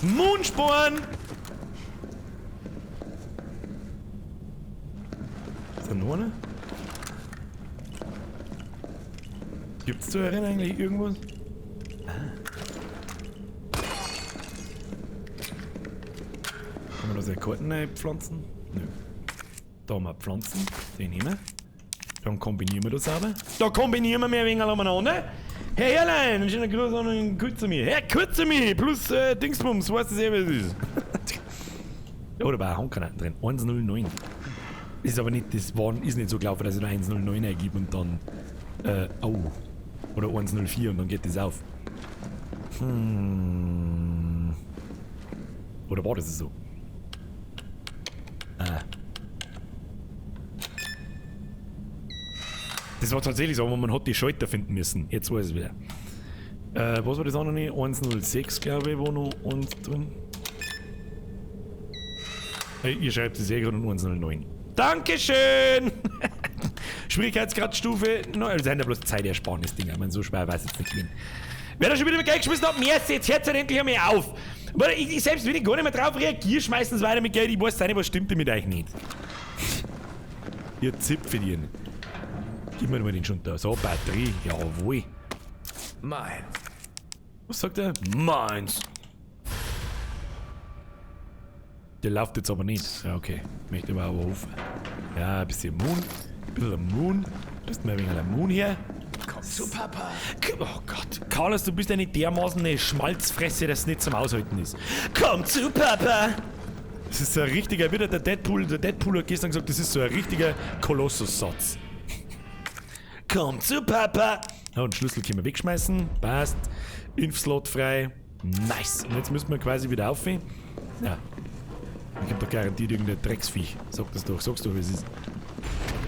Moonsporn! Ist da noch einer? Gibt's da darin eigentlich irgendwas? Ah. Kann man da seine Karten pflanzen? Nö. Da haben wir Pflanzen, die nehmen wir. Dann kombinieren wir das aber. Da kombinieren wir mehr wenig umeinander. Herr Herrlein, einen schönen Gruß an den Kurzemi. Herr Kurzemi plus Dingsbums, weißt du selber, was es ist. Oh, da war auch Handgranaten drin. 109. Ist aber nicht, das war, ist nicht so gelaufen, dass ich da 109 eingebe und dann, oh. Oder 104 und dann geht das auf. Oder war das so? Ah. Das war tatsächlich so, aber man hat die Schalter finden müssen. Jetzt weiß ich wieder. Was war das andere? 106, glaube ich, war noch eins drin. Hey, ihr schreibt es eh gerade um 109. Dankeschön! Schwierigkeitsgradstufe. No, das sind ja bloß Zeitersparnis-Dinger. Ich meine, so schwer weiß ich jetzt nicht gewesen. Wer da schon wieder mit Geld geschmissen hat, mehr jetzt hört halt endlich einmal auf. Aber ich selbst, wenn ich gar nicht mehr drauf reagiere, schmeißen sie weiter mit Geld. Ich weiß auch nicht, was stimmt denn mit euch nicht. Ihr Zipfelchen. Gib mir mal den schon da. So, Batterie. Jawohl. Meins. Was sagt er? Meins. Der läuft jetzt aber nicht. Ja, okay. Möchte aber auch hoffen. Ja, ein bisschen Moon. Ein bisschen Moon. Bist mal ein wenig Moon hier. Komm zu Papa. Oh Gott. Carlos, du bist eine dermaßen eine Schmalzfresse, dass es nicht zum Aushalten ist. Komm zu Papa! Das ist so ein richtiger, wieder der Deadpool. Der Deadpool hat gestern gesagt, das ist so ein richtiger Kolossus-Satz. Komm zu Papa! Ja, und Schlüssel können wir wegschmeißen. Passt. Impfslot frei. Nice. Und jetzt müssen wir quasi wieder aufhören. Ja. Da kommt doch garantiert irgendein Drecksviech. Sag das doch, sag's doch, wie es ist.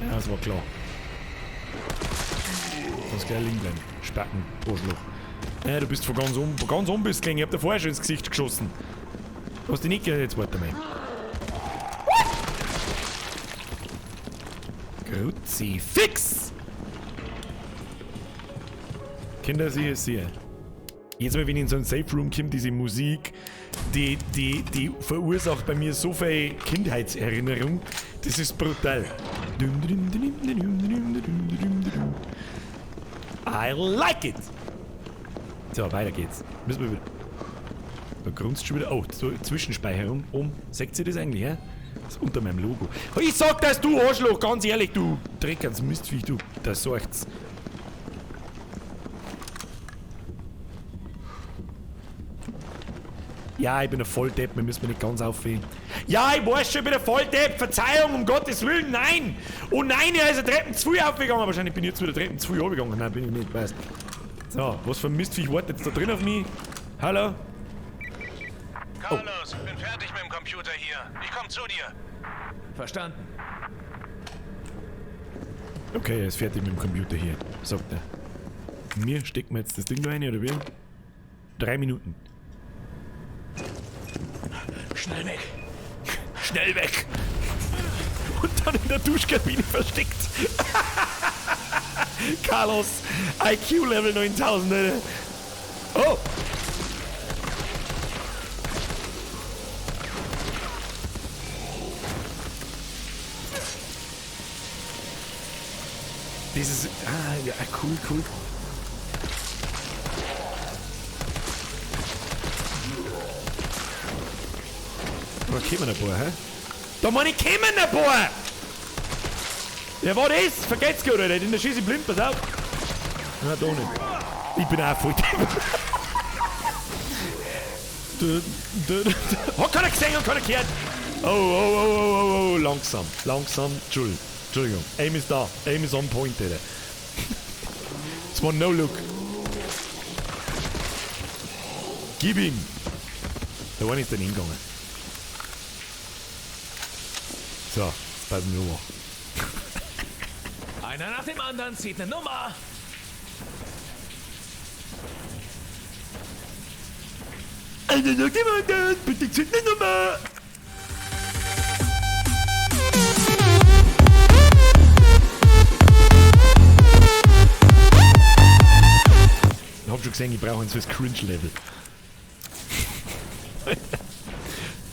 Ja, das war klar. Kannst gleich liegen bleiben. Spacken, Arschloch. Ja, du bist von ganz oben, von ganz oben bist du gegangen. Ich hab dir vorher schon ins Gesicht geschossen. Du hast dich nicht gehört, jetzt warte mal. Kruzifix! Kinder, siehe, siehe. Jedes Mal, wenn ich in so einen Safe Room komme, diese Musik, die verursacht bei mir so viel Kindheitserinnerung. Das ist brutal. I like it! So, weiter geht's. Müssen wir wieder. Da grunzt schon wieder. Oh, Zwischenspeicherung. Seht ihr das eigentlich, hä? Das ist unter meinem Logo. Ich sag das, du Arschloch, ganz ehrlich, du Dreckers Mistviech, du. Das sorgt's. Ja, ich bin ein Volldepp, wir müssen nicht ganz aufhören. Ja, ich weiß schon, ich bin ein Volldepp. Verzeihung, um Gottes Willen, nein! Oh nein, er ist eine Treppen zu früh aufgegangen. Wahrscheinlich bin ich jetzt wieder Treppen zu früh aufgegangen. Nein, bin ich nicht, weißt. So, was für ein Mistviech wartet jetzt da drin auf mich? Hallo? Carlos, ich bin fertig mit dem Computer hier. Ich komm zu dir. Verstanden. Okay, er ist fertig mit dem Computer hier, sagt er. Mir steckt mir jetzt das Ding da rein, oder wie? 3 Minuten. Schnell weg! Schnell weg! Und dann in der Duschkabine versteckt. Carlos, IQ Level 9000, Alter. Oh! Dieses. Ah, ja, cool, cool. Da kommen ein paar, hä? Da meine ich, kommen ein paar! Ja, war das? Vergeht's gut, Alter. In der Schieße blind, pass auf. Na, da nicht. Ich bin auch voll. Hat keiner gesehen und keiner gehört. Oh, oh, oh, oh, oh, oh, langsam. Langsam. Entschuldigung. Entschuldigung. Aim ist da. Aim ist on point, Alter. Es war no look. Gib ihm. Da war ist dann hingegangen. So, jetzt passen wir auf. Einer nach dem anderen zieht eine Nummer. Einer nach dem anderen, bitte zieht eine Nummer. Ich hab schon gesehen, ich brauche eins fürs Cringe-Level.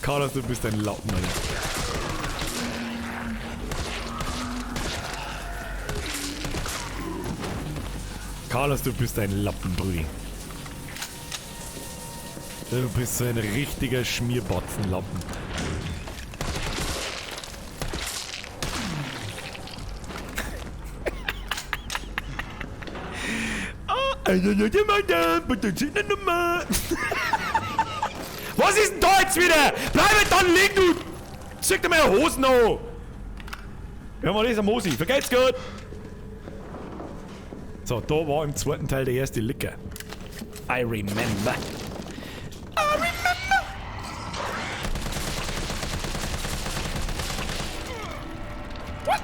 Carlos, du bist ein Lappen, Alter. Carlos, du bist ein Lappen, Brudi. Du bist so ein richtiger Schmierbatzenlappen. Was ist denn da jetzt wieder? Bleib dann liegen, du! Zieh dir mal Hosen an! Ja, mal das am Mosi. Vergeht's gut! So, da war im zweiten Teil der erste Licker. I remember. I remember! What?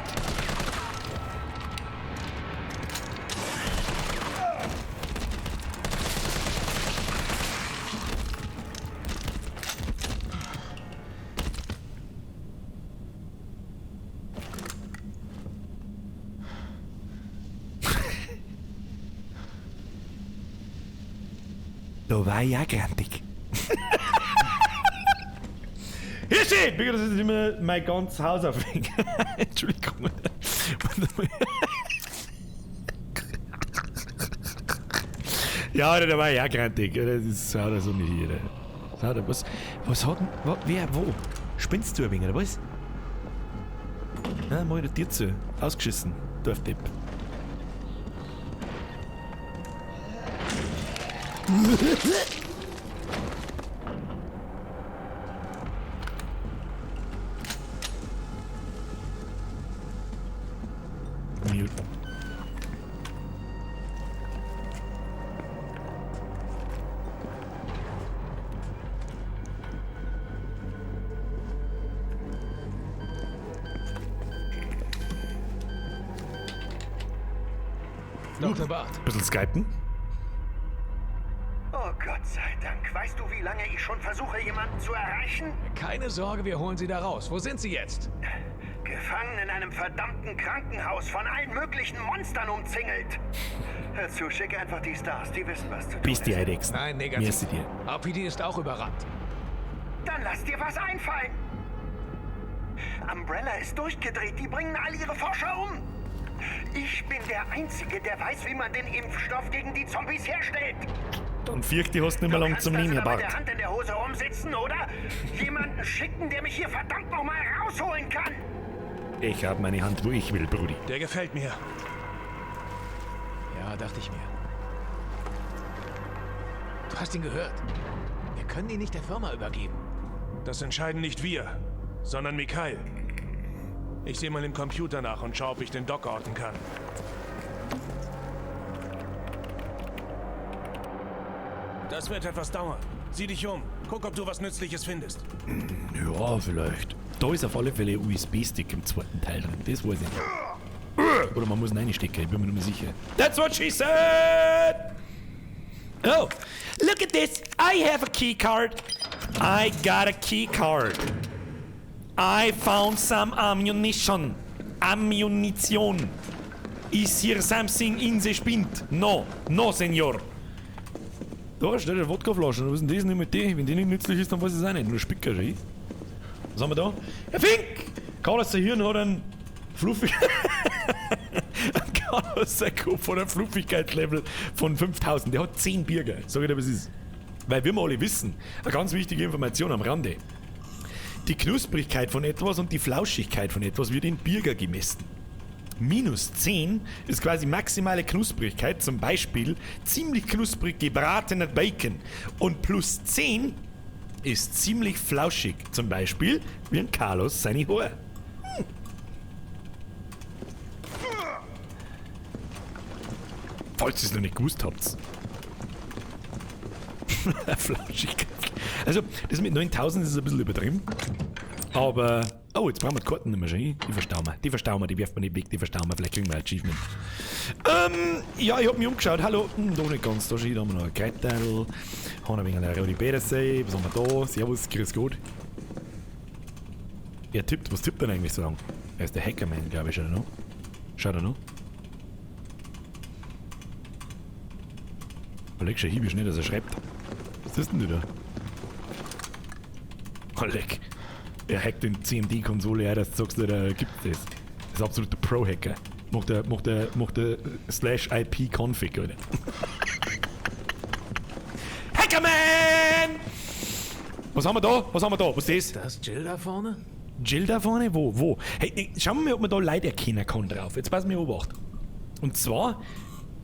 Da war ich auch grantig. Hier steht! Das ist immer mein ganzes Haus aufhängen. Entschuldigung. Ja, da war ich auch grantig. Das ist so nicht hier. Was hat denn. Wer, wo? Spinnst du ein wenig, oder was? Na, mach ich dir zu. Ausgeschissen. Dorfdepp. Mute. Dr. Bart. Bisschen skypen. Oh Gott sei Dank. Weißt du, wie lange ich schon versuche, jemanden zu erreichen? Keine Sorge, wir holen Sie da raus. Wo sind Sie jetzt? Gefangen in einem verdammten Krankenhaus, von allen möglichen Monstern umzingelt. Hör zu, schick einfach die Stars, die wissen, was zu tun Bist die Eidechsen. Nein, negativ. Merci dir. RPD ist auch überrannt. Dann lass dir was einfallen. Umbrella ist durchgedreht, die bringen all ihre Forscher um. Ich bin der Einzige, der weiß, wie man den Impfstoff gegen die Zombies herstellt. Dann fürchte ich, hast du nicht mehr lang zum Nehmen, Herr Kannst also Bart. mit der Hand in der Hose rumsitzen, oder? Jemanden schicken, der mich hier verdammt nochmal rausholen kann. Ich habe meine Hand, wo ich will, Brudi. Der gefällt mir. Ja, dachte ich mir. Du hast ihn gehört. Wir können ihn nicht der Firma übergeben. Das entscheiden nicht wir, sondern Mikhail. Ich sehe mal im Computer nach und schaue, ob ich den Doc orten kann. Das wird etwas dauern. Sieh dich um. Guck, ob du was Nützliches findest. Ja, vielleicht. Da ist auf alle Fälle ein USB-Stick im zweiten Teil drin. Das weiß ich nicht. Oder man muss ihn reinstecken, ich bin mir nicht mehr sicher. That's what she said! Oh, look at this! I have a key card. I got a key card. I found some ammunition. Ammunition. Is here something in the spind? No, no, senor. Da steht eine Wodkaflasche. Was ist denn das nicht mit die? Wenn die nicht nützlich ist, dann weiß ich es auch nicht. Nur Spicker, schon. Was haben wir da? Herr Fink! Carlos, sein Hirn hat einen Fluffig... Carlos, sein Kopf hat ein Fluffigkeitslevel von 5000. Der hat 10 Bierger. Sag ich dir, was ist. Weil wir mal alle wissen, eine ganz wichtige Information am Rande. Die Knusprigkeit von etwas und die Flauschigkeit von etwas wird in Bierger gemessen. Minus 10 ist quasi maximale Knusprigkeit, zum Beispiel ziemlich knusprig gebratener Bacon. Und plus 10 ist ziemlich flauschig, zum Beispiel wie ein Carlos seine Haare. Falls ihr es noch nicht gewusst habt. Flauschigkeit. Also, das mit 9000 ist ein bisschen übertrieben. Aber. Oh, jetzt brauchen wir die Karten nicht mehr schon. Die verstauen wir. Die verstauen wir, die werfen wir nicht weg, die verstauen wir. Vielleicht kriegen wir ein Achievement. Ja, ich hab mich umgeschaut. Hallo. Da nicht ganz. Da steht haben wir noch ein Gretel. Haben ein wenig eine rote Beerense. Was haben wir da? Servus, grüß Gott. Er tippt. Was tippt denn eigentlich so lang? Er ist der Hackerman, glaube ich, oder noch? Schaut er noch? Leck schon hin, wie schnell, dass er schreibt. Was ist denn du da? Oh, leck. Er hackt den CMD-Konsole ein, dass du sagst, da gibt es das. Das ist absoluter Pro-Hacker. Macht er /IP-Config, oder? Hackerman! Was haben wir da? Was haben wir da? Was ist das? Das ist Jill da vorne? Jill da vorne? Wo? Wo? Hey, schauen wir mal, ob man da Leute erkennen kann drauf. Jetzt pass mir Obacht. Und zwar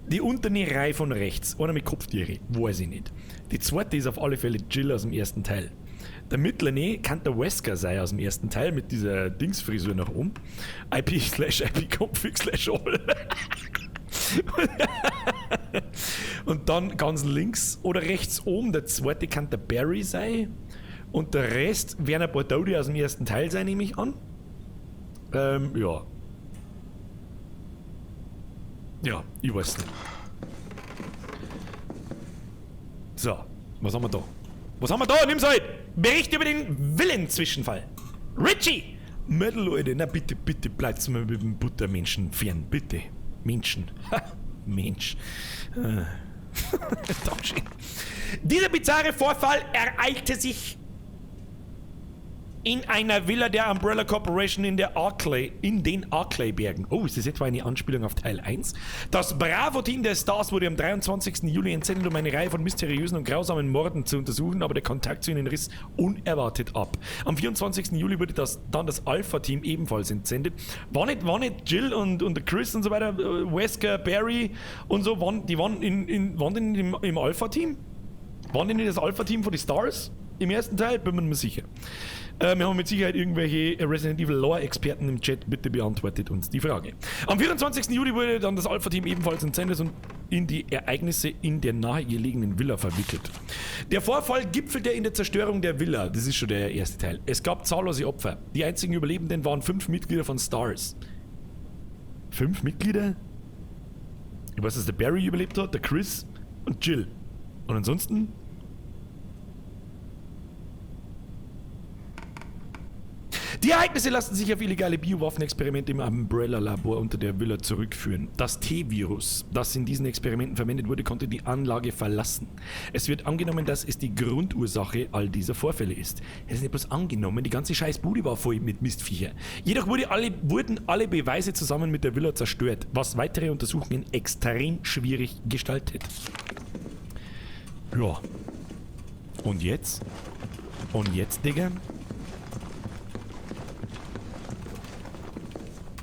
die untere Reihe von rechts. Einer mit Kopftiere. Weiß ich nicht. Die zweite ist auf alle Fälle Jill aus dem ersten Teil. Der mittlere kann der Wesker sein aus dem ersten Teil mit dieser Dingsfrisur nach oben. IP/IP-Config/all. Und dann ganz links oder rechts oben, der zweite kann der Barry sein. Und der Rest werden ein paar Tote aus dem ersten Teil sein, nehme ich an. Ja. Ja, ich weiß nicht. So, was haben wir da? Was haben wir da? Nimm's halt! Bericht über den Willenzwischenfall. Richie! Mädel, Leute, na bitte, bitte, bleibt's mir mit dem Buttermenschen fern. Bitte. Menschen. Ha, Mensch. Dankeschön. Dieser bizarre Vorfall ereilte sich in einer Villa der Umbrella Corporation in der Arklay, in den Arklay-Bergen. Oh, ist das etwa eine Anspielung auf Teil 1? Das Bravo-Team der Stars wurde am 23. Juli entsendet, um eine Reihe von mysteriösen und grausamen Morden zu untersuchen, aber der Kontakt zu ihnen riss unerwartet ab. Am 24. Juli wurde dann das Alpha-Team ebenfalls entsendet. War nicht Jill und Chris und so weiter, Wesker, Barry und so, waren die im Alpha-Team? Waren die nicht das Alpha-Team von den Stars? Im ersten Teil? Bin mir nicht mehr sicher. Wir haben mit Sicherheit irgendwelche Resident Evil Lore-Experten im Chat. Bitte beantwortet uns die Frage. Am 24. Juli wurde dann das Alpha-Team ebenfalls entsendet und in die Ereignisse in der nahegelegenen Villa verwickelt. Der Vorfall gipfelte in der Zerstörung der Villa. Das ist schon der erste Teil. Es gab zahllose Opfer. Die einzigen Überlebenden waren 5 Mitglieder von Stars. 5 Mitglieder? Ich weiß, dass der Barry überlebt hat, der Chris und Jill. Und ansonsten? Die Ereignisse lassen sich auf illegale Biowaffenexperimente im Umbrella-Labor unter der Villa zurückführen. Das T-Virus, das in diesen Experimenten verwendet wurde, konnte die Anlage verlassen. Es wird angenommen, dass es die Grundursache all dieser Vorfälle ist. Es ist nicht bloß angenommen, die ganze scheiß Bude war voll mit Mistviecher. Jedoch wurden alle Beweise zusammen mit der Villa zerstört, was weitere Untersuchungen extrem schwierig gestaltet. Ja. Und jetzt? Und jetzt, Digga?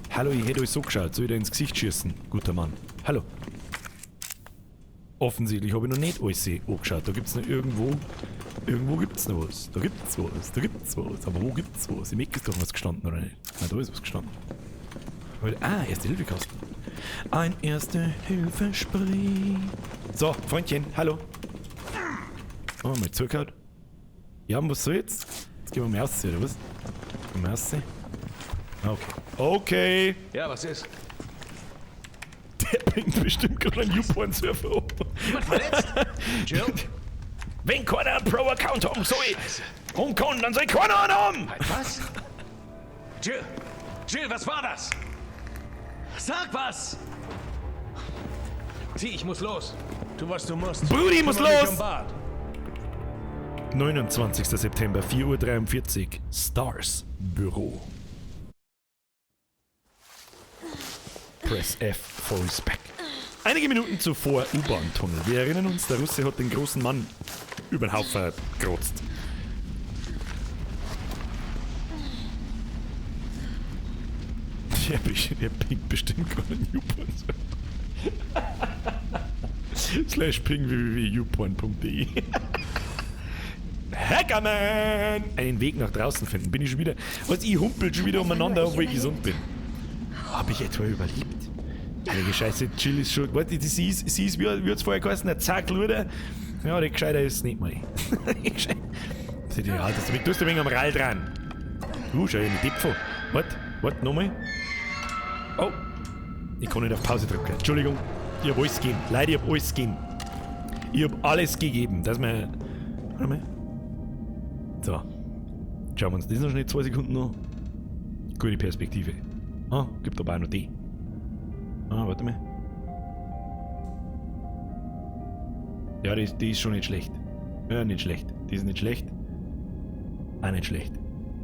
Hallo, ich hätte euch so geschaut. Soll ich da ins Gesicht schießen? Guter Mann. Hallo. Offensichtlich habe ich noch nicht alles angeschaut. Da gibt's noch irgendwo... Irgendwo gibt's noch was. Da gibt's was. Da gibt's was. Aber wo gibt's was? Im Eck ist doch was gestanden, oder nicht? Nein, da ist was gestanden. Ah, Erste-Hilfe-Kasten. Ein Erste-Hilfe-Spray. So, Freundchen, hallo. Oh, mal zugehört. Ja, und was soll jetzt? Jetzt gehen wir mal raus, oder was? Gehen wir raus. Okay. Okay. Ja, was ist? Der bringt bestimmt gerade einen YouPorn-Surfer um. Jemand verletzt? Jill? Wenn keiner einen Pro-Account haben soll, rumkommen, dann soll keiner einen haben! Halt, was? Jill! Jill, was war das? Sag was! T, ich muss los. Tu, was du musst. Brudi, muss Kümmere mich los! um Bart. 29. September, 4:43 Uhr, Stars Büro. Press F for Respect. Einige Minuten zuvor U-Bahn-Tunnel. Wir erinnern uns, der Russe hat den großen Mann über den Haufen gerotzt. Der pinkt bestimmt gerade einen YouPorn. Slash ping www.youporn.de. Hackerman! Einen Weg nach draußen finden. Bin ich schon wieder. Was, ich humpel schon wieder umeinander, obwohl ich gesund bin. Hab ich etwa überlebt? Heilige Scheiße, Jill ist schon. Warte, sie ist, wie hat's vorher geheißen? Ein Zackluder. Ja, der gescheiter ist nicht mal. Ja, das tust du ein wenig am Rall dran. Schau, ich nicht Depfel. Warte, warte, nochmal. Oh. Ich kann nicht auf Pause drücken. Entschuldigung. Ich hab alles gegeben. Leute, ich hab alles gegeben. Ich hab alles gegeben, dass wir. Warte mal. So. Schauen wir uns das noch schnell 2 Sekunden noch. Gute Perspektive. Ah, gibt aber auch noch die. Ah, warte mal. Ja, die ist schon nicht schlecht. Ja, nicht schlecht. Die ist nicht schlecht. Auch nicht schlecht.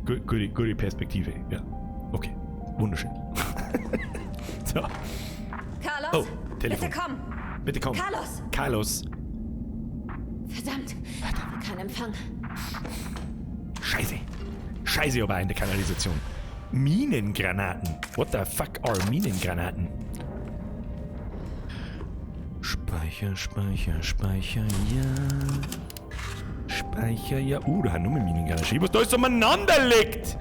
Gute Perspektive, ja. Okay. Wunderschön. So. Carlos? Oh, Telefon. Bitte komm! Bitte komm. Carlos! Carlos! Verdammt! Kein Empfang. Scheiße. Scheiße, aber in der Kanalisation. Minengranaten. What the fuck are Minengranaten? Speicher, Speicher, Speicher, ja. Speicher, ja. Da haben noch mehr Minigunner. Schön, was da alles umeinander liegt.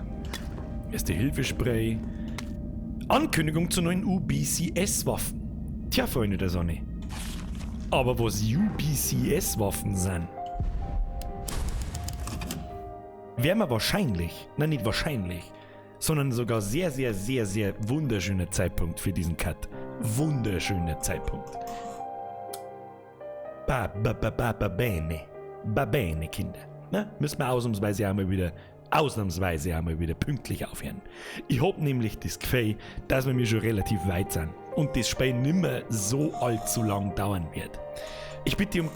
Erste Hilfespray. Ankündigung zu neuen UBCS-Waffen. Tja, Freunde der Sonne. Aber was UBCS-Waffen sind, werden wir wahrscheinlich, nein, nicht wahrscheinlich, sondern sogar sehr, sehr, sehr, sehr wunderschöner Zeitpunkt für diesen Cut. Wunderschöner Zeitpunkt. Ba, ba, ba, ba, ba, bene. Ba, bene, Kinder. Na, müssen wir ausnahmsweise auch mal wieder, ausnahmsweise auch mal wieder pünktlich aufhören. Ich hab nämlich das Gefühl, dass wir mir schon relativ weit sind und das Spiel nimmer so allzu lang dauern wird. Ich bitte um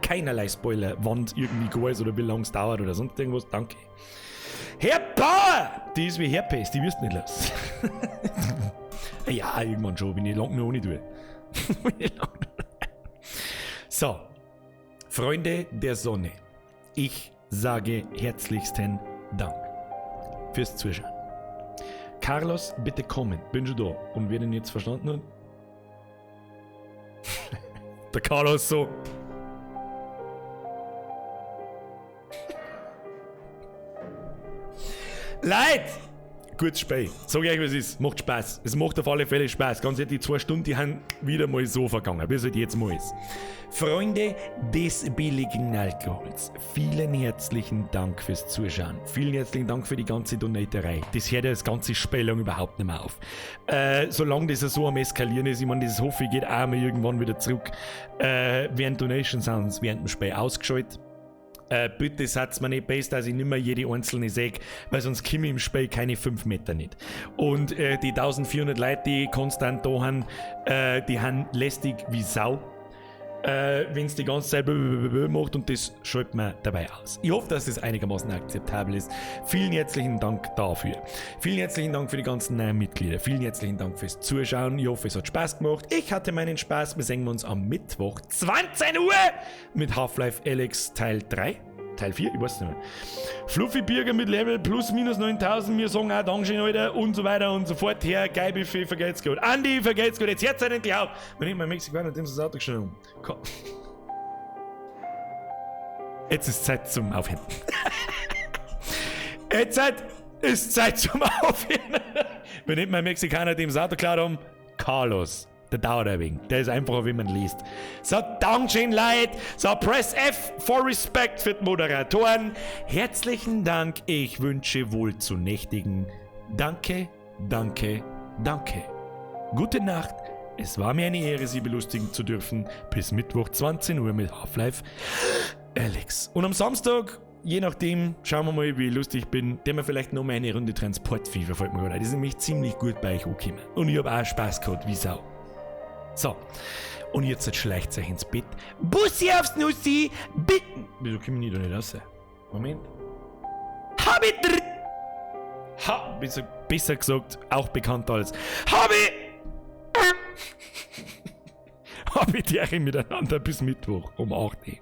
keinerlei Spoiler, wann's irgendwie go ist oder wie lang's dauert oder sonst irgendwas. Danke. Herr Bauer! Die ist wie Herpes, die wirst nicht los. Ja, irgendwann schon, wenn ich lang noch nicht tue. So, Freunde der Sonne, ich sage herzlichsten Dank fürs Zuschauen. Carlos, bitte kommen, bin schon da. Und wer den jetzt verstanden hat? Der Carlos so. Leute! Gutes Spiel. Sag ich euch, was es ist. Macht Spaß. Es macht auf alle Fälle Spaß. Ganz ehrlich, die 2 Stunden, die haben wieder mal so vergangen, wie es halt jetzt mal ist. Freunde des billigen Alkohols, vielen herzlichen Dank fürs Zuschauen. Vielen herzlichen Dank für die ganze Donaterei. Das hört ja das ganze Spiel lang überhaupt nicht mehr auf. Solange das so am Eskalieren ist, ich meine, das hoffe ich, geht auch mal irgendwann wieder zurück. Während Donation Sounds während dem Spiel ausgeschaltet. Bitte seid mir nicht best, dass ich nimmer jede einzelne sehe, weil sonst komme ich im Spiel keine 5 Meter nicht. Und die 1400 Leute, die konstant da haben, die haben lästig wie Sau. Wenn's die ganze Zeit macht und das schaltet man dabei aus. Ich hoffe, dass das einigermaßen akzeptabel ist. Vielen herzlichen Dank dafür. Vielen herzlichen Dank für die ganzen neuen Mitglieder. Vielen herzlichen Dank fürs Zuschauen. Ich hoffe, es hat Spaß gemacht. Ich hatte meinen Spaß. Wir sehen uns am Mittwoch 20 Uhr mit Half-Life Alyx Teil 3. Teil 4? Ich weiß nicht mehr. Fluffy Birger mit Level plus minus 9000. Wir sagen auch Dankeschön, Alter. Und so weiter und so fort. Herr Geilbuffet, vergelt's gut. Andi, vergelt's gut. Jetzt hört's halt endlich auf. Wenn ich mal Mexikaner, dem ist das Auto geschnitten. Komm. Jetzt ist Zeit zum Aufhören. Jetzt ist Zeit zum Aufhören. Wenn nicht mein Mexikaner dem das Auto geklaut haben, Carlos. Der dauert ein wenig. Der ist einfacher, wie man liest. So, Dankeschön, Leute. So, press F for Respect für die Moderatoren. Herzlichen Dank. Ich wünsche wohl zu nächtigen. Danke, danke, danke. Gute Nacht. Es war mir eine Ehre, Sie belustigen zu dürfen. Bis Mittwoch 20 Uhr mit Half-Life Alyx. Und am Samstag, je nachdem, schauen wir mal, wie lustig ich bin, der mir vielleicht noch mal eine Runde Transportfieber fällt mir gerade ein. Die sind nämlich ziemlich gut bei euch angekommen. Und ich hab auch Spaß gehabt, wie Sau. So, und jetzt schleicht euch ins Bett. Bussi aufs Nussi, bitten. Wieso komme ich da nicht raus? Moment. Habit. Ha, besser gesagt, auch bekannt als Hobby. Hobby die miteinander bis Mittwoch um 8 Uhr.